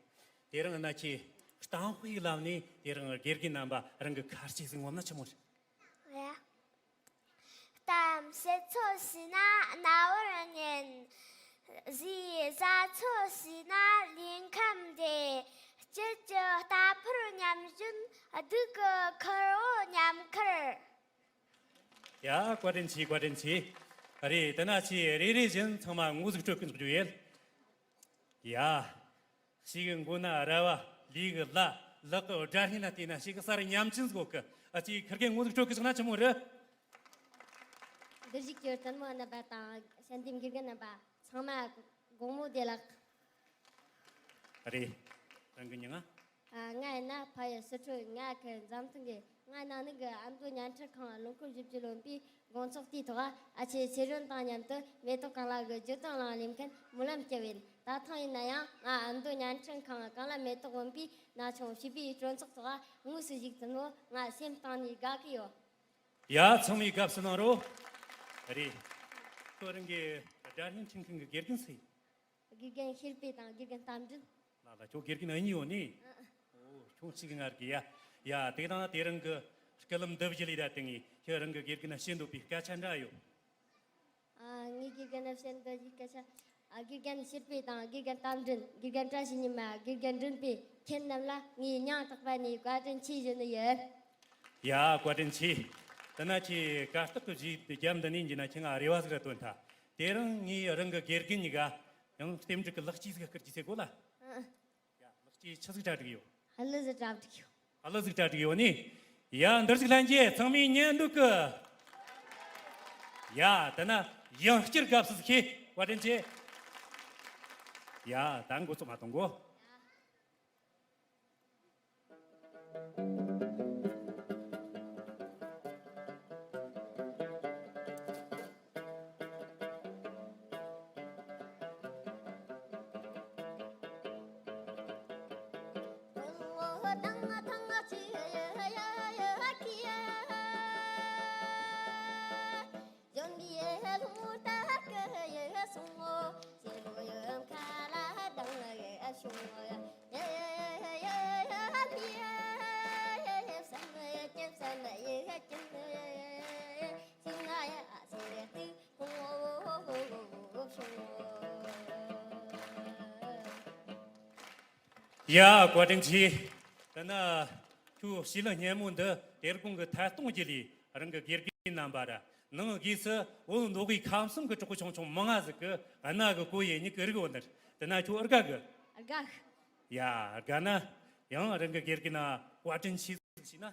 དེ་རིང་ན་ཁྱེད་གཏམ་དཔེ་ལམ་ནས་དེ་རིང་དགེ་རྒན་རྣམ་པ་རང་གི་ཁ་ལྕེ་ཟིག་ངོམ་ན་ཆི་མོ་རེད། ཡ། གཏམ་བཤད་ཚོད་བྱས་ན་རྣ་བར་སྙན། གཞས་བཟའ་ཚོད་བྱས་ན་ལུས་ཁམས་བདེ། སྤྱིར་གྱི་རྟ་ཕོར་མཉམ་བཞོན། སྡུག་གི་ཁུར་བོ་མཉམ་ཁུར། ཡ། བཀའ་དྲིན་ཆེ། བཀའ་དྲིན་ཆེ། རེད། དེ་ན་ཁྱེད་རེ་རེ་བཞིན་ཚང་མ་ངོ་ཟིག་སྤྲོད་གི་འཇུག་རྒྱུ་ཡིན། ཡ། ཞིག་གི་མགོ་ན་ར་བ། ལུས་གི་བླ། ལག་གི་སྒྲ་སྙན་ན་བལྟས་ན་ཞིག་གི་སར་ཉམས་ཅན་ཟིག་གོ་གི། ཨ་ཅེ་ཁིར་གེ་ངོ་ཟིག་སྤྲོད་གི་ཟིག་ན་ཆི་མོ་རེད། འདིར་བཞུགས་ཀྱི་ལྟད་མོ་རྣམ་པ་དང་ཞལ་འདེབས་དགེ་རྒན་རྣམ་པ་ཚང་མ་དགོང་མོ་བདེ་ལེགས། རེད། རང་གི་མྱིང་ང་། ཨ། ང་ཡིན་ན་ཕ་ཡུལ་སི་ཁྲོན། ང་ཁུལ་འཛམ་ཐང་གི། ང་ན་ནིང་གི་ཨ་མདོ་བརྙན་འཕྲིན་ཁང་ལོ་འཁོར་བཞི་བཅུ་ལོན་པའི་དགོང་ཚོགས་དེའི་ཐོག་ཨ་ཅེ་ཚེ་རིང་དང་མཉམ་དུ་མེ་ཏོག་གང་ལ་གི་བརྗོད་དོན་བླངས་ལེན་མཁན་སྨོན་ལམ་སྐྱབས་ཡིན། ད་ཐེངས་ཡིན་ན་ཡང་ང་ཨ་མདོ་བརྙན་འཕྲིན་ཁང་གང་ལ་མེ་ཏོག་བུམ་པའི་ན་ཆུང་ཞེས་པའི་སྤྲོ་ཚོགས་ཐོག་དངོས་སུ་བཞུགས་ཐུབ་ནོ་ང་སེམས་གཏིང་ནས་དགའ་གི་ཡོད། ཡ། ཚང་མས་དགའ་བསུ་གནང་རོགས། རེད། ཁྱོད་རང་གི་སྒྲ་སྙན་འཁྲིད་མཁན་གྱི་དགེ་རྒན་སུ་ཡིན། དགེ་རྒན་ཤེས་རིག་པ་དང་དགེ་རྒན་རྟ་མགྲིན། ལ་ལ། ཁྱོད་དགེ་རྒན་གཉིས་ཡོད་ནི། ཨ། ཨོ། ཁྱོད་གཅིག་གི་ངར་གི་ཡ། ཡ། དེ་དང་དེ་རིང་གི་སྐུ་ལམ་འདི་བཞི་ལས་ད་དེ་ངས་ཁྱོད་རང་གི་དགེ་རྒན་ན་བཤད་འདོད་པའི་སྐད་ཆ་འདྲ་ཡོད། ཨ། ངའི་དགེ་རྒན་ན་བཤད་འདོད་ཀྱི་སྐད་ཆ། ཨ། དགེ་རྒན་ཤེས་རིག་པ་དང་དགེ་རྒན་རྟ་མགྲིན། དགེ་རྒན་བཀྲ་ཤིས་ཉི་མ། དགེ་རྒན་མགྲིན་པ། ཁྱེད་རྣམས་ལ་ངས་སྙིང་ཐག་པ་ནས་བཀའ་དྲིན་ཆེ་ཞུ་ནི་ཡིན། ཡ། བཀའ་དྲིན་ཆེ། དེ་ན་ཁྱེད་གར་སྟེགས་ཀྱི་གཞས་རྒྱབ་འདི་ནས་འཇི་ན་ཁྱེད་ང་རེ་བ་ཟིག་ར་བཏོན་ཐལ། དེ་རིང་ངས་རང་གི་དགེ་རྒན་གཉིས་ཀ་ཡང་རྟེན་འབྲེལ་གྱི་ལེགས་སྐྱེས་ཟིག་བསྐུར་རྒྱུ་ཟེར་གོ་ལ། ཨ། ཡ། ལེགས་སྐྱེས་ཆི་ཟིག་གྲ་སྒྲིག་ཡོད། ཨ་ལུ་ཟིག་གྲ་སྒྲིག་ཡོད། ཨ་ལུ་ཟིག་གྲ་སྒྲིག་ཡོད་ནི། ཡ། འདིར་ཟིག་ལྷན་རྒྱས་ཚང་མས་ཉན་འདུག་གི། ཡ། དེ་ན་ཡང་བསྐྱར་དགའ་བསུ་ཟིག་ཞུ། བཀའ་དྲིན་ཆེ། ཡ། ད་འགོ་ཚུགས་མ་གཏོང་གོ། ཡ། བཀའ་དྲིན་ཆེ། དེ་ན་ཁྱོད་ཞི་ལི་སྙན་མོ་འདི་དེར་གོང་གི་ཐད་གཏོང་རྒྱུ་ལས་རང་གི་དགེ་རྒན་རྣམ་པ་ར་ནང་སྒོས་སུ་བོད་མདོ་དབུས་ཁམས་གསུམ་གྱི་གྲོགས་པོ་ཆུང་ཆུང་མང་ང་ཟིག་གི་རྣ་གི་གོ་ཡེ་མྱིག་གི་རིག་འོ་ནར། དེ་ན་ཁྱོད་ཨར་དགའ་གི། ཨར་དགའ། ཡ། ཨར་དགའ་ན་ཡང་རང་གི་དགེ་རྒན་ན་བཀའ་དྲིན་ཆེ་ཟིག་ཞུས་ན།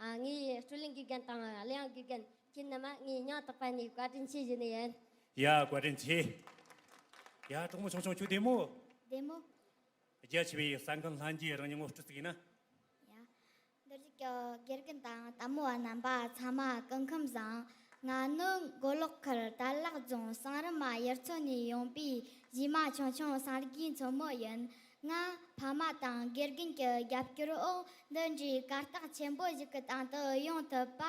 ཨ། ངའི་སྤྲོ་ལེན་དགེ་རྒན་དང་གླུ་དབྱངས་དགེ་རྒན་ཁྱེད་རྣམས་ངས་སྙིང་ཐག་པ་ནས་བཀའ་དྲིན་ཆེ་ཞུ་ནི་ཡིན། ཡ། བཀའ་དྲིན་ཆེ། ཡ། གྲོགས་མོ་ཆུང་ཆུང་ཁྱོད་བདེ་མོ། བདེ་མོ། རྒྱ་ཆེ་བའི་གསན་མཁན་ལྷན་རྒྱས་རང་ཉིད་ངོ་སྤྲོད་ཅིག་ཡིན་ན། ཡ། འདིར་བཞུགས་ཀྱི་དགེ་རྒན་དང་ལྟད་མོ་བ་རྣམ་པ་ཚང་མ་སྐུ་ཁམས་བཟང་། ང་ནི་མགོ་ལོག་ཁུལ་དར་ལག་རྫོང་གསང་རི་མ་ཡུལ་ཚོ་ནས་ཡོང་པའི་གཞས་མ་ཆུང་ཆུང་སངས་རྒྱས་མཚོ་མོ་ཡིན། ང་ཕ་མ་དང་དགེ་རྒན་གྱི་རྒྱབ་སྐྱོར་འོག་འདི་འདྲའི་གར་སྟེགས་ཆེན་པོ་ཞིག་གི་སྟེང་དུ་ཡོང་ཐུབ་པ་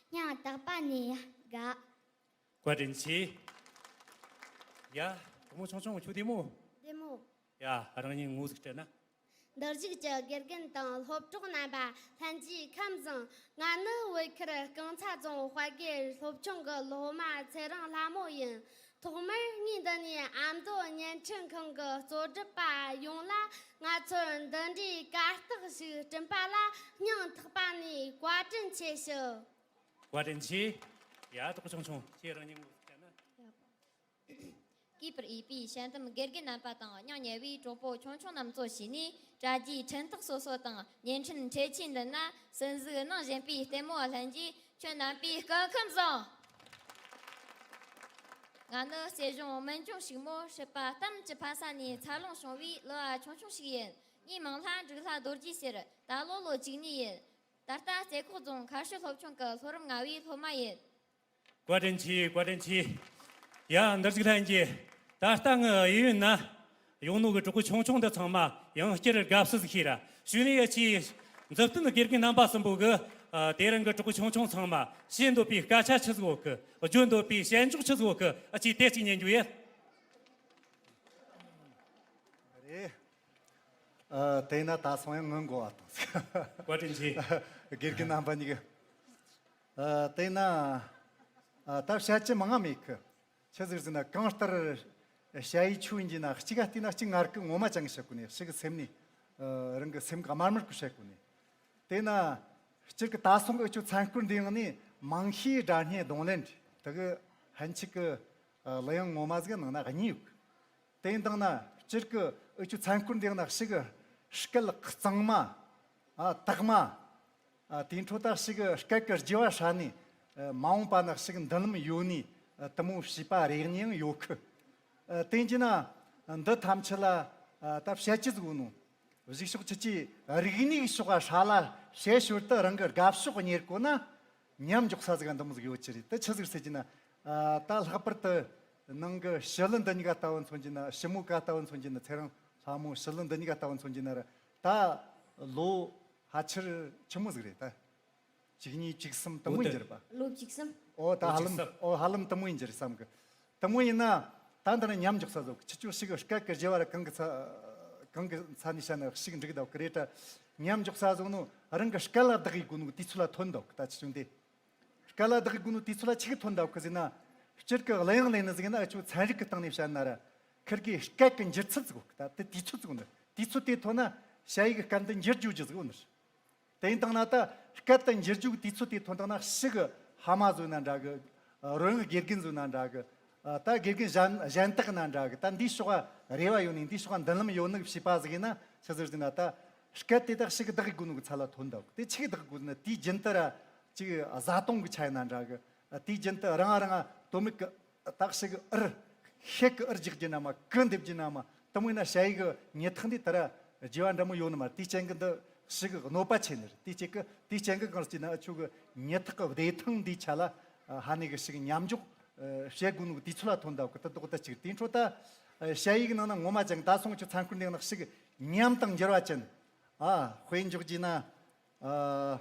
སྙིང་ཐག་པ་ནས་དགའ། བཀའ་དྲིན་ཆེ། ཡ། གྲོགས་མོ་ཆུང་ཆུང་ཁྱོད་བདེ་མོ། བདེ་མོ། ཡ། རང་ཉིད་ངོ་ཟིག་སྤྲད་ན། འདིར་བཞུགས་ཀྱི་དགེ་རྒན་དང་སློབ་གྲོགས་རྣམ་པ་ལྷན་རྒྱས་ཁམས་བཟང་། ང་ནི་བོད་ཁུལ་རྐང་ཚ་རྫོང་དཔལ་དགེ་སློབ་ཆུང་གི་སློབ་མ་ཚེ་རིང་ལྷ་མོ་ཡིན། ཐོག་མར་ངས་ དེ་ནས་ཨ་མདོ་བརྙན་འཕྲིན་ཁང་གི་གཙོ་སྒྲུབ་པ་ཡོངས་ལ་ང་ཚོར་འདི་འདྲའི་གར་སྟེགས་ཤིག་བསྐྲུན་པ་ལ་སྙིང་ཐག་པ་ནས་བཀའ་དྲིན་ཆེ་ཞུ། བཀའ་དྲིན་ཆེ། ཡ་ཏོག་ཆུང་ཆུང་ཁྱེད་རང་ཉིད་ངོ་ཟིག་བྱས་ན། གུས་པར་འོས་པའི་དཔྱད་འདེམས་དགེ་རྒན་རྣམ་པ་དང་སྙིང་ཉེ་བའི་གྲོགས་པོ་ཆུང་ཆུང་རྣམས་གཙོ་བྱས་ནས། དྲ་རྒྱའི་འཕྲིན་ཐག་སོ་སོ་དང་བརྙན་འཕྲིན་འཕྲེད་ཆས་མདུན་ན་སེམས་གཟུགས་ནང་བཞིན་པའི་ལྟད་མོ་ལྷན་རྒྱས། ཁྱོད་རྣམ་པའི་སྐུ་ཁམས་བཟང་། ང་ནི་སྲིད་གཞུང་སྨན་ལྗོངས་ཕྱུག་མོ་སྲིད་པ་གཏམ་གྱི་ཕ་ས་ནས་འཚར་ལོངས་བྱུང་བའི་གླུ་བ་ཆུང་ཆུང་ཞིག་ཡིན། ངའི་མིང་ལ་འབྲུག་ལྷ་རྡོ་རྗེ་ཟེར། ད་ལོ་ལོ་བཅུ་གཉིས་ཡིན། ད་ལྟ་རྩེ་ཁོག་རྫོང་མཁར་ཤུལ་སློབ་ཆུང་གི་ལྷོ་རིམ་ལྔ་བའི་སློབ་མ་ཡིན། བཀའ་དྲིན་ཆེ། བཀའ་དྲིན་ཆེ། ཡ་འདིར་ཅིག་ལྷན་རྒྱས། ད་ལྟ་ངའི་གཡས་གཡོན་ན་ཡོང་ནོ་གི་གྲོགས་པོ་ཆུང་ཆུང་འདི་ཚང་མ་ཡང་བསྐྱར་དགའ་བསུ་ཞུ་ར་ཞུ་ནས། ཡ་ཅིག་མཛུབ་སྟོན་དགེ་རྒན་རྣམ་པ་གསུམ་པོ་གི་ཨ་དེ་རིང་གི་གྲོགས་པོ་ཆུང་ཆུང་ཚང་མ་བཤད་འདོད་པའི་སྐད་ཆ་ཆི་ཟིག་ཡོད་གི། བརྗོད་འདོད་པའི་དཔྱད་འཇོག་ཆི་ཟིག་ཡོད་གི། ཨ་ཅིག་དེ་ཅིག་ཉན་རྒྱུ་ཡ། རེད། ཨ་དེས་ན་ད་སོང་ཡང་ངུ་འགོ་བ་དང་། བཀའ་དྲིན་ཆེ། དགེ་རྒན་རྣམ་པ་གཉིས་ཀྱི། ཨ་དེས་ན་ཨ་ད་བཤད་རྒྱུ་མང་ང་མེད་གི། ཆི་ཟིག་ཟེར་ན་གང་ལྟར་ཞ་ཡི་ཆོས་ཡིན་གྱི་ན་གཅིག་ག་བལྟས་ན་གཅིག་ངར་གི་ངོ་མ་ཅང་གི་བཤད་གོ་ནས། ཞིག་གི་སེམས་ནས་ཨ་རང་གི་སེམས་གི་དམར་དམར་གི་བཤད་གོ་ནས། དེས་ན་སྤྱིར་གི་ད་སོང་གི་འུ་ཆོ་མཚན་སྐོར་འདི་ཡང་ནས་མང་ཤོས་སྒྲ་སྙན་རྡུང་ལེན་དེ་གི་ཕན་ཆད་གི་ཨ་གླུ་དབྱངས་ངོ་མ་ཟིག་ནང་ན་གཉིས་ཡོད་གི། དེ་ཡིན་དང་ན་སྤྱིར་གི་འུ་ཆོ་མཚན་སྐོར་འདི་ཡང་ན་ཞིག་གི་སྐད་གཙང་མ། ཨ་དག་མ། ཨ་དེའི་འཕྲོ་ད་ཞིག་གི་སྐད་ཀྱི་རྒྱས་པ་ཧྲ་ནས། ཨ་མ་འོངས་པ་ན་ཞིག་འདུན་ལམ་ཡོད་ནས། ཨ་དེ་མོ་བྱིས་པ་རེ་གཉིས་ཡང་ཡོད་གི། ཨ་དེ་ཡིན་གྱི་ན་འདི་ཐམས་ཅད་ལ་ཨ་ད་བཤད་རྒྱུ་ཟིག་ཡོད་ནོ། གཞུག་ཕྱོགས་ཁྱེད་ཀྱིས་རིག་གནས་ཕྱོགས་ལ་ཧྲ་ལ་བཤད་ཞོར་དུ་རང་གི་དགའ་ཕྱོགས་གཉེར་དགོས་ན། ཉམས་འཇོག་ས་ཟིག་འདི་མོ་ཟིག་ཡོད་ཀྱི་རེད། དེ་ཆི་ཟིག་ཟེར་གྱི་ན། ཨ་ད་ལྷག་པར་དུ་ནང་གི་ཞི་ལི་འདི་གཉིས་ཀ་ལྟ་བུ་མཚོན་གྱི་ན། ཞི་མོ་ཀ་ལྟ་བུ་མཚོན་གྱི་ན། ཚེ་རིང་ལྷ་མོ། ཞི་ལི་འདི་གཉིས་ཀ་ལྟ་བུ་མཚོན་གྱི་ན་ར། ད་ལོ་ཕལ་ཆེར་ཆི་མོ་ཟིག་རེད་ད། བཅུ་གཉིས་བཅུ་གསུམ་དེ་མོ་ཡིན་རྒྱུ་རེད་པ། ལོ་བཅུ་གསུམ། ཨོ་ད་ཧ་ལམ། ཨོ་ཧ་ལམ་དེ་མོ་ཡིན་རྒྱུ་རེད་བསམ་གི། དེ་མོ་ཡིན་ན་ད་འདི་ནས་ཉམས་འཇོག་ས་ཟིག་ཡོད་གི། ཁྱེད་ཆོ་ཞིག་སྐད་ཀྱི་རྒྱས་པ་ར་གང་གི་ཚ་གང་གི་ཚ་ནས་བཤད་ན་ཞིག་འགྲིག་འདུག་གི་རེད་ད། ཉམས་འཇོག་ས་ཟིག་ནོ་རང་གི་སྐད་ལ་བདག་གི་དགོས་ནོ་དུས་ཚོད་ལ་ཐོན་འདུག་གི། ད་ཁྱེད་ཆོ་འདི་སྐད་ལ་བདག་གི་དགོས་ནོ་དུས་ཚོད་ལ་ཆི་གི་ཐོན་འདུག་གི་ཟེར་ན། སྤྱིར་གི་གླུ་དབྱངས་ལེན་ནི་ཟིག་ཡིན་ན་འུ་ཆོ་ཚན་རིག་གི་སྟེང་ནས་བཤད་ན་ར། ཁིར་གི་སྐད་གི་འགྱུར་ཚད་ཟིག་ཡོད་གི། ད་དེ་དུས་ཚོད་ཟིག་ཡོད་ནི། དུས་ཚོད་དེ་ཐོན་ན་ཞ་ཡི་གི་སྐད་འདི་འགྱུར་རྒྱུ་ཟིག་ཡོད་ནི། དེ་ཡིན་དང་ན་ད་སྐད་དུ་འགྱུར་རྒྱུ་གི་དུས་ཚོད་དེ་ཐོན་དང་ན་ཞིག་གི་ཕ་མ་བཟོ་ན་འདྲ་གི། རོལ་དབྱངས་དགེ་རྒན་བཟོ་ན་འདྲ་གི། ད་དགེ་རྒན་གཞན་གཞན་དག་ན་འདྲ་གི། ད་འདིའི་ཕྱོགས་རེ་བ་ཡོད་ནི། འདིའི་ཕྱོགས་འདུན་ལམ་ཡོད་ནི་བྱིས་པ་ཟིག་ཡིན་ན་ཆི་ཟིག་ཟེར་ན། ད་སྐད་དེ་དག་ཞིག་གི་བདག་གི་དགོས་ནོ་གི་ཚད་ལ་ཐོན་འདུག་དེ་ཆི་གི་བདག་གི་དགོས་ན། དེའི་རྒྱུན་དུ་ར་ཅིག་བཟའ་བཏུང་གི་ཆ་ཡིན་ན་འདྲ་གི། དེའི་རྒྱུན་དུ་རང་རང་དོ་མིག་གི་ད་ཞིག་ཨིར། ཤེད་ཀྱི་ཨིར་རྒྱག་རྒྱུ་ན་མ། གི་འདེབས་རྒྱུ་ན་མ། དེ་མོ་ཡིན་ན་ཞ་ཡི་གི་ཉི་ཐག་འདི་ད་ར་རྒྱས་པ་འདྲ་མོ་ཡོད་ནི་མ་རེད། དེའི་རྐྱེན་གི་འདི་ཞིག་གི་གནོད་པ་ཆེ་ནི་རེད། དེའི་རྐྱེན་གི་དེའི་རྐྱེན་གི་གང་ཟེར་ན་འུ་ཆོ་གི་ཉི་ཐག་གི་བདེ་ཐང་འདིའི་ཆ་ལ་ཧ་ནི་གི་ཞིག་ཉམས་འཇོག་བྱེད་དགོས་ནོ་གི་དུས་ཚོད་ལ་ཐོན་འདུག་གི། དེ་དོག་ད་ཅིག་དེའི་འཕྲོ་ད་ཞ་ཡི་གི་ནང་ན་ངོ་མ་ཅང་ད་སོང་འུ་ཆོ་མཚན་སྐོར་འདི་ནང་ཞིག་ཉམས་དང་འགྱུར་བ་ཅན། ཨ་དཔེ་འཇོག་རྒྱུ་ན། ཨ།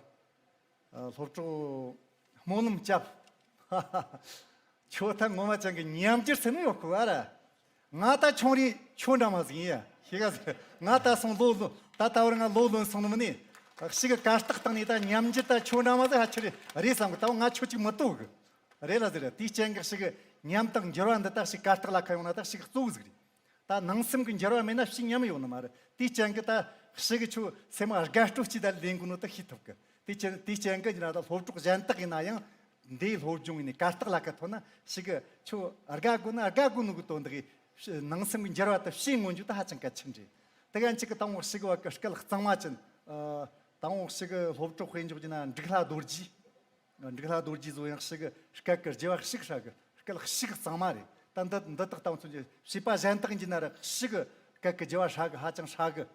ཨ། སློབ་གྲོགས་སྨོན་ལམ་སྐྱབས། ཁྱོད་ད་ངོ་མ་ཅང་གི་ཉམས་འགྱུར་ཟེར་ནི་ཡོད་གི་བ་ར། ང་ད་ཆུང་རིང་ཁྱོད་འདྲ་མོ་ཟིག་ཡིན་ཡ། ཤེས་ག་ཟེར། ང་ད་སོང་ལོ་ལོན། ད་ད་བར་ང་ལོ་ལོན་སོང་ནི་མིན་ནི། ཞིག་གི་གར་སྟེགས་སྟེང་ནས་ད་ཉམས་འགྱུར་ད་ཁྱོད་འདྲ་མོ་ཟིག་ཕལ་ཆེར་རེད་བསམ་གི། ད་ང་ཁྱོད་ཅིག་མི་ལྟོ་གི། རེད་ལ་ཟེར། དེའི་རྐྱེན་གི་ཞིག་གི་ཉམས་དང་འགྱུར་བ་འདི་ད་ཞིག་གར་སྟེགས་ལ་ཁ་ཡོང་ན་ད་ཞིག་གཙོ་བོ་ཟིག་རེད། ད་ནང་སེམས་ཀྱི་འགྱུར་བ་མེད་ན་ཕྱིའི་ཉམས་ཡོང་ནི་མ་རེད། དེའི་རྐྱེན་གྱིས་ད་ཞིག་གི་ཁྱོད་སེམས་དགའ་སྤྲོ་སྐྱིད་ད་ལེན་དགོས་ནོ་ད་ཤེས་ཐུབ་གི། དེའི་རྐྱེན་དེའི་རྐྱེན་གྱིས་ཡིན་ན་ད་སློབ་གྲོགས་གཞན་དག་ཡིན་ན་ཡང་འདིའི་སློབ་སྦྱོང་ཡིན་ནི་གར་སྟེགས་ལ་ཁ་ཐོན་ན་ཞིག་གི་ཁྱོད་དགའ་དགོས་ན་དགའ་དགོས་ནོ་གི་དོན་དག་གི་ནང་སེམས་ཀྱི་འགྱུར་བ་ད་ཕྱིའི་མངོན་བརྗོད་ད་ཧ་ཅང་གལ་ཆེན་རེད། དེ་ག་ཅིག་གི་དང་པོ་ཞིག་བ་གི་སྐད་གཙང་མ་ཅན། ཨ། དང་པོ་ཞིག་གི་སློབ་གྲོགས་དཔེ་འཇོག་རྒྱུ་ན་འབྲུག་ལྷ་རྡོ་རྗེ། འབྲུག་ལྷ་རྡོ་རྗེ་བཟོ་ཡང་ཞིག་གི་སྐད་ཀྱི་རྒྱས་པ་ཞིག་ཧྲ་གི། སྐད་ཞིག་གཙང་མ་རེད། ད་འདི་འདི་དག་དང་མཚོན་གྱི་བྱིས་པ་གཞན་དག་ཡིན་ན་ར་ཞིག་གི་སྐད་ཀྱི་རྒྱས་པ་ཧྲ་གི། ཧ་ཅང་ཧྲ་གི།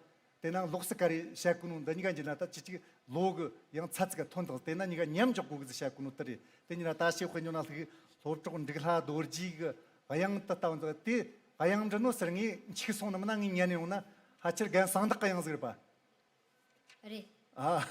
དེ་ནང་ལོགས་སུ་ག་རེ་བཤད་གོ་ནོ་འདི་གཉིས་ཀ་ཡིན་ན་ད་ཅི་ཅིག་ལོ་གི་ཡང་ཚད་ཅིག་ཐོན་དང་། དེ་ན་གཉིས་ཀ་ཉམས་འཇོག་དགོས་གི་ཟིག་བཤད་གོ་ནོ་དེ་རེད། དེ་ཡིན་ན་ད་ཞིག་དཔེ་འཇོག་ན་ལྷག་སློབ་གྲོགས་འབྲུག་ལྷ་རྡོ་རྗེ་གི་དབྱངས་དེ་ལྟ་བུ་འདི་དེ་དབྱངས་འདྲི་ནོ་ཟེར། ངས་འཆུག་སོང་ནི་མིན་ན། ངས་ཉན་ཡོང་ན་ཕལ་ཆེར་རྒན་གསང་བདག་གི་དབྱངས་ཟིག་རེད་པ། རེད། ཨ།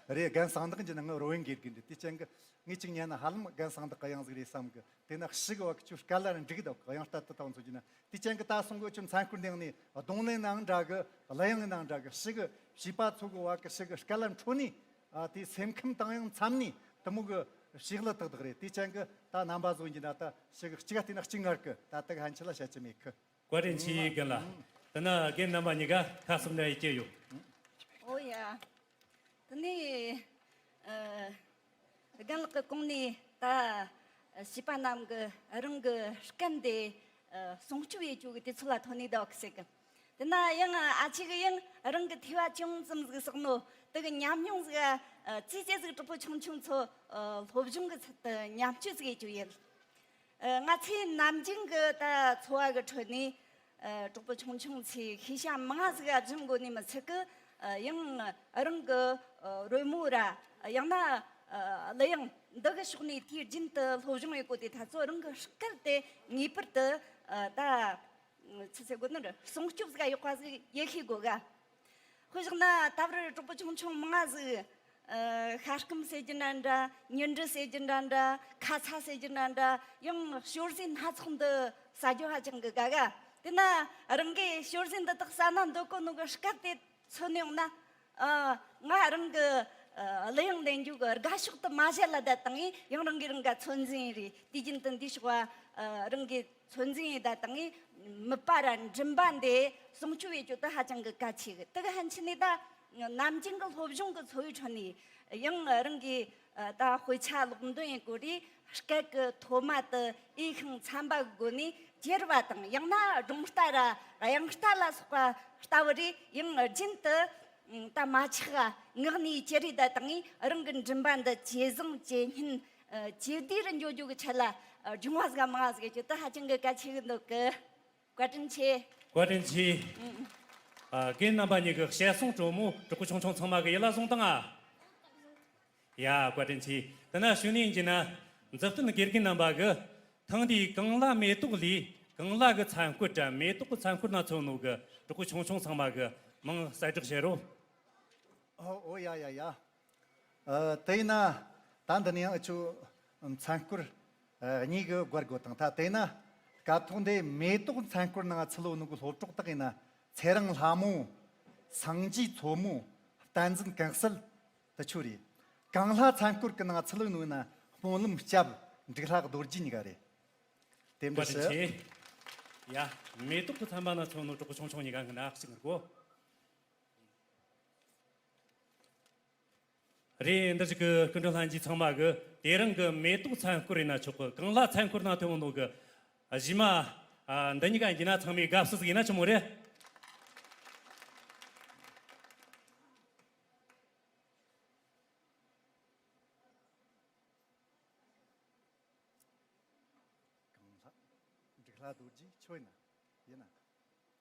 རེད། རྒན་གསང་བདག་གི་ན་ང་རོལ་དབྱངས་དགེ་རྒན་རེད། དེ་རྐྱེན་གི་ངས་ཅིག་ཉན་ན་ཧ་ལམ་རྒན་གསང་བདག་གི་དབྱངས་ཟིག་རེད་བསམ་གི། དེ་ན་ཞིག་གི་བ་གི་ཁྱོད་སྐད་ལ་ར་འགྲིག་གི་འདུག་དབྱངས་ལྟར་དུ་དང་མཚོན་གྱི་ན། དེ་རྐྱེན་གི་ད་སོང་གི་ཁྱོད་མཚན་སྐོར་འདི་ནས་རྡུང་ལེན་ནའང་འདྲ་གི། གླུ་དབྱངས་ནའང་འདྲ་གི། ཞིག་གི་བྱིས་པ་ཚོ་གི་བ་གི་ཞིག་གི་སྐད་ལ་འཕྲོད་ནས། ཨ། དེ་སེམས་ཁམས་དང་ཡང་འཚམ་ནས་དེ་མོ་གི་ ཞིག་ལ་ཏག་ཏག་རེད། དེ་ཅན་གི་ད་རྣམ་པ་བཟོ་ཡིན་ན་ད་ཞིག་གཅིག་ག་བལྟས་ན་གཅིག་ངར་གི་ད་ལྟ་གི་ཕན་ཆད་ལ་བཤད་ཀྱི་མེད་གི། བཀའ་དྲིན་ཆེ་རྒན་ལགས། དེ་ན་རྒན་རྣམ་པ་གཉིས་ཀ་ཁ་གསབ་འདྲ་ཡི་སྐྱེ་ཡོད། ཨོ་ཡ། དེ་ནས་ཨ། རྒན་ལགས་ཀྱི་གོང་ནས་ད་བྱིས་པ་རྣམས་ཀྱི་རང་གི་སྐད་དེ་ཨ། སྲུང་སྐྱོབ་ཡེད་རྒྱུ་གི་དུས་ཚོད་ལ་ཐོན་ནས་ད་གི་ཟེར་གི། དེ་ན་ཡང་ཨ་ཅེ་གི་ཡང་རང་གི་ཐོས་པ་ཅུང་ཙམ་ཟིག་བསགས་ནོ་དེ་གི་ཉམས་མྱོང་ཟིག་ཨ། ཙི་ཙི་ཟིག་གྲོགས་པོ་ཆུང་ཆུང་ཚོ་ཨ། སློབ་སྦྱོང་གི་ཚུལ་དུ་མཉམ་སྤྱོད་ཟིག་ཡེད་རྒྱུ་ཡིན། ཨ། ང་ཚོའི་ནམ་རྒྱུན་གྱི་ད་འཚོ་བ་གི་ཁྲོད་ནས་ཨ། གྲོགས་པོ་ཆུང་ཆུང་ཚོས་ཤེས་བྱ་མང་ང་ཟིག་སྦྱང་དགོས་ནི་མི་ཚད་གི། ཨ། ཡང་རང་གི་ཨ། རོལ་མོ་ར་ཡང་ན་ཨ། གླུ་དབྱངས་འདི་གི་ཕྱོགས་ནས་དུས་རྒྱུན་དུ་སློབ་སྦྱོང་ཡེད་དགོས་དེ་ད་ཚོ་རང་གི་སྐད་དེ་ངེས་པར་དུ་ཨ། ད་ཚི་ཚེ་དགོས་ནི་རེད། སྲུང་སྐྱོབ་ཟིག་ཡག་པ་ཟིག་ཡེད་ཤེས་དགོས་ག། དཔེ་བཞག་ན་ད་བར་གྲོགས་པོ་ཆུང་ཆུང་མང་ང་ཟིག་ཨ། ཤ་སྐམ་ཟེར་རྒྱུ་འདྲ་འདྲ། ཉི་འབྲུ་ཟེར་རྒྱུ་འདྲ་འདྲ། ཁ་ཚ་ཟེར་རྒྱུ་འདྲ་འདྲ། ཡང་ཞོར་ཟས་སྣ་ཚོགས་འདི་ཟ་རྒྱུ་ཧ་ཅང་གི་དགའ་ག། དེ་ན་རང་གིས་ཞོར་ཟས་འདི་དག་ཟ་ན་འདོད་གོ་ནོ་གི་སྐད་དེ་མཚོན་ནས་ཡོང་ན། ཨ། ང་རང་གི་ཨ། གླུ་དབྱངས་ལེན་རྒྱུ་གི་དགའ་ཕྱོགས་དེ་མ་གཞི་ལ་བསྡད་བཏང་ངས་ཡང་རང་གིས་རང་ག་ཚོད་འཛིན་རེད། དུས་རྒྱུན་དུ་འདི་ཕྱོགས་ཨ། རང་གིས་ཚོད་འཛིན་ཡེད་བཏང་ངས་མིད་པ་ར་མགྲིན་པ་འདི་སྲུང་སྐྱོབ་ཡེད་རྒྱུ་དེ་ཧ་ཅང་གི་གལ་ཆེ་གི། དེ་གི་ཕན་ཆད་ནས་ད་ནམ་རྒྱུན་གི་སློབ་སྦྱོང་གི་འཚོ་བའི་ཁྲོད་ནས་ཡང་རང་གིས་ཨ། ད་དཔེ་ཆ་ཀློག་འདོན་ཡེད་དགོས་རེད། སྐད་གི་མཐོ་དམའ་དེ་འོས་ཤིང་འཚམ་པ་གི་སྒོ་ནས་གྱེར་བ་དང་ཡང་ན་སྒྲུང་རྟ་ར་དབྱངས་རྟ་ལ་སོགས་པ་ལྟ་བུ་རེད། ཡང་རྒྱུན་དུ་ད་མ་ཆག་ག་ངག་ནས་ཅི་རེད་ད་བཏང་ངས་རང་གི་མགྲིན་པ་འདི་ཇེ་བཟང་ཇེ་སྙན་ཇེ་བདེ་རུ་འགྱོ་རྒྱུ་གི་ཆེད་ལ་སྦྱོང་བ་ཟིག་མང་ཟིག་ཡེད་རྒྱུ་དེ་ཧ་ཅང་གི་གལ་ཆེ་གི་འདུག་གི། བཀའ་དྲིན་ཆེ། བཀའ་དྲིན་ཆེ། ཨ། རྒན་རྣམ་པ་གཉིས་ཀྱི་བཤད་སྲུང་གྲོགས་མོ་གྲོགས་པོ་ཆུང་ཆུང་ཚང་མ་གི་ཡིད་ལ་བཟུང་བཏང་ཨ། ཡ། བཀའ་དྲིན་ཆེ། དེ་ན་གཞུག་ནས་ཡིན་གྱི་ན་མཛུབ་སྟོན་དགེ་རྒན་རྣམ་པ་གིས་ཐེངས་འདིའི་གངས་ལྷ་མེ་ཏོག་ལས་གངས་ལྷ་གི་ཚན་སྐོར་དྲ་མེ་ཏོག་གི་ཚན་སྐོར་ན་ཚོགས་ནོ་གི་གྲོགས་པོ་ཆུང་ཆུང་ཚང་མ་གི་མིང་གསལ་བསྒྲགས་བྱེད་རོགས། ཨོ་ཨོ་ཡ་ཡ་ཡ། ཨ། དེས་ན་ད་འདི་ནས་ཡང་ཨ་ཆོ་ཚན་སྐོར་ཨ་གཉིས་ཀྱི་བགོ་བཀོད་དང་། ད་དེས་ན་སྐབས་ཐོག་འདི་མེ་ཏོག་ཚན་སྐོར་ནང་ཚུད་ཡོད་ནོ་གི་སློབ་གྲོགས་དག་ཡིན་ན་ཚེ་རིང་ལྷ་མོ། སངས་རྒྱས་མཚོ་མོ། བསྟན་འཛིན་གེགས་སེལ། དེ་ཆོ་རེད། གངས་ལྷ་ཚན་སྐོར་གི་ནང་ཚུད་ཡོད་ནོ་ཡིན་ན་སྨོན་ལམ་སྐྱབས། འབྲུག་ལྷ་རྡོ་རྗེ་གཉིས་ཀ་རེད། དེ་འདྲ་བཀའ་དྲིན་ཞུ། ཆེ། ཡ། མེ་ཏོག་གི་ཚན་པ་ན་ཚོགས་ནོ་གྲོགས་པོ་ཆུང་ཆུང་གཉིས་ཀ་ངི་ན་གཅིག་ངར་གོ། རེད། འདིར་ཅིག་གི་སྐུ་མགྲོན་ལྷན་རྒྱས་ཚང་མ་གི་དེ་རིང་གི་མེ་ཏོག་ཚན་སྐོར་ཡིན་ན་ཆོག་གི། གངས་ལྷ་ཚན་སྐོར་ནང་ཐོན་ཡོང་ནོ་གི་གཞས་མ་ཨ་འདི་གཉིས་ཀ་ཡིན་ན་ཚང་མས་དགའ་བསུ་ཟིག་ཡེད་ན་ཆི་མོ་རེད། གངས་ལྷ། འབྲུག་ལྷ་རྡོ་རྗེ་ཁྱོད་ཡིན་ན། ཡིན་ན།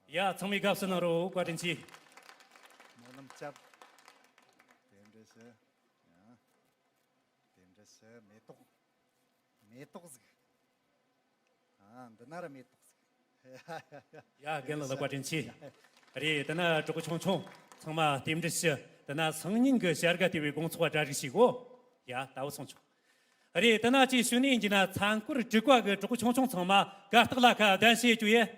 ཡ། ཚང་མས་དགའ་བསུ་གནང་རོགས། བཀའ་དྲིན་ཆེ། སྨོན་ལམ་སྐྱབས། དེ་འདྲ་ཞུ། ཡ། དེ་འདྲ་ཞུ། མེ་ཏོག་མེ་ཏོག་ཟིག་ཨ། འདི་ན་ར་མེ་ཏོག་ཟིག་ཡ། རྒན་ལགས་ལ་བཀའ་དྲིན་ཆེ། རེད། དེ་ན་གྲོགས་པོ་ཆུང་ཆུང་ཚང་མ་རྟེན་འབྲེལ་ཞུ། དེ་ན་སང་ཉིན་གི་བྱ་དགའ་སྟེར་བའི་དགོང་ཚོགས་གྲ་སྒྲིག་བྱེད་གོ། ཡ། ད་བུ་སོང་ཆོག་རེད། དེ་ན་ཅིག་གཞུག་ནས་ཡིན་གྱི་ན་ཚན་སྐོར་དྲུག་པ་གི་གྲོགས་པོ་ཆུང་ཆུང་ཚང་མ་གར་སྟེགས་ལ་ཁ་གདན་ཞུ་རྒྱུ་ཡིན།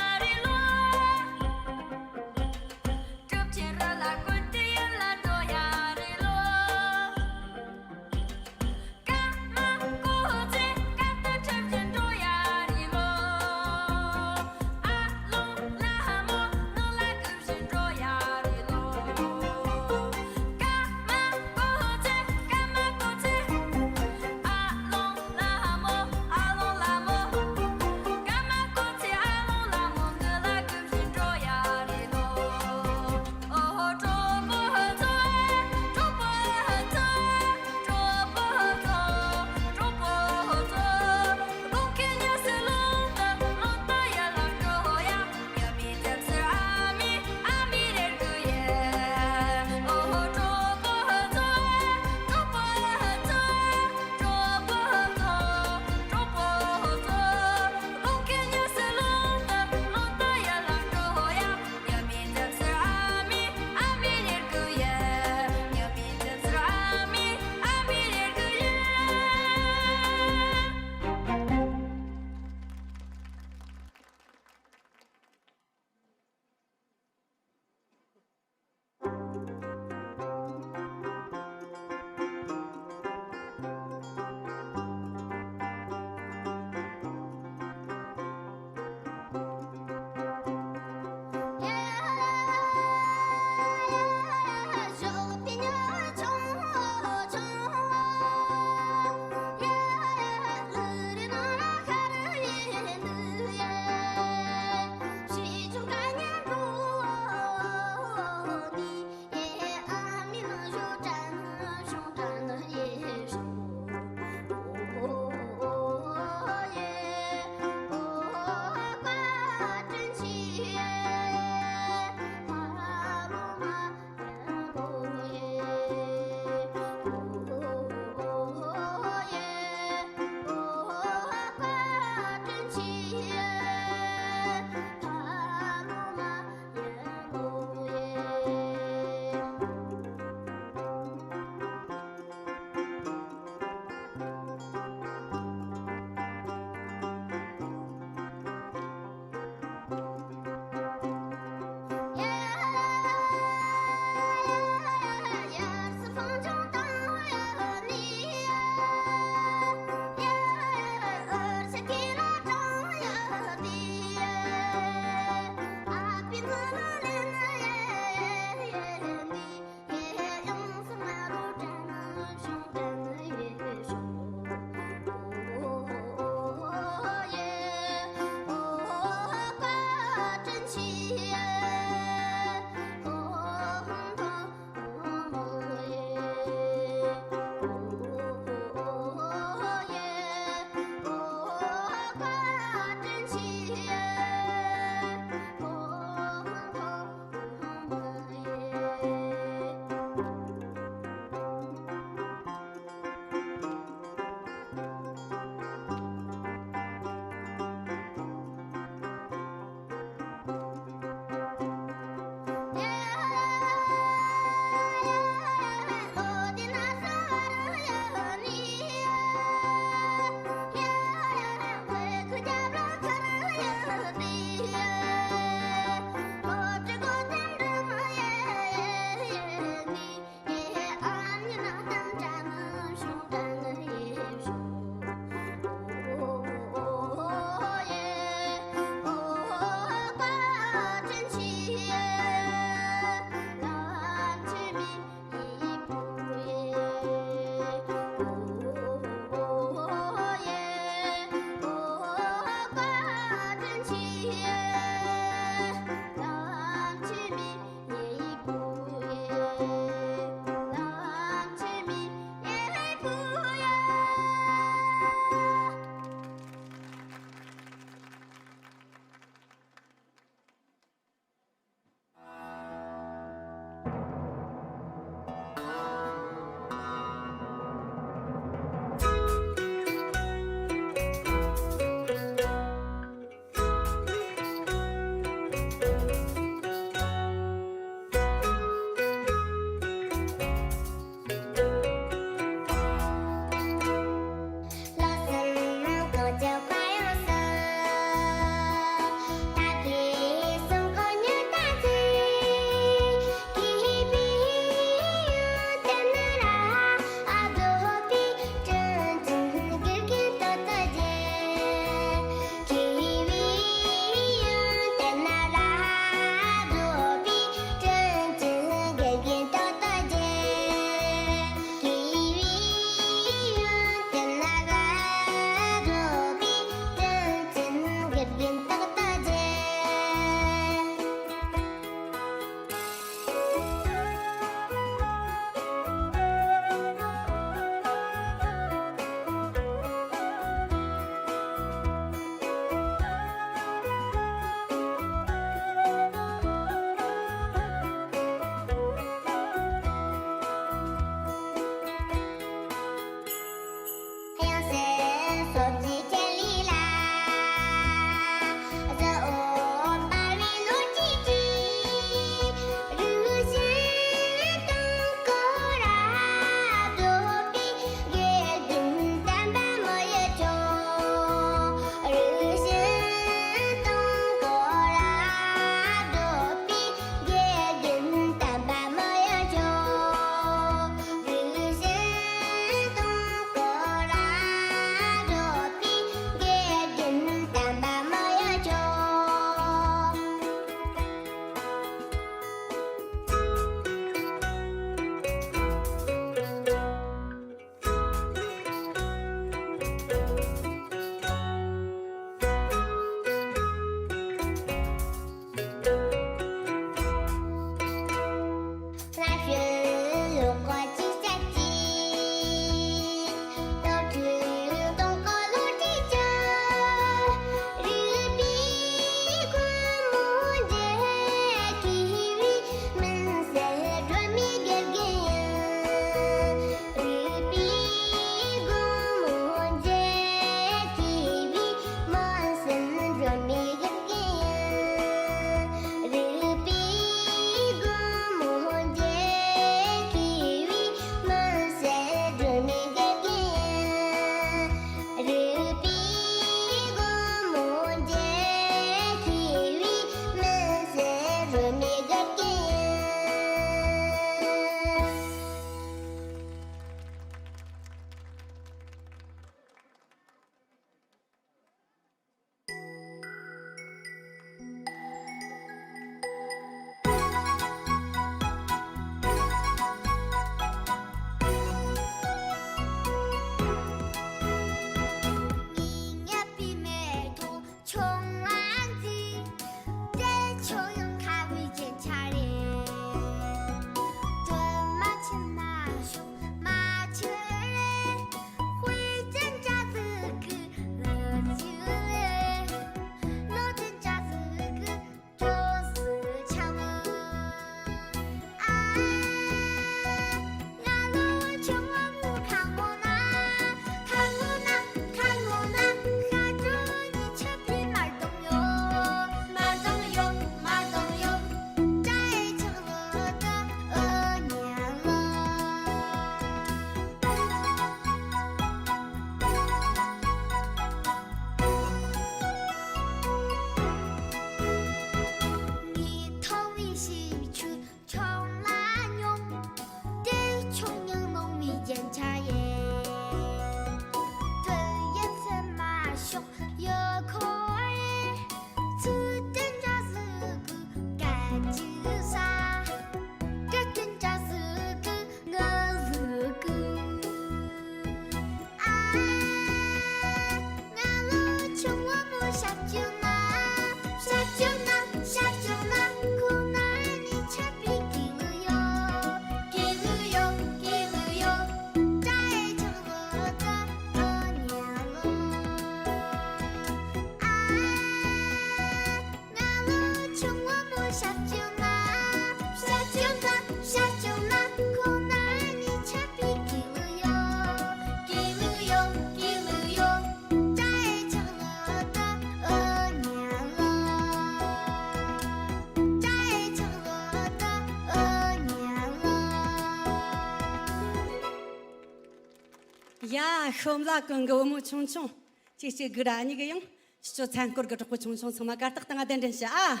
ཡ། ཤོམ་ལ་ཀུན་གྱི་བུ་མོ་ཆུང་ཆུང་། ཅིག་ཅིག་གུ་ར་གཉིས་ཀྱི་ཡང་། ཆུ་ཚན་སྐོར་གྱི་གྲོགས་པོ་ཆུང་ཆུང་ཚང་མ་གར་སྟེགས་སྟེང་ང་གདན་འདྲེན་ཞུ་ཨ།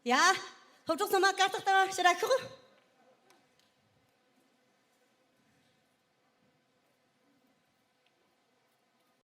ཡ། སློབ་གྲོགས་ཚང་མ་གར་སྟེགས་སྟེང་ང་ཕྱིར་ར་ཤོག